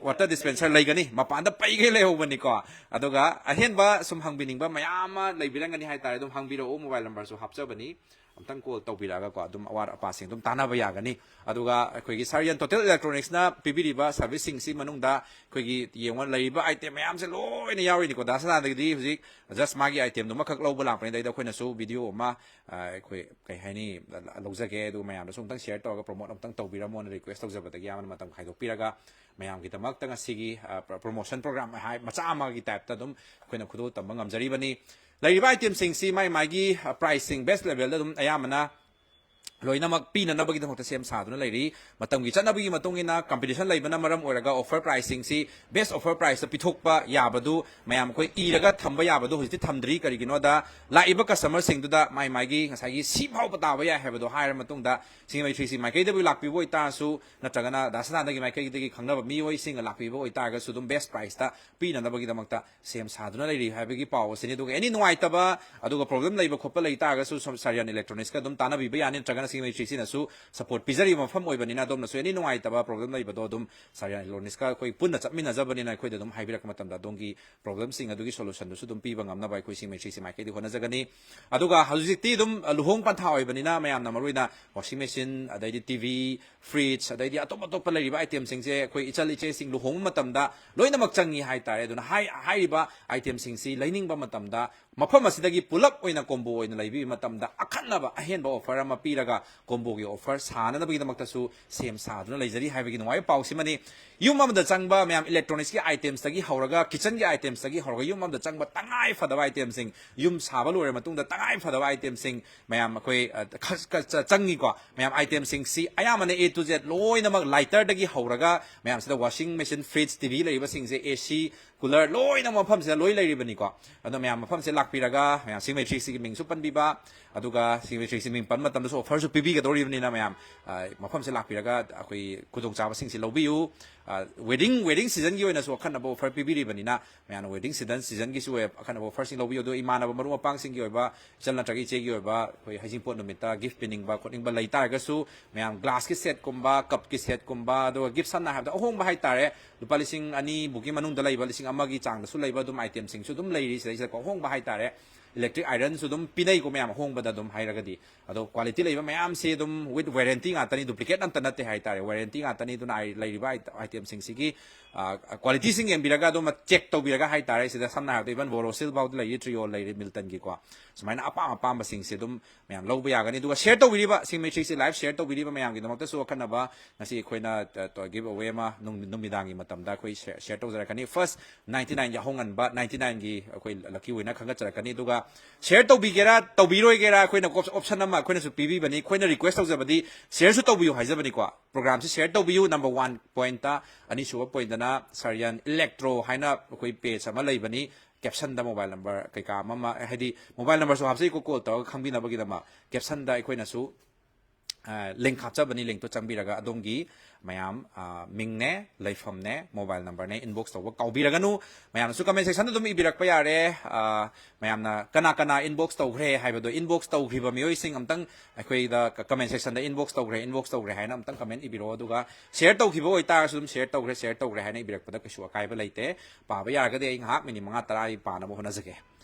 ꯋꯥꯇꯔ ꯗꯤꯁꯄꯦꯟꯁꯔ ꯂꯩꯒꯅꯤ, ꯃꯄꯥꯟꯗ ꯄꯩꯒꯩ ꯂꯩꯍꯧꯕꯅꯤꯀꯣ꯫ ꯑꯗꯨꯒ ꯑꯍꯦꯟꯕ ꯁꯨꯝ ꯍꯪꯕꯤꯅꯤꯡꯕ ꯃꯌꯥꯝ ꯑꯃ ꯂꯩꯕꯤꯔꯝꯒꯅꯤ ꯍꯥꯏꯇꯥꯔꯦ꯫ ꯑꯗꯨꯝ ꯍꯪꯕꯤꯔꯛꯎ, ꯃꯣꯕꯥꯏꯜ ꯅꯝꯕꯔꯁꯨ ꯍꯥꯞꯆꯕꯅꯤ꯫ ꯑꯝꯇꯪ ꯀꯣꯜ ꯇꯧꯕꯤꯔꯛꯑꯒꯀꯣ ꯑꯗꯨꯝ ꯑꯋꯥꯠ ꯑꯄꯥꯁꯤꯡ ꯑꯗꯨꯝ ꯇꯥꯟꯅꯕ ꯌꯥꯒꯅꯤ꯫ ꯑꯗꯨꯒ ꯑꯩꯈꯣꯏꯒꯤ ꯁꯥꯔꯤꯌꯥꯟ ꯇꯣꯇꯦꯜ ꯏꯂꯦꯛꯇ꯭ꯔꯣꯅꯤꯛꯁꯅ ꯄꯤꯕꯤꯔꯤꯕ ꯁꯥꯔꯚꯤꯁꯁꯤꯡꯁꯤ ꯃꯅꯨꯡꯗ ꯑꯩꯈꯣꯏꯒꯤ ꯌꯦꯡꯉꯣ ꯂꯩꯔꯤꯕ ꯑꯥꯏꯇꯦꯝ ꯃꯌꯥꯝꯁꯦ ꯂꯣꯏꯅ ꯌꯥꯎꯔꯤꯅꯤꯀꯣ꯫ ꯗꯥ ꯁꯅꯥꯗꯒꯤꯗꯤ ꯍꯧꯖꯤꯛ ꯖꯁ ꯃꯥꯒꯤ ꯑꯥꯏꯇꯦꯝꯗꯨꯃꯈꯛ ꯂꯧꯕ ꯂꯥꯛꯄꯅꯤꯗ ꯑꯩꯈꯣꯏꯅꯁꯨ ꯚꯤꯗꯤꯑꯣ ꯑꯃ ꯑꯩꯈꯣꯏ ꯀꯩ ꯍꯥꯏꯅꯤ ꯂꯧꯖꯒꯦ꯫ ꯑꯗꯨꯒ ꯃꯌꯥꯝꯗꯁꯨ ꯑꯃꯨꯛꯇꯪ ꯁꯤꯌꯔ ꯇꯧꯔꯒ ꯄ꯭ꯔꯣꯃꯣꯠ ꯑꯃꯨꯛꯇꯪ ꯇꯧꯕꯤꯔꯝꯃꯣꯅ ꯔꯤꯀ꯭ꯋꯦꯁ ꯇꯧꯖꯕꯗꯒꯤ ꯌꯥꯝꯅ ꯃꯇꯝ ꯈꯥꯏꯗꯣꯛꯄꯤꯔꯒ ꯃꯌꯥꯝꯒꯤꯗꯃꯛꯇ ꯉꯁꯤꯒꯤ ꯄ꯭ꯔꯣꯃꯣꯁꯟ ꯄ꯭ꯔꯣꯒ꯭ꯔꯥꯝ ꯃꯆꯥ ꯑꯃꯒꯤ ꯇꯥꯏꯞꯇ ꯑꯗꯨꯝ ꯑꯩꯈꯣꯏꯅ ꯈꯨꯗꯣꯜ ꯇꯝꯕ ꯉꯝꯖꯔꯤꯕꯅꯤ꯫ ꯂꯩꯔꯤꯕ ꯑꯥꯏꯇꯦꯝꯁꯤꯡꯁꯤ ꯃꯥꯏ ꯃꯥꯏꯒꯤ ꯄ꯭ꯔꯥꯏꯁꯁꯤꯡ ꯕꯦꯁ ꯂꯦꯚꯦꯜꯗ ꯑꯗꯨꯝ ꯑꯌꯥꯝꯕꯅ ꯂꯣꯏꯅꯃꯛ ꯄꯤꯅꯅꯕꯒꯤꯗꯃꯛꯇ ꯁꯦꯝ ꯁꯥꯗꯨꯅ ꯂꯩꯔꯤ꯫ ꯃꯇꯝꯒꯤ ꯆꯠꯅꯕꯒꯤ ꯃꯇꯨꯡ ꯏꯟꯅ ꯀꯝꯄꯤꯇꯤꯁꯟ ꯂꯩꯕꯅ ꯃꯔꯝ ꯑꯣꯏꯔꯒ ꯑꯣꯐꯔ ꯄ꯭ꯔꯥꯏꯁꯁꯤꯡꯁꯤ ꯕꯦꯁ ꯑꯣꯐꯔ ꯄ꯭ꯔꯥꯏꯁꯇ ꯄꯤꯊꯣꯛꯄ ꯌꯥꯕꯗꯨ ꯃꯌꯥꯝ ꯑꯩꯈꯣꯏ ꯏꯔꯒ ꯊꯝꯕ ꯌꯥꯕꯗꯨ ꯍꯧꯖꯤꯛꯇꯤ ꯊꯝꯗ꯭ꯔꯤ꯫ ꯀꯔꯤꯒꯤꯅꯣꯗ ꯂꯥꯛꯏꯕ ꯀꯁꯇꯃꯔꯁꯤꯡꯗꯨꯗ ꯃꯥꯏ ꯃꯥꯏꯒꯤ ꯉꯁꯥꯏꯒꯤ ꯁꯤ ꯐꯥꯎꯕ ꯇꯥꯕ ꯌꯥꯏ ꯍꯥꯏꯕꯗꯣ ꯍꯥꯏꯔ ꯃꯇꯨꯡꯗ ꯁꯤꯡꯖꯃꯩ ꯊ꯭ꯔꯤ ꯁꯤ ꯃꯥꯏꯀꯩꯗꯕꯨ ꯂꯥꯛꯄꯤꯕ ꯑꯣꯏꯇꯥꯔꯁꯨ ꯅꯠꯇ꯭ꯔꯒꯅ ꯗꯥ ꯁꯅꯥꯗꯒꯤ ꯃꯥꯏꯀꯩꯗꯒꯤ ꯈꯪꯅꯕ ꯃꯤꯑꯣꯏꯁꯤꯡꯒ ꯂꯥꯛꯄꯤꯕ ꯑꯣꯏꯇꯥꯔꯒꯁꯨ ꯑꯗꯨꯝ ꯕꯦꯁ ꯄ꯭ꯔꯥꯏꯁꯇ ꯄꯤꯅꯅꯕꯒꯤꯗꯃꯛꯇ ꯁꯦꯝ ꯁꯥꯗꯨꯅ ꯂꯩꯔꯤ ꯍꯥꯏꯕꯒꯤ ꯄꯥꯎ ꯑꯁꯤꯅꯤ꯫ ꯑꯗꯨꯒ ꯑꯦꯅꯤ ꯅꯨꯡꯉꯥꯏꯇꯕ ꯑꯗꯨꯒ ꯄ꯭ꯔꯣꯕ꯭ꯂꯦꯝ ꯂꯩꯕ ꯈꯣꯠꯄ ꯂꯩ ꯇꯥꯔꯒꯁꯨ ꯁꯣꯝ ꯁꯥꯔꯤꯌꯥꯟ ꯏꯂꯦꯛꯇ꯭ꯔꯣꯅꯤꯛꯁꯀ ꯑꯗꯨꯝ ꯇꯥꯟꯅꯕꯤꯕ ꯌꯥꯅꯤ, ꯅꯠꯇ꯭ꯔꯒꯅ ꯁꯤꯡ ꯃꯩꯇ꯭ꯔꯤꯁꯤꯅꯁꯨ ꯁꯄꯣꯔꯠ ꯄꯤꯖꯔꯤꯕ ꯃꯐꯝ ꯑꯣꯏꯕꯅꯤꯅ, ꯑꯗꯣꯝꯅꯁꯨ ꯑꯦꯅꯤ ꯅꯨꯡꯉꯥꯏꯇꯕ ꯄ꯭ꯔꯣꯕ꯭ꯂꯦꯝ ꯂꯩꯕꯗꯣ ꯑꯗꯨꯝ ꯁꯥꯔ ꯏꯂꯦꯛꯇ꯭ꯔꯣꯅꯤꯛꯁꯀ ꯑꯩꯈꯣꯏ ꯄꯨꯟꯅ ꯆꯠꯃꯤꯟꯅꯖꯕꯅꯤꯅ, ꯑꯩꯈꯣꯏꯗ ꯑꯗꯨꯝ ꯍꯥꯏꯕꯤꯔꯛꯄ ꯃꯇꯝꯗ ꯑꯗꯣꯝꯒꯤ ꯄ꯭ꯔꯣꯕ꯭ꯂꯦꯝꯁꯤꯡ ꯑꯗꯨꯒꯤ ꯁꯣꯂꯨꯁꯟꯗꯨꯁꯨ ꯑꯗꯨꯝ ꯄꯤꯕ ꯉꯝꯅꯕ ꯑꯩꯈꯣꯏ ꯁꯤꯡ ꯃꯩꯇ꯭ꯔꯤꯁꯤ ꯃꯥꯏꯀꯩꯗꯤ ꯍꯣꯠꯅꯖꯒꯅꯤ꯫ ꯑꯗꯨꯒ ꯍꯧꯖꯤꯛꯇꯤ ꯑꯗꯨꯝ ꯂꯨꯍꯣꯡ ꯄꯟꯊꯥ ꯑꯣꯏꯕꯅꯤꯅ, ꯃꯌꯥꯝꯅ ꯃꯔꯨꯑꯣꯏꯅ ꯋꯥꯁꯤꯡ ꯃꯦꯆꯤꯟ, ꯑꯗꯩꯗꯤ ꯇꯤ ꯚꯤ, ꯐ꯭ꯔꯤꯖ, ꯑꯗꯩꯗꯤ ꯑꯇꯣꯞ ꯑꯇꯣꯞꯄ ꯂꯩꯔꯤꯕ ꯑꯥꯏꯇꯦꯝꯁꯤꯡꯁꯦ ꯑꯩꯈꯣꯏ ꯏꯆꯜ ꯏꯆꯦꯁꯤꯡ ꯂꯨꯍꯣꯡꯕ ꯃꯇꯝꯗ ꯂꯣꯏꯅꯃꯛ ꯆꯪꯉꯤ ꯍꯥꯏꯇꯥꯔꯦ꯫ ꯑꯗꯨꯅ ꯍꯥꯏ-, ꯍꯥꯏꯔꯤꯕ ꯑꯥꯏꯇꯦꯝꯁꯤꯡꯁꯤ ꯂꯩꯅꯤꯡꯕ ꯃꯇꯝꯗ ꯃꯐꯝ ꯑꯁꯤꯗꯒꯤ ꯄꯨꯂꯞ ꯑꯣꯏꯅ ꯀꯣꯝꯕꯣ ꯑꯣꯏꯅ ꯂꯩꯕꯤꯕ ꯃꯇꯝꯗ ꯑꯈꯟꯅꯕ ꯑꯍꯦꯟꯕ ꯑꯣꯐꯔ ꯑꯃ ꯄꯤꯔꯒ ꯀꯣꯝꯕꯣꯒꯤ ꯑꯣꯐꯔ ꯁꯥꯅꯅꯕꯒꯤꯗꯃꯛꯇꯁꯨ ꯁꯦꯝ ꯁꯥꯗꯨꯅ ꯂꯩꯖꯔꯤ ꯍꯥꯏꯕꯒꯤ ꯅꯨꯡꯉꯥꯏꯕ ꯄꯥꯎꯁꯤꯃꯅꯤ꯫ ꯌꯨꯝ ꯑꯃꯗ ꯆꯪꯕ ꯃꯌꯥꯝ, ꯏꯂꯦꯛꯇ꯭ꯔꯣꯅꯤꯛꯁꯀꯤ ꯑꯥꯏꯇꯦꯝꯁꯇꯒꯤ ꯍꯧꯔꯒ, ꯀꯤꯆꯟꯒꯤ ꯑꯥꯏꯇꯦꯝꯁꯇꯒꯤ ꯍꯧꯔꯒ, ꯌꯨꯝ ꯑꯃꯗ ꯆꯪꯕ ꯇꯉꯥꯏ ꯐꯗꯕ ꯑꯥꯏꯇꯦꯝꯁꯤꯡ, ꯌꯨꯝ ꯁꯥꯕ ꯂꯣꯏꯔ ꯃꯇꯨꯡꯗ ꯇꯉꯥꯏ ꯐꯗꯕ ꯑꯥꯏꯇꯦꯝꯁꯤꯡ ꯃꯌꯥꯝ ꯑꯩꯈꯣꯏ, ꯑ, ꯈ-, ꯈ-, ꯆ-, ꯆꯪꯉꯤꯀꯣ꯫ ꯃꯌꯥꯝ ꯑꯥꯏꯇꯦꯝꯁꯤꯡꯁꯤ ꯑꯌꯥꯝꯕꯅ A to Z ꯂꯣꯏꯅꯃꯛ, ꯂꯥꯏꯇꯔꯗꯒꯤ ꯍꯧꯔꯒ ꯃꯌꯥꯝꯁꯤꯗ ꯋꯥꯁꯤꯡ ꯃꯦꯆꯤꯟ, ꯐ꯭ꯔꯤꯖ, ꯇꯤ ꯚꯤ ꯂꯩꯔꯤꯕꯁꯤꯡꯁꯦ, ꯑꯦ ꯁꯤ, ꯀꯨꯂꯔ ꯂꯣꯏꯅ ꯃꯐꯝꯁꯤꯗ ꯂꯣꯏ ꯂꯩꯔꯤꯕꯅꯤꯀꯣ꯫ ꯑꯗꯣ ꯃꯌꯥꯝ ꯃꯐꯝꯁꯦ ꯂꯥꯛꯄꯤꯔꯒ ꯃꯌꯥꯝ ꯁꯤꯡ ꯃꯩꯇ꯭ꯔꯤꯁꯤꯒꯤ ꯃꯤꯡꯁꯨ ꯄꯟꯕꯤꯕ, ꯑꯗꯨꯒ ꯁꯤꯡ ꯃꯩꯇ꯭ꯔꯤꯁꯤ ꯃꯤꯡ ꯄꯟꯕ ꯃꯇꯝꯗꯁꯨ ꯑꯣꯐꯔꯁꯨ ꯄꯤꯕꯤꯒꯗꯧꯔꯤꯕꯅꯤꯅ ꯃꯌꯥꯝ, ꯑ, ꯃꯐꯝꯁꯦ ꯂꯥꯛꯄꯤꯔꯒ ꯑꯩꯈꯣꯏ ꯈꯨꯗꯣꯡꯆꯥꯕꯁꯤꯡꯁꯤ ꯂꯧꯕꯤꯌꯨ꯫ ꯑ, ꯋꯦꯗꯤꯡ, ꯋꯦꯗꯤꯡ ꯁꯤꯖꯟꯒꯤ ꯑꯣꯏꯅꯁꯨ ꯑꯈꯟꯅꯕ ꯑꯣꯐꯔ ꯄꯤꯕꯤꯔꯤꯕꯅꯤꯅ ꯃꯌꯥꯝꯅ ꯋꯦꯗꯤꯡ ꯁꯤꯖꯟ, ꯁꯤꯖꯟꯒꯤꯁꯨ ꯑꯣꯏ-, ꯑꯈꯟꯅꯕ ꯑꯣꯐꯔꯁꯤꯡ ꯂꯧꯕꯤꯌꯨ꯫ ꯑꯗꯨꯒ ꯏꯃꯥꯟꯅꯕ ꯃꯔꯨꯞ ꯃꯄꯥꯡꯁꯤꯡꯒꯤ ꯑꯣꯏꯕ, ꯏꯆꯜ ꯅꯠꯇ꯭ꯔꯒ ꯏꯆꯦꯒꯤ ꯑꯣꯏꯕ ꯑꯩꯈꯣꯏ ꯍꯩꯖꯤꯡꯄꯣꯠ ꯅꯨꯃꯤꯠꯇ ꯒꯤꯐ ꯄꯤꯅꯤꯡꯕ ꯈꯣꯠꯅꯤꯡꯕ ꯂꯩ ꯇꯥꯔꯒꯁꯨ, ꯃꯌꯥꯝ ꯒ꯭ꯂꯥꯁꯀꯤ ꯁꯦꯠꯀꯨꯝꯕ, ꯀꯞꯀꯤ ꯁꯦꯠꯀꯨꯝꯕ, ꯑꯗꯨꯒ ꯒꯤꯐ ꯁꯝꯅ ꯍꯥꯏꯔꯕꯗ ꯑꯍꯣꯡꯕ ꯍꯥꯏꯇꯥꯔꯦ, ꯂꯨꯄꯥ ꯂꯤꯁꯤꯡ ꯑꯅꯤꯕꯨꯛꯀꯤ ꯃꯅꯨꯡꯗ ꯂꯩꯕ, ꯂꯤꯁꯤꯡ ꯑꯃꯒꯤ ꯆꯥꯡꯗꯁꯨ ꯂꯩꯕ ꯑꯗꯨꯝ ꯑꯥꯏꯇꯦꯝꯁꯤꯡꯁꯨ ꯑꯗꯨꯝ ꯂꯩꯔꯤ ꯁꯤꯗꯩꯁꯤꯗꯀꯣ, ꯑꯍꯣꯡꯕ ꯍꯥꯏꯇꯥꯔꯦ꯫ ꯏꯂꯦꯛꯇ꯭ꯔꯤꯛ ꯑꯥꯏꯔꯟꯁꯨ ꯑꯗꯨꯝ ꯄꯤꯅꯩꯀꯣ ꯃꯌꯥꯝ, ꯑꯍꯣꯡꯕꯗ ꯑꯗꯨꯝ ꯍꯥꯏꯔꯒꯗꯤ꯫ ꯑꯗꯣ ꯀ꯭ꯋꯥꯂꯤꯇꯤ ꯂꯩꯕ ꯃꯌꯥꯝꯁꯤ ꯑꯗꯨꯝ with warranty ꯉꯥꯛꯇꯅꯤ, duplicate ꯑꯝꯇ ꯅꯠꯇꯦ ꯍꯥꯏꯇꯥꯔꯦ, warranty ꯉꯥꯛꯇꯅꯤ꯫ ꯑꯗꯨꯅ ꯑꯩ ꯂꯩꯔꯤꯕ ꯑꯥꯏ-, ꯏꯇꯦꯝꯁꯤꯡꯁꯤꯒꯤ, ꯑ, ꯀ꯭ꯋꯥꯂꯤꯇꯤꯁꯤꯡ ꯌꯦꯡꯕꯤꯔꯒ ꯑꯗꯨꯝ ꯆꯦꯛ ꯇꯧꯕꯤꯔꯒ ꯍꯥꯏꯇꯥꯔꯦ, ꯁꯤꯗ ꯁꯝꯅ ꯍꯥꯏꯔꯕꯗ even Borosil ꯐꯥꯎꯗ ꯂꯩꯔꯤ, Trio ꯂꯩꯔꯤ, Miltonꯒꯤꯀꯣ꯫ ꯁꯨꯃꯥꯏꯅ ꯑꯄꯥꯝ ꯑꯄꯥꯝꯕꯁꯤꯡꯁꯦ ꯑꯗꯨꯝ ꯃꯌꯥꯝ ꯂꯧꯕ ꯌꯥꯒꯅꯤ꯫ ꯑꯗꯨꯒ ꯁꯤꯌꯔ ꯇꯧꯕꯤꯔꯤꯕ, ꯁꯤꯡ ꯃꯩꯇ꯭ꯔꯤꯁꯤ ꯂꯥꯏꯚ ꯁꯤꯌꯔ ꯇꯧꯕꯤꯔꯤꯕ ꯃꯌꯥꯝꯒꯤꯗꯃꯛꯇꯁꯨ ꯑꯈꯟꯅꯕ ꯉꯁꯤ ꯑꯩꯈꯣꯏꯅ, ꯑ, ꯇ-, ꯒꯤꯐ ꯑꯋꯦ ꯑꯃ ꯅꯨꯡ-, ꯅꯨꯃꯤꯗꯥꯡꯒꯤ ꯃꯇꯝꯗ ꯑꯩꯈꯣꯏ ꯁꯤꯌꯔ, ꯁꯤꯌꯔ ꯇꯧꯖꯔꯛꯀꯅꯤ꯫ ꯐꯥꯔꯁ ꯅꯥꯏꯟꯇꯤ ꯅꯥꯏꯟꯒꯤ ꯑꯍꯣꯡ ꯍꯟꯕ, ꯅꯥꯏꯟꯇꯤ ꯅꯥꯏꯟꯒꯤ ꯑꯩꯈꯣꯏ ꯂꯛꯀꯤ ꯋꯤꯟꯅꯔ ꯈꯟꯒꯠꯆꯔꯛꯀꯅꯤ꯫ ꯑꯗꯨꯒ ꯁꯤꯌꯔ ꯇꯧꯕꯤꯒꯦꯔꯥ ꯇꯧꯕꯤꯔꯣꯏꯒꯦꯔꯥ, ꯑꯩꯈꯣꯏꯅ ꯑꯣꯞ-, ꯑꯣꯞꯁꯟ ꯑꯃ ꯑꯩꯈꯣꯏꯅꯁꯨ ꯄꯤꯕꯤꯕꯅꯤ꯫ ꯑꯩꯈꯣꯏꯅ ꯔꯤꯀ꯭ꯋꯦꯁ ꯇꯧꯖꯕꯗꯤ ꯁꯤꯌꯔꯁꯨ ꯇꯧꯕꯤꯌꯨ ꯍꯥꯏꯖꯕꯅꯤꯀꯣ꯫ ꯄ꯭ꯔꯣꯒ꯭ꯔꯥꯝꯁꯤ ꯁꯤꯌꯔ ꯇꯧꯕꯤꯌꯨ, ꯅꯝꯕꯔ ꯋꯥꯟ ꯄꯣꯏꯟꯠꯇ꯫ ꯑꯅꯤꯁꯨꯕ ꯄꯣꯏꯟꯠꯇꯅ ꯁꯥꯔꯤꯌꯥꯟ ꯏꯂꯦꯛꯇ꯭ꯔꯣ ꯍꯥꯏꯅ ꯑꯩꯈꯣꯏ ꯄꯦꯖ ꯑꯃ ꯂꯩꯕꯅꯤ꯫ ꯀꯦꯞꯁꯟꯗ ꯃꯣꯕꯥꯏꯜ ꯅꯝꯕꯔ ꯀꯩꯀꯥ ꯑꯃ, ꯑꯃ, ꯍꯥꯏꯗꯤ ꯃꯣꯕꯥꯏꯜ ꯅꯝꯕꯔꯁꯨ ꯍꯥꯞꯆꯩꯀꯣ, ꯀꯣꯜ ꯇꯧꯔꯒ ꯈꯪꯕꯤꯅꯕꯒꯤꯗꯃꯛ꯫ ꯀꯦꯞꯁꯟꯗ ꯑꯩꯈꯣꯏꯅꯁꯨ ꯂꯤꯡ ꯍꯥꯞꯆꯕꯅꯤ, ꯂꯤꯡꯇꯣ ꯆꯪꯕꯤꯔꯒ ꯑꯗꯣꯝꯒꯤ ꯃꯌꯥꯝ, ꯑ, ꯃꯤꯡꯅꯦ, ꯂꯩꯐꯝꯅꯦ, ꯃꯣꯕꯥꯏꯜ ꯅꯝꯕꯔꯅꯦ, ꯏꯟꯕꯣꯛꯁ ꯇꯧꯕ ꯀꯥꯎꯕꯤꯔꯒꯅꯨ꯫ ꯃꯌꯥꯝꯅꯁꯨ ꯀꯃꯦꯟ ꯁꯦꯛꯁꯟꯗ ꯑꯗꯨꯝ ꯏꯕꯤꯔꯛꯄ ꯌꯥꯔꯦ꯫ ꯑ, ꯃꯌꯥꯝꯅ ꯀꯅꯥ ꯀꯅꯥ ꯏꯟꯕꯣꯛꯁ ꯇꯧꯈ꯭ꯔꯦ ꯍꯥꯏꯕꯗꯣ, ꯏꯟꯕꯣꯛꯁ ꯇꯧꯈ꯭ꯔꯤꯕ ꯃꯤꯑꯣꯏꯁꯤꯡ ꯑꯝꯇꯪ ꯑꯩꯈꯣꯏꯗ ꯀꯃꯦꯟ ꯁꯦꯛꯁꯟꯗ ꯏꯟꯕꯣꯛꯁ ꯇꯧꯈ꯭ꯔꯦ, ꯏꯟꯕꯣꯛꯁ ꯇꯧꯈ꯭ꯔꯦ ꯍꯥꯏꯅ ꯑꯝꯇꯪ ꯀꯃꯦꯟ ꯏꯕꯤꯔꯛꯑꯣ꯫ ꯑꯗꯨꯒ ꯁꯦꯌꯔ ꯇꯧꯈꯤꯕ ꯑꯣꯏꯇꯥꯔꯒꯁꯨ ꯑꯗꯨꯝ ꯁꯦꯌꯔ ꯇꯧꯈ꯭ꯔꯦ, ꯁꯦꯌꯔ ꯇꯧꯈ꯭ꯔꯦ ꯍꯥꯏꯅ ꯏꯕꯤꯔꯛꯄꯗ ꯀꯩꯁꯨ ꯑꯀꯥꯏꯕ ꯂꯩꯇꯦ꯫ ꯄꯥꯕ ꯌꯥꯔꯒꯗꯤ ꯑꯩ ꯉꯥꯏꯍꯥꯛ ꯃꯤꯅꯤꯠ ꯃꯉꯥ ꯇꯔꯥ ꯑꯩ ꯄꯥꯅꯕ ꯍꯣꯠꯅꯖꯒꯦ꯫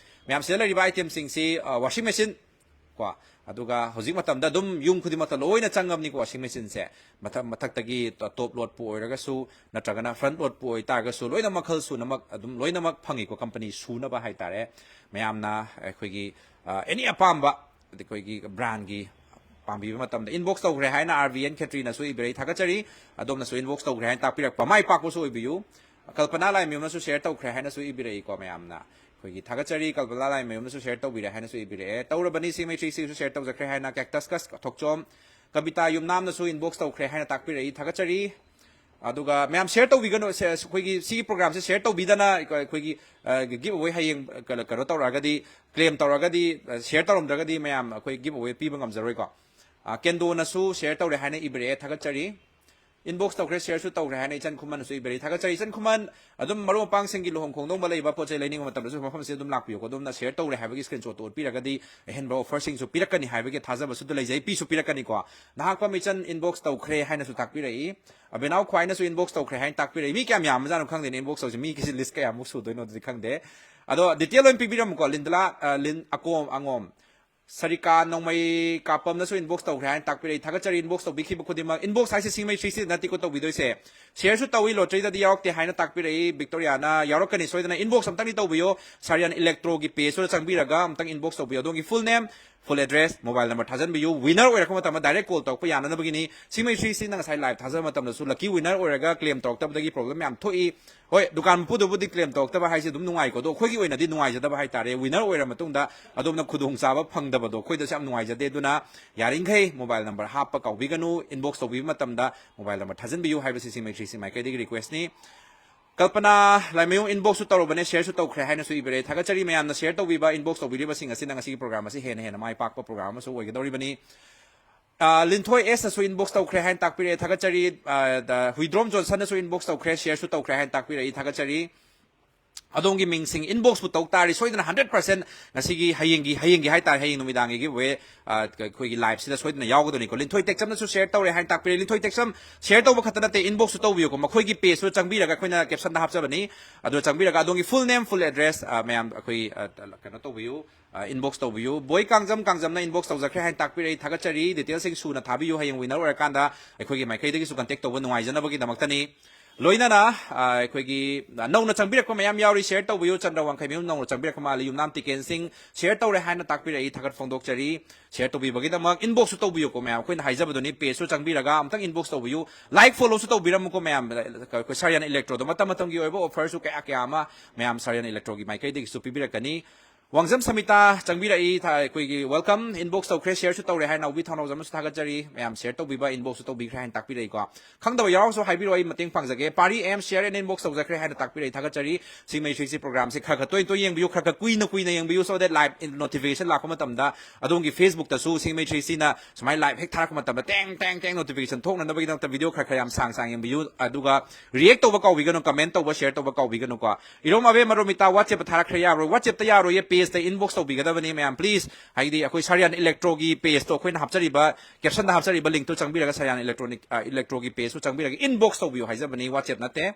ꯃꯌꯥꯝ, ꯁꯤꯗ ꯂꯩꯔꯤꯕ ꯑꯥꯏꯇꯦꯝꯁꯤꯡꯁꯤ, ꯑ, ꯋꯥꯁꯤꯡ ꯃꯦꯆꯤꯟ, ꯀꯣ, ꯑꯗꯨꯒ ꯍꯧꯖꯤꯛ ꯃꯇꯝꯗ ꯑꯗꯨꯝ ꯌꯨꯝ ꯈꯨꯗꯤꯡꯃꯛꯇ ꯂꯣꯏꯅ ꯆꯪꯉꯕꯅꯤꯀꯣ ꯋꯥꯁꯤꯡ ꯃꯦꯆꯤꯟꯁꯦ꯫ ꯃꯊꯛ, ꯃꯊꯛꯇꯒꯤ ꯇꯣꯞ ꯂꯣꯗꯄꯨ ꯑꯣꯏꯔꯒꯁꯨ, ꯅꯠꯇ꯭ꯔꯒꯅ ꯐ꯭ꯔꯟ ꯂꯣꯗꯄꯨ ꯑꯣꯏꯇꯥꯔꯒꯁꯨ, ꯂꯣꯏꯅ ꯃꯈꯜ ꯁꯨꯅꯃꯛ ꯑꯗꯨꯝ ꯂꯣꯏꯅꯃꯛ ꯐꯪꯉꯤꯀꯣ, ꯀꯝꯄꯅꯤ ꯁꯨꯅꯕ ꯍꯥꯏꯇꯥꯔꯦ꯫ ꯃꯌꯥꯝꯅ ꯑꯩꯈꯣꯏꯒꯤ, ꯑ, ꯑꯦꯅꯤ ꯑꯄꯥꯝꯕ ꯑꯩꯈꯣꯏꯒꯤ ꯕ꯭ꯔꯥꯟꯒꯤ ꯄꯥꯝꯕꯤꯕ ꯃꯇꯝꯗ ꯏꯟꯕꯣꯛꯁ ꯇꯧꯈ꯭ꯔꯦ ꯍꯥꯏꯅ ꯑꯥꯔ ꯚꯤ ꯑꯦꯟ ꯈꯦꯇ꯭ꯔꯤꯅꯁꯨ ꯏꯕꯤꯔꯛꯏ, ꯊꯥꯒꯠꯆꯔꯤ꯫ ꯑꯗꯣꯝꯅꯁꯨ ꯏꯟꯕꯣꯛꯁ ꯇꯧꯈ꯭ꯔꯦ ꯍꯥꯏꯅ ꯇꯥꯛꯄꯤꯔꯛꯄ, ꯃꯥꯏ ꯄꯥꯛꯄꯁꯨ ꯑꯣꯏꯕꯤꯌꯨ꯫ ꯀꯜꯄꯅꯥ ꯂꯥꯏꯃꯌꯨꯝꯅꯁꯨ ꯁꯦꯌꯔ ꯇꯧꯈ꯭ꯔꯦ ꯍꯥꯏꯅꯁꯨ ꯏꯕꯤꯔꯛꯏꯀꯣ ꯃꯌꯥꯝꯅ꯫ ꯑꯩꯈꯣꯏꯒꯤ ꯊꯥꯒꯠꯆꯔꯤ, ꯀꯜꯄꯅꯥ ꯂꯥꯏꯃꯌꯨꯝꯅꯁꯨ ꯁꯦꯌꯔ ꯇꯧꯕꯤꯔꯦ ꯍꯥꯏꯅꯁꯨ ꯏꯕꯤꯔꯛꯑꯦ꯫ ꯇꯧꯔꯕꯅꯤ, ꯁꯤꯡꯃꯩ ꯊ꯭ꯔꯤ ꯁꯤꯛꯁꯁꯨ ꯁꯦꯌꯔ ꯇꯧꯖꯈ꯭ꯔꯦ ꯍꯥꯏꯅ, ꯀꯦꯛꯇꯁ ꯀꯁ ꯊꯣꯛꯆꯣꯝ, ꯀꯕꯤꯇꯥ ꯌꯨꯝꯅꯥꯝꯅꯁꯨ ꯏꯟꯕꯣꯛꯁ ꯇꯧꯈ꯭ꯔꯦ ꯍꯥꯏꯅ ꯇꯥꯛꯄꯤꯔꯛꯏ, ꯊꯥꯒꯠꯆꯔꯤ꯫ ꯑꯗꯨꯒ ꯃꯌꯥꯝ ꯁꯦꯌꯔ ꯇꯧꯕꯤꯒꯅꯨ, ꯁꯦ-, ꯑꯩꯈꯣꯏꯒꯤ ꯁꯤꯒꯤ ꯄ꯭ꯔꯣꯒ꯭ꯔꯥꯝꯁꯦ ꯁꯦꯌꯔ ꯇꯧꯕꯤꯗꯅ ꯑꯩꯈꯣꯏ-, ꯑꯩꯈꯣꯏꯒꯤ, ꯑ, ꯒꯤꯞ ꯑꯋꯦ ꯍꯌꯦꯡ ꯀꯩꯅꯣ, ꯀꯩꯅꯣ ꯇꯧꯔꯛꯑꯒꯗꯤ, ꯀ꯭ꯂꯦꯝ ꯇꯧꯔꯒꯗꯤ, ꯑ, ꯁꯦꯌꯔ ꯇꯧꯔꯝꯗ꯭ꯔꯒꯗꯤ ꯃꯌꯥꯝ ꯑꯩꯈꯣꯏ ꯒꯤꯞ ꯑꯋꯦ ꯄꯤꯕ ꯉꯝꯖꯔꯣꯏꯀꯣ꯫ ꯑ, ꯀꯦꯟꯗꯣꯅꯁꯨ ꯁꯦꯌꯔ ꯇꯧꯔꯦ ꯍꯥꯏꯅ ꯏꯕꯤꯔꯛꯑꯦ, ꯊꯥꯒꯠꯆꯔꯤ꯫ ꯏꯟꯕꯣꯛꯁ ꯇꯧꯈ꯭ꯔꯦ, ꯁꯦꯌꯔꯁꯨ ꯇꯧꯈ꯭ꯔꯦ ꯍꯥꯏꯅ ꯏꯆꯟ ꯈꯨꯃꯟꯅꯁꯨ ꯏꯕꯤꯔꯛꯏ, ꯊꯥꯒꯠꯆꯔꯤ꯫ ꯏꯆꯟ ꯈꯨꯃꯟ, ꯑꯗꯨꯝ ꯃꯔꯨꯞ ꯃꯄꯥꯡꯁꯤꯡꯒꯤ ꯂꯨꯍꯣꯡ ꯈꯣꯡꯗꯣꯡꯕ ꯂꯩꯕ, ꯄꯣꯠ ꯆꯩ ꯂꯩꯅꯤꯡꯕ ꯃꯇꯝꯗꯁꯨ ꯃꯐꯝꯁꯤꯗ ꯑꯗꯨꯝ ꯂꯥꯛꯄꯤꯌꯨꯀꯣ꯫ ꯑꯗꯣꯝꯅ ꯁꯦꯌꯔ ꯇꯧꯔꯦ ꯍꯥꯏꯕꯒꯤ ꯁ꯭ꯀ꯭ꯔꯤꯟꯁꯣꯠꯇꯣ ꯎꯠꯄꯤꯔꯒꯗꯤ ꯑꯍꯦꯟꯕ ꯑꯣꯐꯔꯁꯤꯡꯁꯨ ꯄꯤꯔꯛꯀꯅꯤ ꯍꯥꯏꯕꯒꯤ ꯊꯥꯖꯕꯁꯨ ꯂꯩꯖꯩ, ꯄꯤꯁꯨ ꯄꯤꯔꯛꯀꯅꯤꯀꯣ꯫ ꯅꯍꯥꯛꯄꯝ ꯏꯆꯟ ꯏꯟꯕꯣꯛꯁ ꯇꯧꯈ꯭ꯔꯦ ꯍꯥꯏꯅꯁꯨ ꯇꯥꯛꯄꯤꯔꯛꯏ꯫ ꯑꯕꯦꯅꯥꯎ ꯈ꯭ꯋꯥꯏꯅꯁꯨ ꯏꯟꯕꯣꯛꯁ ꯇꯧꯈ꯭ꯔꯦ ꯍꯥꯏꯅ ꯇꯥꯛꯄꯤꯔꯛꯏ꯫ ꯃꯤ ꯀꯌꯥꯝ ꯌꯥꯝꯕꯖꯥꯠꯅꯣ ꯈꯪꯗꯦꯅꯦ, ꯏꯟꯕꯣꯛꯁ ꯇꯧꯁꯦ꯫ ꯃꯤ ꯀꯩꯁꯤ ꯂꯤꯁ ꯀꯌꯥꯃꯨꯛ ꯁꯨꯗꯣꯏꯅꯣ ꯑꯗꯨꯗꯤ ꯈꯪꯗꯦ꯫ ꯑꯗꯣ ꯗꯤꯇꯦꯜ ꯑꯣꯏꯅ ꯄꯤꯕꯤꯔꯝꯃꯨꯀꯣ꯫ ꯂꯤꯟꯗꯂꯥ, ꯑ, ꯂꯤꯟ ꯑꯀꯣꯝ ꯑꯉꯣꯝ꯫ ꯁꯔꯤꯀꯥ ꯅꯣꯡꯃꯩ ꯀꯥꯞꯄꯝꯅꯁꯨ ꯏꯟꯕꯣꯛꯁ ꯇꯧꯈ꯭ꯔꯦ ꯍꯥꯏꯅ ꯇꯥꯛꯄꯤꯔꯛꯏ꯫ ꯊꯥꯒꯠꯆꯔꯤ ꯏꯟꯕꯣꯛꯁ ꯇꯧꯕꯤꯈꯤꯕ ꯈꯨꯗꯤꯡꯃꯛ꯫ ꯏꯟꯕꯣꯛꯁ ꯍꯥꯏꯁꯦ ꯁꯤꯡꯃꯩ ꯊ꯭ꯔꯤ ꯁꯤꯛꯁꯇꯤ ꯅꯠꯇꯦꯀꯣ ꯇꯧꯕꯤꯗꯣꯏꯁꯦ꯫ ꯁꯦꯌꯔꯁꯨ ꯇꯧꯏ, ꯂꯣꯇꯔꯤꯗꯗꯤ ꯌꯥꯎꯔꯛꯇꯦ ꯍꯥꯏꯅ ꯇꯥꯛꯄꯤꯔꯛꯏ꯫ ꯕꯤꯛꯇꯣꯔꯤꯌꯥꯅ ꯌꯥꯎꯔꯛꯀꯅꯤ ꯁꯣꯏꯗꯅ꯫ ꯏꯟꯕꯣꯛꯁ ꯑꯝꯇꯪꯗꯤ ꯇꯧꯕꯤꯌꯣ꯫ ꯁꯥꯔꯤꯌꯥꯟ ꯏꯂꯦꯛꯇ꯭ꯔꯣꯒꯤ ꯄꯦꯖꯇꯨꯗ ꯆꯪꯕꯤꯔꯒ ꯑꯝꯇꯪ ꯏꯟꯕꯣꯛꯁ ꯇꯧꯕꯤꯌꯣ꯫ ꯑꯗꯣꯝꯒꯤ ꯐꯨꯜ ꯅꯦꯝ, ꯐꯨꯜ ꯑꯦꯗ꯭ꯔꯦꯁ, ꯃꯣꯕꯥꯏꯜ ꯅꯝꯕꯔ ꯊꯥꯖꯟꯕꯤꯌꯨ꯫ ꯋꯤꯅꯔ ꯑꯣꯏꯔꯛꯄ ꯃꯇꯝꯗ ꯗꯥꯏꯔꯦꯛ ꯀꯣꯜ ꯇꯧꯔꯛꯄ ꯌꯥꯅꯅꯕꯒꯤꯅꯤ꯫ ꯁꯤꯡꯃꯩ ꯊ꯭ꯔꯤ ꯁꯤꯛꯁꯇꯤꯅ ꯉꯁꯥꯏ ꯂꯥꯏꯚ ꯊꯥꯖꯕ ꯃꯇꯝꯗꯁꯨ ꯂꯛꯀꯤ ꯋꯤꯅꯔ ꯑꯣꯏꯔꯒ ꯀ꯭ꯂꯦꯝ ꯇꯧꯔꯛꯇꯕꯗꯒꯤ ꯄ꯭ꯔꯣꯕ꯭ꯂꯦꯝ ꯌꯥꯝ ꯊꯣꯛꯏ꯫ ꯍꯣꯏ, ꯗꯨꯀꯥꯟ ꯃꯄꯨꯗꯨꯕꯨꯗꯤ ꯀ꯭ꯂꯦꯝ ꯇꯧꯔꯛꯇꯕ ꯍꯥꯏꯁꯦ ꯑꯗꯨꯝ ꯅꯨꯡꯉꯥꯏꯀꯣ, ꯑꯗꯣ ꯑꯩꯈꯣꯏꯒꯤ ꯑꯣꯏꯅꯗꯤ ꯅꯨꯡꯉꯥꯏꯖꯗꯕ ꯍꯥꯏꯇꯥꯔꯦ꯫ ꯋꯤꯅꯔ ꯑꯣꯏꯔ ꯃꯇꯨꯡꯗ ꯑꯗꯣꯝꯅ ꯈꯨꯗꯣꯡꯆꯥꯕ ꯐꯪꯗꯕꯗꯣ ꯑꯩꯈꯣꯏꯗꯁꯨ ꯌꯥꯝ ꯅꯨꯡꯉꯥꯏꯖꯗꯦ꯫ ꯑꯗꯨꯅ ꯌꯥꯔꯤꯈꯩ ꯃꯣꯕꯥꯏꯜ ꯅꯝꯕꯔ ꯍꯥꯞꯄ ꯀꯥꯎꯕꯤꯒꯅꯨ, ꯏꯟꯕꯣꯛꯁ ꯇꯧꯕꯤꯕ ꯃꯇꯝꯗ ꯃꯣꯕꯥꯏꯜ ꯅꯝꯕꯔ ꯊꯥꯖꯤꯟꯕꯤꯌꯨ ꯍꯥꯏꯕꯁꯤ ꯁꯤꯡꯃꯩ ꯊ꯭ꯔꯤ ꯁꯤꯛꯁꯇꯤ ꯃꯥꯏꯀꯩꯗꯒꯤ ꯔꯤꯀ꯭ꯋꯦꯁꯅꯤ꯫ ꯀꯜꯄꯅꯥ ꯂꯥꯏꯃꯌꯨꯝ ꯏꯟꯕꯣꯛꯁꯁꯨ ꯇꯧꯔꯨꯕꯅꯦ, ꯁꯦꯌꯔꯁꯨ ꯇꯧꯈ꯭ꯔꯦ ꯍꯥꯏꯅꯁꯨ ꯏꯕꯤꯔꯦ꯫ ꯊꯥꯒꯠꯆꯔꯤ ꯃꯌꯥꯝꯅ ꯁꯦꯌꯔ ꯇꯧꯕꯤꯕ, ꯏꯟꯕꯣꯛꯁ ꯇꯧꯕꯤꯔꯤꯕꯁꯤꯡ ꯑꯁꯤꯅ ꯉꯁꯤꯒꯤ ꯄ꯭ꯔꯣꯒ꯭ꯔꯥꯝ ꯑꯁꯤ ꯍꯦꯟꯅ ꯍꯦꯟꯅ ꯃꯥꯏ ꯄꯥꯛꯄ ꯄ꯭ꯔꯣꯒ꯭ꯔꯥꯝ ꯑꯃꯁꯨ ꯑꯣꯏꯒꯗꯧꯔꯤꯕꯅꯤ꯫ ꯑ, ꯂꯤꯟꯊꯣꯏ ꯑꯦꯁꯅꯁꯨ inbox ꯇꯧꯈ꯭ꯔꯦ ꯍꯥꯏꯅ ꯇꯥꯛꯄꯤꯔꯛꯑꯦ, ꯊꯥꯒꯠꯆꯔꯤ꯫ ꯑ, ꯗ, ꯍꯨꯏꯗ꯭ꯔꯣꯝ ꯖꯣꯟꯁꯟꯅꯁꯨ inbox ꯇꯧꯈ꯭ꯔꯦ, shareꯁꯨ ꯇꯧꯈ꯭ꯔꯦ ꯍꯥꯏꯅ ꯇꯥꯛꯄꯤꯔꯛꯏ, ꯊꯥꯒꯠꯆꯔꯤ꯫ ꯑꯗꯣꯝꯒꯤ ꯃꯤꯡꯁꯤꯡ inboxꯄꯨ ꯇꯧ ꯇꯥꯔꯗꯤ ꯁꯣꯏꯗꯅ hundred percent ꯉꯁꯤꯒꯤ, ꯍꯌꯦꯡꯒꯤ, ꯍꯌꯦꯡꯒꯤ ꯍꯥꯏꯇꯥꯔꯦ, ꯍꯌꯦꯡ ꯅꯨꯃꯤꯗꯥꯡꯒꯤ giveaway, ꯑ, ꯑꯩꯈꯣꯏꯒꯤ liveꯁꯤꯗ ꯁꯣꯏꯗꯅ ꯌꯥꯎꯒꯗꯣꯏꯅꯤꯀꯣ꯫ ꯂꯤꯟꯊꯣꯏ ꯇꯦꯛꯆꯝꯅꯁꯨ share ꯇꯧꯔꯦ ꯍꯥꯏꯅ ꯇꯥꯛꯄꯤꯔꯛꯏ꯫ ꯂꯤꯟꯊꯣꯏ ꯇꯦꯛꯆꯝ share ꯇꯧꯕ ꯈꯛꯇ ꯅꯠꯇꯦ, inboxꯁꯨ ꯇꯧꯕꯤꯌꯨꯀꯣ꯫ ꯃꯈꯣꯏꯒꯤ pageꯇꯨ ꯆꯪꯕꯤꯔꯒ, ꯑꯩꯈꯣꯏꯅ captionꯗ ꯍꯥꯞꯆꯕꯅꯤ, ꯑꯗꯨ ꯆꯪꯕꯤꯔꯒ ꯑꯗꯣꯝꯒꯤ full name, full address, ꯑ, ꯃꯌꯥꯝ ꯑꯩꯈꯣꯏ, ꯑ, ꯀꯩꯅꯣ ꯇꯧꯕꯤꯌꯨ꯫ ꯑ, inbox ꯇꯧꯕꯤꯌꯨ꯫ ꯕꯣꯏ ꯀꯥꯡꯖꯝ, ꯀꯥꯡꯖꯝꯅ inbox ꯇꯧꯖꯈ꯭ꯔꯦ ꯍꯥꯏꯅ ꯇꯥꯛꯄꯤꯔꯛꯏ, ꯊꯥꯒꯠꯆꯔꯤ꯫ Detailꯁꯤꯡ ꯁꯨꯅ ꯊꯥꯕꯤꯌꯨ, ꯍꯌꯦꯡ winner ꯑꯣꯏꯔꯀꯥꯟꯗ ꯑꯩꯈꯣꯏꯒꯤ ꯃꯥꯏꯀꯩꯗꯒꯤꯁꯨ contact ꯇꯧꯕ ꯅꯨꯡꯉꯥꯏꯖꯅꯕꯒꯤꯗꯃꯛꯇꯅꯤ꯫ ꯂꯣꯏꯅꯅ, ꯑ, ꯑꯩꯈꯣꯏꯒꯤ, ꯑ, ꯅꯧꯅ ꯆꯪꯕꯤꯔꯛꯄ ꯃꯌꯥꯝ ꯌꯥꯎꯔꯤ, share ꯇꯧꯕꯤꯌꯨ꯫ ꯆꯟꯗ꯭ꯔ ꯋꯥꯡꯈꯩꯃꯌꯨꯝ ꯅꯧꯅ ꯆꯪꯕꯤꯔꯛꯄ ꯃꯥꯜꯂꯤ꯫ ꯌꯨꯝꯅꯥꯝ ꯇꯤꯀꯦꯟ ꯁꯤꯡ share ꯇꯧꯔꯦ ꯍꯥꯏꯅ ꯇꯥꯛꯄꯤꯔꯛꯏ, ꯊꯥꯒꯠ ꯐꯣꯡꯗꯣꯛꯆꯔꯤ꯫ Share ꯇꯧꯕꯤꯕꯒꯤꯗꯃꯛ inboxꯁꯨ ꯇꯧꯕꯤꯌꯨꯀꯣ ꯃꯌꯥꯝ, ꯑꯩꯈꯣꯏꯅ ꯍꯥꯏꯖꯕꯗꯨꯅꯤ, pageꯁꯨ ꯆꯪꯕꯤꯔꯒ ꯑꯝꯇꯪ inbox ꯇꯧꯕꯤꯌꯨ, like followꯁꯨ ꯇꯧꯕꯤꯔꯝꯃꯨꯀꯣ ꯃꯌꯥꯝ꯫ ꯑꯩꯈꯣꯏ ꯁꯥꯔꯤꯌꯥꯟ Electroꯗ ꯃꯇꯝ ꯃꯇꯝꯒꯤ ꯑꯣꯏꯕ offerꯁꯨ ꯀꯌꯥ ꯀꯌꯥ ꯑꯃ ꯃꯌꯥꯝ ꯁꯥꯔꯤꯌꯥꯟ Electroꯒꯤ ꯃꯥꯏꯀꯩꯗꯒꯤꯁꯨ ꯄꯤꯕꯤꯔꯛꯀꯅꯤ꯫ ꯋꯥꯡꯖꯝ ꯁꯃꯤꯇꯥ ꯆꯪꯕꯤꯔꯛꯏ, ꯊꯥ-, ꯑꯩꯈꯣꯏꯒꯤ welcome, inbox ꯇꯧꯈ꯭ꯔꯦ, shareꯁꯨ ꯇꯧꯔꯦ ꯍꯥꯏꯅ ꯅꯥꯎꯕꯤ ꯊꯧꯅꯥꯎꯖꯝꯅꯁꯨ ꯊꯥꯒꯠꯆꯔꯤ꯫ ꯃꯌꯥꯝ share ꯇꯧꯕꯤꯕ, inboxꯁꯨ ꯇꯧꯕꯤꯈ꯭ꯔꯦ ꯍꯥꯏꯅ ꯇꯥꯛꯄꯤꯔꯛꯏꯀꯣ꯫ ꯈꯪꯗꯕ ꯌꯥꯎꯔꯁꯨ ꯍꯥꯏꯕꯤꯔꯛꯑꯣ, ꯑꯩ ꯃꯇꯦꯡ ꯄꯥꯡꯖꯒꯦ꯫ ꯄꯥꯔꯤ M share and inbox ꯇꯧꯖꯈ꯭ꯔꯦ ꯍꯥꯏꯅ ꯇꯥꯛꯄꯤꯔꯛꯏ, ꯊꯥꯒꯠꯆꯔꯤ꯫ ꯁꯤꯡꯃꯩ ꯊ꯭ꯔꯤ ꯁꯤ programꯁꯦ ꯈꯔ ꯈꯔ ꯇꯣꯏ ꯇꯣꯏ ꯌꯦꯡꯕꯤꯌꯨ, ꯈꯔ ꯈꯔ ꯀꯨꯏꯅ ꯀꯨꯏꯅ ꯌꯦꯡꯕꯤꯌꯨ, so that live notification ꯂꯥꯛꯄ ꯃꯇꯝꯗ ꯑꯗꯣꯝꯒꯤ Facebookꯇꯁꯨ ꯁꯤꯡꯃꯩ ꯊ꯭ꯔꯤ ꯁꯤꯅ ꯁꯨꯃꯥꯏꯅ live ꯍꯦꯛ ꯊꯥꯔꯛꯄ ꯃꯇꯝꯗ ꯇꯦꯡ ꯇꯦꯡ ꯇꯦꯡ notification ꯊꯣꯛꯅꯅꯕꯒꯤꯗꯃꯛꯇ video ꯈꯔ ꯈꯔ ꯌꯥꯝ ꯁꯥꯡ ꯁꯥꯡ ꯌꯦꯡꯕꯤꯌꯨ꯫ ꯑꯗꯨꯒ react ꯇꯧꯕ ꯀꯥꯎꯕꯤꯒꯅꯨ, comment ꯇꯧꯕ, share ꯇꯧꯕ ꯀꯥꯎꯕꯤꯒꯅꯨꯀꯣ꯫ ꯏꯔꯣꯝ ꯑꯕꯦꯝꯃ ꯔꯣꯃꯤꯇꯥ WhatsAppꯇ ꯊꯥꯔꯛꯈ꯭ꯔꯦ, ꯌꯥꯔꯣꯏ, WhatsAppꯇ ꯌꯥꯔꯣꯏꯌꯦ, pageꯇ inbox ꯇꯧꯕꯤꯒꯗꯕꯅꯤ ꯃꯌꯥꯝ, please꯫ ꯍꯥꯏꯗꯤ ꯑꯩꯈꯣꯏ ꯁꯥꯔꯤꯌꯥꯟ Electroꯒꯤ pageꯇꯣ ꯑꯩꯈꯣꯏꯅ ꯍꯥꯞꯆꯔꯤꯕ, captionꯗ ꯍꯥꯞꯆꯔꯤꯕ linkꯇꯣ ꯆꯪꯕꯤꯔꯒ ꯁꯥꯔꯤꯌꯥꯟ Electronic, ꯑ, Electroꯒꯤ pageꯇꯣ ꯆꯪꯕꯤꯔꯒ inbox ꯇꯧꯕꯤꯌꯨ ꯍꯥꯏꯖꯕꯅꯤ, WhatsApp ꯅꯠꯇꯦ꯫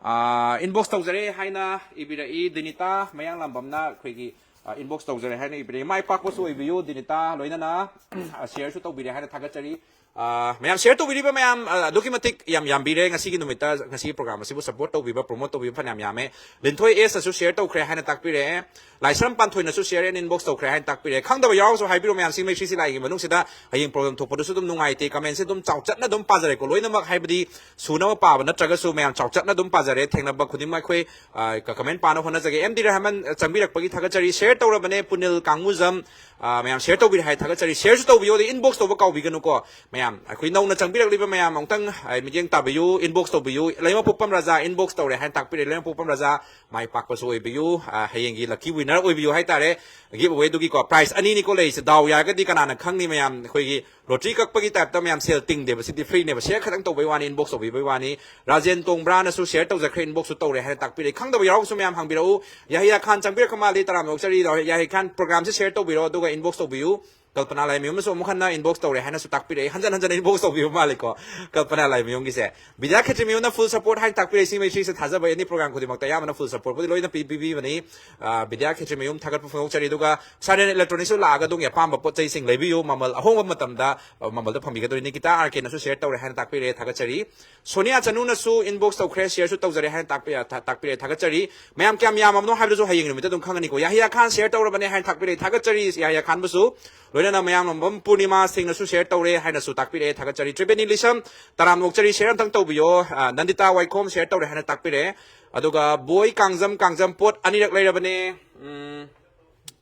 ꯑ, inbox ꯇꯧꯖꯔꯦ ꯍꯥꯏꯅ ꯏꯕꯤꯔꯛꯏ ꯗꯤꯅꯤꯇꯥ ꯃꯌꯥꯡꯂꯥꯝꯕꯝꯅ, ꯑꯩꯈꯣꯏꯒꯤ, ꯑ, inbox ꯇꯧꯖꯔꯦ ꯍꯥꯏꯅ ꯏꯕꯤꯔꯛꯏ꯫ ꯃꯥꯏ ꯄꯥꯛꯄꯁꯨ ꯑꯣꯏꯕꯤꯌꯨ ꯗꯤꯅꯤꯇꯥ, ꯂꯣꯏꯅꯅ, ꯑ, shareꯁꯨ ꯇꯧꯕꯤꯔꯦ ꯍꯥꯏꯅ ꯊꯥꯒꯠꯆꯔꯤ꯫ ꯑ, ꯃꯌꯥꯝ share ꯇꯧꯕꯤꯔꯤꯕ ꯃꯌꯥꯝ, ꯑ, ꯑꯗꯨꯛꯀꯤ ꯃꯇꯤꯛ ꯌꯥꯝ ꯌꯥꯝꯕꯤꯔꯦ꯫ ꯉꯁꯤꯒꯤ ꯅꯨꯃꯤꯠꯇ, ꯉꯁꯤꯒꯤ program ꯑꯁꯤꯕꯨ support ꯇꯧꯕꯤꯕ, promote ꯇꯧꯕꯤꯕ ꯐꯅꯌꯥꯝ ꯌꯥꯝꯃꯦ꯫ ꯂꯤꯟꯊꯣꯏ ꯑꯦꯁꯅꯁꯨ share ꯇꯧꯈ꯭ꯔꯦ ꯍꯥꯏꯅ ꯇꯥꯛꯄꯤꯔꯛꯑꯦ꯫ ꯂꯥꯏꯁ꯭ꯔꯝ ꯄꯥꯟꯊꯣꯏꯅꯁꯨ share and inbox ꯇꯧꯈ꯭ꯔꯦ ꯍꯥꯏꯅ ꯇꯥꯛꯄꯤꯔꯛꯑꯦ꯫ ꯈꯪꯗꯕ ꯌꯥꯎꯔꯁꯨ ꯍꯥꯏꯕꯤꯔꯣ ꯃꯌꯥꯝ, ꯁꯤꯡꯃꯩ ꯊ꯭ꯔꯤ ꯁꯤ ꯂꯥꯛꯏꯉꯩ ꯃꯅꯨꯡꯁꯤꯗ꯫ ꯍꯌꯦꯡ program ꯊꯣꯛꯄꯗꯁꯨ ꯑꯗꯨꯝ ꯅꯨꯡꯉꯥꯏꯇꯦ, commentꯁꯦ ꯑꯗꯨꯝ ꯆꯥꯎꯆꯠꯅ ꯑꯗꯨꯝ ꯄꯥꯖꯔꯦꯀꯣ, ꯂꯣꯏꯅꯃꯛ ꯍꯥꯏꯕꯗꯤ ꯁꯨꯅꯕ ꯄꯥꯕ ꯅꯠꯇ꯭ꯔꯒꯁꯨ ꯃꯌꯥꯝ ꯆꯥꯎꯆꯠꯅ ꯑꯗꯨꯝ ꯄꯥꯖꯔꯦ꯫ ꯊꯦꯡꯅꯕ ꯈꯨꯗꯤꯡꯃꯛ ꯑꯩꯈꯣꯏ, ꯑ, ꯀ-, comment ꯄꯥꯅ ꯍꯣꯠꯅꯖꯒꯦ꯫ ꯑꯦꯝ ꯗꯤ ꯔꯍꯃꯟ, ꯑ, ꯆꯪꯕꯤꯔꯛꯄꯒꯤ ꯊꯥꯒꯠꯆꯔꯤ꯫ Share ꯇꯧꯔꯕꯅꯦ ꯄꯨꯅꯤꯜ ꯀꯥꯡꯃꯨꯖꯝ, ꯑ, ꯃꯌꯥꯝ share ꯇꯧꯕꯤꯔꯦ ꯍꯥꯏ ꯊꯥꯒꯠꯆꯔꯤ꯫ Shareꯁꯨ ꯇꯧꯕꯤꯌꯣ, ꯑꯗꯩ inbox ꯇꯧꯕ ꯀꯥꯎꯕꯤꯒꯅꯨꯀꯣ꯫ ꯃꯌꯥꯝ, ꯑꯩꯈꯣꯏ ꯅꯧꯅ ꯆꯪꯕꯤꯔꯛꯂꯤꯕ ꯃꯌꯥꯝ ꯑꯃꯨꯛꯇꯪ, ꯑ, ꯃꯤꯠꯌꯦꯡ ꯇꯥꯕꯤꯌꯨ, inbox ꯇꯧꯕꯤꯌꯨ꯫ ꯂꯩꯃꯄꯣꯛꯄꯝ ꯔꯥꯖꯥ inbox ꯇꯧꯔꯦ ꯍꯥꯏꯅ ꯇꯥꯛꯄꯤꯔꯦ꯫ ꯂꯩꯃꯄꯣꯛꯄꯝ ꯔꯥꯖꯥ ꯃꯥꯏ ꯄꯥꯛꯄꯁꯨ ꯑꯣꯏꯕꯤꯌꯨ꯫ ꯑ, ꯍꯌꯦꯡꯒꯤ lucky winner ꯑꯣꯏꯕꯤꯌꯨ ꯍꯥꯏꯇꯥꯔꯦ꯫ Giveawayꯗꯨꯒꯤꯀꯣ prize ꯑꯅꯤꯅꯤꯀꯣ ꯂꯩꯔꯤꯁꯦ꯫ ꯗꯥꯎ ꯌꯥꯔꯒꯗꯤ ꯀꯅꯥꯅ ꯈꯪꯅꯤ ꯃꯌꯥꯝ, ꯑꯩꯈꯣꯏꯒꯤ ꯂꯣꯇ꯭ꯔꯤ ꯀꯛꯄꯒꯤ ꯇꯥꯏꯞꯇ ꯃꯌꯥꯝ ꯁꯦꯜ ꯇꯤꯡꯗꯦꯕ, ꯁꯤꯗꯤ ꯐ꯭ꯔꯤꯅꯦꯕ꯫ ꯁꯤꯌꯔ ꯈꯛꯇꯪ ꯇꯧꯕꯩ ꯋꯥꯅꯤ, ꯏꯟꯕꯣꯛꯁ ꯇꯧꯕꯤꯕꯩ ꯋꯥꯅꯤ꯫ ꯔꯥꯖꯦꯟ ꯇꯣꯡꯕ꯭ꯔꯥꯅꯁꯨ ꯁꯤꯌꯔ ꯇꯧꯖꯈ꯭ꯔꯦ, ꯏꯟꯕꯣꯛꯁꯁꯨ ꯇꯧꯔꯦ ꯍꯥꯏꯅ ꯇꯥꯛꯄꯤꯔꯛꯏ꯫ ꯈꯪꯗꯕ ꯌꯥꯎꯔꯒꯁꯨ ꯃꯌꯥꯝ ꯍꯪꯕꯤꯔꯛꯎ꯫ ꯌꯥꯍꯤꯌꯥ ꯈꯥꯟ ꯆꯪꯕꯤꯔꯛꯄ ꯃꯥꯜꯂꯤ, ꯇꯔꯥꯝꯅ ꯑꯣꯛꯆꯔꯤ꯫ ꯌꯥꯍꯤꯌꯥ ꯈꯥꯟ ꯄ꯭ꯔꯣꯒ꯭ꯔꯥꯝꯁꯦ ꯁꯤꯌꯔ ꯇꯧꯕꯤꯔꯣ, ꯑꯗꯨꯒ ꯏꯟꯕꯣꯛꯁ ꯇꯧꯕꯤꯌꯨ꯫ ꯀꯜꯄꯅꯥ ꯂꯥꯏꯃꯌꯨꯝꯅꯁꯨ ꯑꯃꯨꯛ ꯍꯟꯅ ꯏꯟꯕꯣꯛꯁ ꯇꯧꯔꯦ ꯍꯥꯏꯅꯁꯨ ꯇꯥꯛꯄꯤꯔꯛꯏ꯫ ꯍꯟꯖꯟ ꯍꯟꯖꯟ ꯏꯟꯕꯣꯛꯁ ꯇꯧꯕꯤꯕ ꯃꯥꯜꯂꯤꯀꯣ, ꯀꯜꯄꯅꯥ ꯂꯥꯏꯃꯌꯨꯝꯒꯤꯁꯦ꯫ ꯕꯤꯗ꯭ꯌꯥ ꯈꯦꯇ꯭ꯔꯤꯃꯌꯨꯝꯅ ꯐꯨꯜ ꯁꯄꯣꯔꯠ ꯍꯥꯏꯅ ꯇꯥꯛꯄꯤꯔꯛꯏ꯫ ꯁꯤ ꯃꯩꯁꯤꯁꯦ ꯊꯥꯖꯕ, ꯑꯦꯅꯤ ꯄ꯭ꯔꯣꯒ꯭ꯔꯥꯝ ꯈꯨꯗꯤꯡꯃꯛꯇ ꯑꯌꯥꯝꯕꯅ ꯐꯨꯜ ꯁꯄꯣꯔꯠꯄꯨꯗꯤ ꯂꯣꯏꯅ ꯄꯤ-, ꯄꯤꯕꯤꯕꯅꯤ꯫ ꯑ, ꯕꯤꯗ꯭ꯌꯥ ꯈꯦꯇ꯭ꯔꯤꯃꯌꯨꯝ ꯊꯥꯒꯠꯄ ꯐꯣꯡꯗꯣꯛꯆꯔꯤ꯫ ꯑꯗꯨꯒ ꯁꯥꯔꯦꯟ ꯏꯂꯦꯛꯇ꯭ꯔꯣꯅꯤꯛꯁꯇ ꯂꯥꯛꯑꯒ ꯑꯗꯣꯝꯒꯤ ꯑꯄꯥꯝꯕ ꯄꯣꯠ ꯆꯩꯁꯤꯡ ꯂꯩꯕꯤꯌꯨ꯫ ꯃꯃꯜ ꯑꯍꯣꯡꯕ ꯃꯇꯝꯗ, ꯑ, ꯃꯃꯜꯗ ꯐꯪꯕꯤꯒꯗꯣꯏꯅꯤ꯫ ꯅꯤꯀꯤꯇꯥ ꯑꯥꯔ ꯀꯦꯅꯁꯨ ꯁꯤꯌꯔ ꯇꯧꯔꯦ ꯍꯥꯏꯅ ꯇꯥꯛꯄꯤꯔꯦ, ꯊꯥꯒꯠꯆꯔꯤ꯫ ꯁꯣꯅꯤꯌꯥ ꯆꯅꯨꯅꯁꯨ ꯏꯟꯕꯣꯛꯁ ꯇꯧꯈ꯭ꯔꯦ, ꯁꯤꯌꯔꯁꯨ ꯇꯧꯖꯔꯦ ꯍꯥꯏꯅ ꯇꯥꯛꯄꯤ-, ꯊꯥ-, ꯇꯥꯛꯄꯤꯔꯦ, ꯊꯥꯒꯠꯆꯔꯤ꯫ ꯃꯌꯥꯝ ꯀꯌꯥꯝ ꯌꯥꯝꯃꯕꯅꯣ ꯍꯥꯏꯕꯗꯨꯁꯨ ꯍꯌꯦꯡ ꯅꯨꯃꯤꯠꯇ ꯑꯗꯨꯝ ꯈꯪꯒꯅꯤꯀꯣ꯫ ꯌꯥꯍꯤꯌꯥ ꯈꯥꯟ ꯁꯤꯌꯔ ꯇꯧꯔꯕꯅꯦ ꯍꯥꯏꯅ ꯇꯥꯛꯄꯤꯔꯦ, ꯊꯥꯒꯠꯆꯔꯤ ꯌꯥꯍꯤꯌꯥ ꯈꯥꯟꯕꯨꯁꯨ꯫ ꯂꯣꯏꯅꯅ ꯃꯌꯥꯝ ꯂꯝꯕꯝ ꯄꯨꯔꯅꯤꯃꯥ ꯁꯤꯡꯅꯁꯨ ꯁꯤꯌꯔ ꯇꯧꯔꯦ ꯍꯥꯏꯅꯁꯨ ꯇꯥꯛꯄꯤꯔꯛꯑꯦ, ꯊꯥꯒꯠꯆꯔꯤ꯫ ꯇ꯭ꯔꯤꯕꯦꯅꯤ ꯂꯤꯁꯝ, ꯇꯔꯥꯝꯅ ꯑꯣꯛꯆꯔꯤ, ꯁꯤꯌꯔ ꯑꯝꯇꯪ ꯇꯧꯕꯤꯌꯣ꯫ ꯑ, ꯅꯟꯗꯤꯇꯥ ꯋꯥꯏꯈꯣꯝ ꯁꯤꯌꯔ ꯇꯧꯔꯦ ꯍꯥꯏꯅ ꯇꯥꯛꯄꯤꯔꯛꯑꯦ꯫ ꯑꯗꯨꯒ ꯕꯣꯏ ꯀꯥꯡꯖꯝ, ꯀꯥꯡꯖꯝ ꯄꯣꯠ ꯑꯅꯤꯔꯛ ꯂꯩꯔꯕꯅꯦ꯫ ꯎꯝ,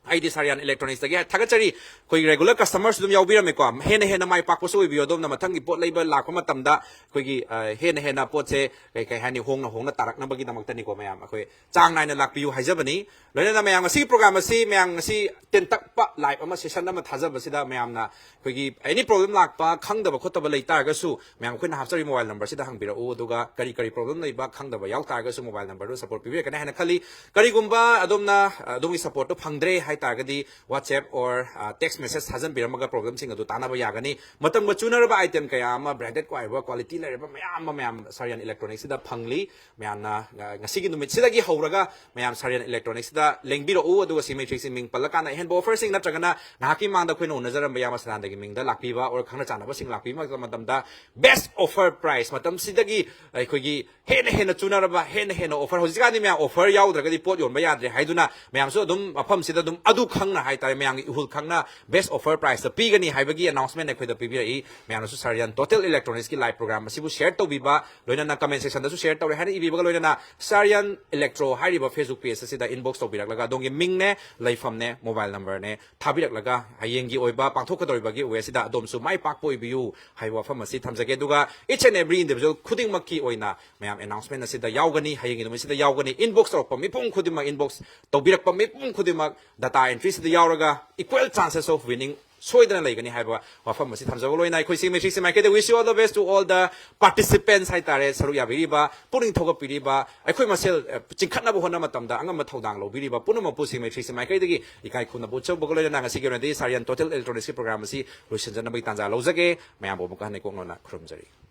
ꯑꯩꯗꯤ ꯁꯥꯔꯤꯌꯥꯟ ꯏꯂꯦꯛꯇ꯭ꯔꯣꯅꯤꯛꯁꯇꯒꯤ ꯊꯥꯒꯠꯆꯔꯤ꯫ ꯑꯩꯈꯣꯏꯒꯤ ꯔꯦꯒꯨꯂꯔ ꯀꯁꯇꯃꯔꯁꯨ ꯑꯗꯨꯝ ꯌꯥꯎꯕꯤꯔꯝꯃꯦꯀꯣ꯫ ꯍꯦꯟꯅ ꯍꯦꯟꯅ ꯃꯥꯏ ꯄꯥꯛꯄꯁꯨ ꯑꯣꯏꯕꯤꯌꯨ꯫ ꯑꯗꯣꯝꯅ ꯃꯊꯪꯒꯤ ꯄꯣꯠ ꯂꯩꯕ ꯂꯥꯛꯄ ꯃꯇꯝꯗ ꯑꯩꯈꯣꯏꯒꯤ, ꯑ, ꯍꯦꯟꯅ ꯍꯦꯟꯅ ꯄꯣꯠꯁꯦ ꯀꯩ, ꯀꯩ ꯍꯥꯏꯅꯤ, ꯍꯣꯡꯅ ꯍꯣꯡꯅ ꯇꯥꯔꯛꯅꯕꯒꯤꯗꯃꯛꯇꯅꯤꯀꯣ ꯃꯌꯥꯝ꯫ ꯑꯩꯈꯣꯏ ꯆꯥꯡ ꯅꯥꯏꯅ ꯂꯥꯛꯄꯤꯌꯨ ꯍꯥꯏꯖꯕꯅꯤ꯫ ꯂꯣꯏꯅꯅ ꯃꯌꯥꯝ ꯉꯁꯤꯒꯤ ꯄ꯭ꯔꯣꯒ꯭ꯔꯥꯝ ꯑꯁꯤ, ꯃꯌꯥꯝ ꯉꯁꯤ ꯇꯦꯟꯇꯛꯄ ꯂꯥꯏꯞ ꯑꯃ, ꯁꯦꯁꯟ ꯑꯃ ꯊꯥꯖꯕꯁꯤꯗ ꯃꯌꯥꯝꯅ ꯑꯩꯈꯣꯏꯒꯤ ꯑꯦꯅꯤ ꯄ꯭ꯔꯣꯕ꯭ꯂꯦꯝ ꯂꯥꯛꯄ, ꯈꯪꯗꯕ ꯈꯣꯠꯇꯕ ꯂꯩ ꯇꯥꯔꯒꯁꯨ ꯃꯌꯥꯝ ꯑꯩꯈꯣꯏꯅ ꯍꯥꯞꯆꯔꯤꯕ ꯃꯣꯕꯥꯏꯜ ꯅꯝꯕꯔꯁꯤꯗ ꯍꯪꯕꯤꯔꯛꯎ꯫ ꯑꯗꯨꯒ ꯀꯔꯤ ꯀꯔꯤ ꯄ꯭ꯔꯣꯕ꯭ꯂꯦꯝ ꯂꯩꯕ, ꯈꯪꯗꯕ ꯌꯥꯎ ꯇꯥꯔꯒꯁꯨ ꯃꯣꯕꯥꯏꯜ ꯅꯝꯕꯔꯗꯨ ꯁꯄꯣꯔꯠ ꯄꯤꯕꯤꯔꯛꯀꯅꯤ ꯍꯥꯏꯅ ꯈꯜꯂꯤ꯫ ꯀꯔꯤꯒꯨꯝꯕ ꯑꯗꯣꯝꯅ, ꯑ, ꯑꯗꯣꯝꯒꯤ ꯁꯄꯣꯔꯠꯇꯨ ꯐꯪꯗ꯭ꯔꯦ ꯍꯥꯏ ꯇꯥꯔꯒꯗꯤ WhatsApp or, ꯑ, text message ꯊꯥꯖꯟꯕꯤꯔꯝꯃꯒ ꯄ꯭ꯔꯣꯕ꯭ꯂꯦꯝꯁꯤꯡ ꯑꯗꯨ ꯇꯥꯟꯅꯕ ꯌꯥꯒꯅꯤ꯫ ꯃꯇꯝꯒ ꯆꯨꯅꯔꯕ item ꯀꯌꯥ ꯑꯃ, branded ꯑꯣꯏꯕ, quality ꯂꯩꯔꯕ ꯃꯌꯥꯝ ꯑꯃ ꯃꯌꯥꯝ ꯁꯥꯔꯤꯌꯥꯟ ꯏꯂꯦꯛꯇ꯭ꯔꯣꯅꯤꯛꯁꯤꯗ ꯐꯪꯂꯤ꯫ ꯃꯌꯥꯝꯅ, ꯑ, ꯉꯁꯤꯒꯤ ꯅꯨꯃꯤꯠꯁꯤꯗꯒꯤ ꯍꯧꯔꯒ ꯃꯌꯥꯝ ꯁꯥꯔꯤꯌꯥꯟ ꯏꯂꯦꯛꯇ꯭ꯔꯣꯅꯤꯛꯁꯇ ꯂꯦꯡꯕꯤꯔꯛꯎ꯫ ꯑꯗꯨꯒ ꯁꯤꯃꯦꯇ꯭ꯔꯤꯛꯁꯤ ꯃꯤꯡ ꯄꯜꯂꯀꯥꯟꯗ ꯑꯍꯦꯟꯕ ꯑꯣꯐꯔꯁꯤꯡ ꯅꯠꯇ꯭ꯔꯒꯅ ꯅꯍꯥꯛꯀꯤ ꯃꯥꯡꯗ ꯑꯩꯈꯣꯏꯅ ꯎꯅꯖꯔꯝꯕ ꯏꯌꯥꯝꯕ ꯁꯗꯥꯅꯟꯗꯒꯤ ꯃꯤꯡꯗ ꯂꯥꯛꯄꯤꯕ or ꯈꯪꯅ ꯆꯥꯟꯅꯕꯁꯤꯡ ꯂꯥꯛꯄꯤꯕ ꯃꯇꯝꯗ best offer price, ꯃꯇꯝꯁꯤꯗꯒꯤ ꯑꯩꯈꯣꯏꯒꯤ ꯍꯦꯟꯅ ꯍꯦꯟꯅ ꯆꯨꯅꯔꯕ, ꯍꯦꯟꯅ ꯍꯦꯟꯅ offer꯫ ꯍꯧꯖꯤꯛꯀꯥꯟꯗꯤ ꯃꯌꯥꯝ offer ꯌꯥꯎꯗ꯭ꯔꯒꯗꯤ ꯄꯣꯠ ꯌꯣꯟꯕ ꯌꯥꯗ꯭ꯔꯦ ꯍꯥꯏꯗꯨꯅ ꯃꯌꯥꯝꯁꯨ ꯑꯗꯨꯝ ꯃꯐꯝꯁꯤꯗ ꯑꯗꯨꯝ ꯑꯗꯨ ꯈꯪꯅ ꯍꯥꯏꯇꯥꯔꯦ, ꯃꯌꯥꯝꯒꯤ ꯏꯍꯨꯜ ꯈꯪꯅ best offer priceꯇ ꯄꯤꯒꯅꯤ ꯍꯥꯏꯕꯒꯤ announcement ꯑꯩꯈꯣꯏꯗ ꯄꯤꯕꯤꯔꯛꯏ꯫ ꯃꯌꯥꯝꯅꯁꯨ ꯁꯥꯔꯤꯌꯥꯟ Total Electronicsꯀꯤ live program ꯑꯁꯤꯕꯨ share ꯇꯧꯕꯤꯕ, ꯂꯣꯏꯅꯅ comment sectionꯗꯁꯨ share ꯇꯧꯔꯦ ꯍꯥꯏꯅ ꯏꯕꯤꯕꯒ ꯂꯣꯏꯅꯅ ꯁꯥꯔꯤꯌꯥꯟ Electro ꯍꯥꯏꯔꯤꯕ Facebook page ꯑꯁꯤꯗ inbox ꯇꯧꯕꯤꯔꯛꯂꯒ ꯑꯗꯣꯝꯒꯤ ꯃꯤꯡꯅꯦ, ꯂꯩꯐꯝꯅꯦ, mobile numberꯅꯦ ꯊꯥꯕꯤꯔꯛꯂꯒ ꯍꯌꯦꯡꯒꯤ ꯑꯣꯏꯕ ꯄꯥꯡꯊꯣꯛꯀꯗꯧꯔꯤꯕꯒꯤ ꯋꯦꯁꯤꯗ ꯑꯗꯣꯝꯁꯨ ꯃꯥꯏ ꯄꯥꯛꯄ ꯑꯣꯏꯕꯤꯌꯨ ꯍꯥꯏꯕ ꯋꯥꯐꯝ ꯑꯁꯤ ꯊꯝꯖꯒꯦ꯫ ꯑꯗꯨꯒ each and every individual ꯈꯨꯗꯤꯡꯃꯛꯀꯤ ꯑꯣꯏꯅ ꯃꯌꯥꯝ announcement ꯑꯁꯤꯗ ꯌꯥꯎꯒꯅꯤ, ꯍꯌꯦꯡꯒꯤ ꯅꯨꯃꯤꯠꯁꯤꯗ ꯌꯥꯎꯒꯅꯤ꯫ Inbox ꯇꯧꯔꯛꯄ ꯃꯤꯄꯨꯝ ꯈꯨꯗꯤꯡꯃꯛ, inbox ꯇꯧꯕꯤꯔꯛꯄ ꯃꯤꯄꯨꯝ ꯈꯨꯗꯤꯡꯃꯛ data entryꯁꯤꯗ ꯌꯥꯎꯔꯒ equal chances of winning ꯁꯣꯏꯗꯅ ꯂꯩꯒꯅꯤ ꯍꯥꯏꯕ ꯋꯥꯐꯝ ꯑꯁꯤ ꯊꯝꯖꯕ ꯂꯣꯏꯅ ꯑꯩꯈꯣꯏ ꯁꯤꯡꯃꯩ ꯊ꯭ꯔꯤ ꯁꯤꯡꯃꯩ ꯃꯥꯏꯀꯩꯗ wish you all the best to all the participants ꯍꯥꯏꯇꯥꯔꯦ, ꯁꯔꯨꯛ ꯌꯥꯕꯤꯔꯤꯕ, ꯄꯨꯛꯅꯤꯡ ꯊꯧꯒꯠꯄꯤꯔꯤꯕ, ꯑꯩꯈꯣꯏ ꯃꯁꯦꯜ ꯑ, ꯆꯤꯡꯈꯠꯅꯕ ꯍꯣꯠꯅꯕ ꯃꯇꯝꯗ ꯑꯉꯝꯕ ꯊꯧꯗꯥꯡ ꯂꯧꯕꯤꯔꯤꯕ ꯄꯨꯝꯅꯃꯛꯄꯨ ꯁꯤꯡꯃꯩ ꯊ꯭ꯔꯤ ꯁꯤꯡꯃꯩ ꯃꯥꯏꯀꯩꯗꯒꯤ ꯏꯀꯥꯏ ꯈꯨꯝꯅꯕ ꯎꯠꯆꯕꯒ ꯂꯣꯏꯅꯅ ꯉꯁꯤꯒꯤ ꯑꯣꯏꯅꯗꯤ ꯁꯥꯔꯤꯌꯥꯟ ꯇꯣꯇꯦꯜ ꯏꯂꯦꯛꯇ꯭ꯔꯣꯅꯤꯛꯁꯀꯤ ꯄ꯭ꯔꯣꯒ꯭ꯔꯥꯝ ꯑꯁꯤ ꯂꯣꯏꯁꯤꯟꯖꯅꯕꯒꯤ ꯇꯥꯟꯖꯥ ꯂꯧꯖꯒꯦ꯫ ꯃꯌꯥꯝꯕꯨ ꯑꯃꯨꯛꯀ ꯍꯟꯅ ꯏꯀꯣꯛꯅꯅ ꯈꯨꯔꯨꯝꯖꯔꯤ꯫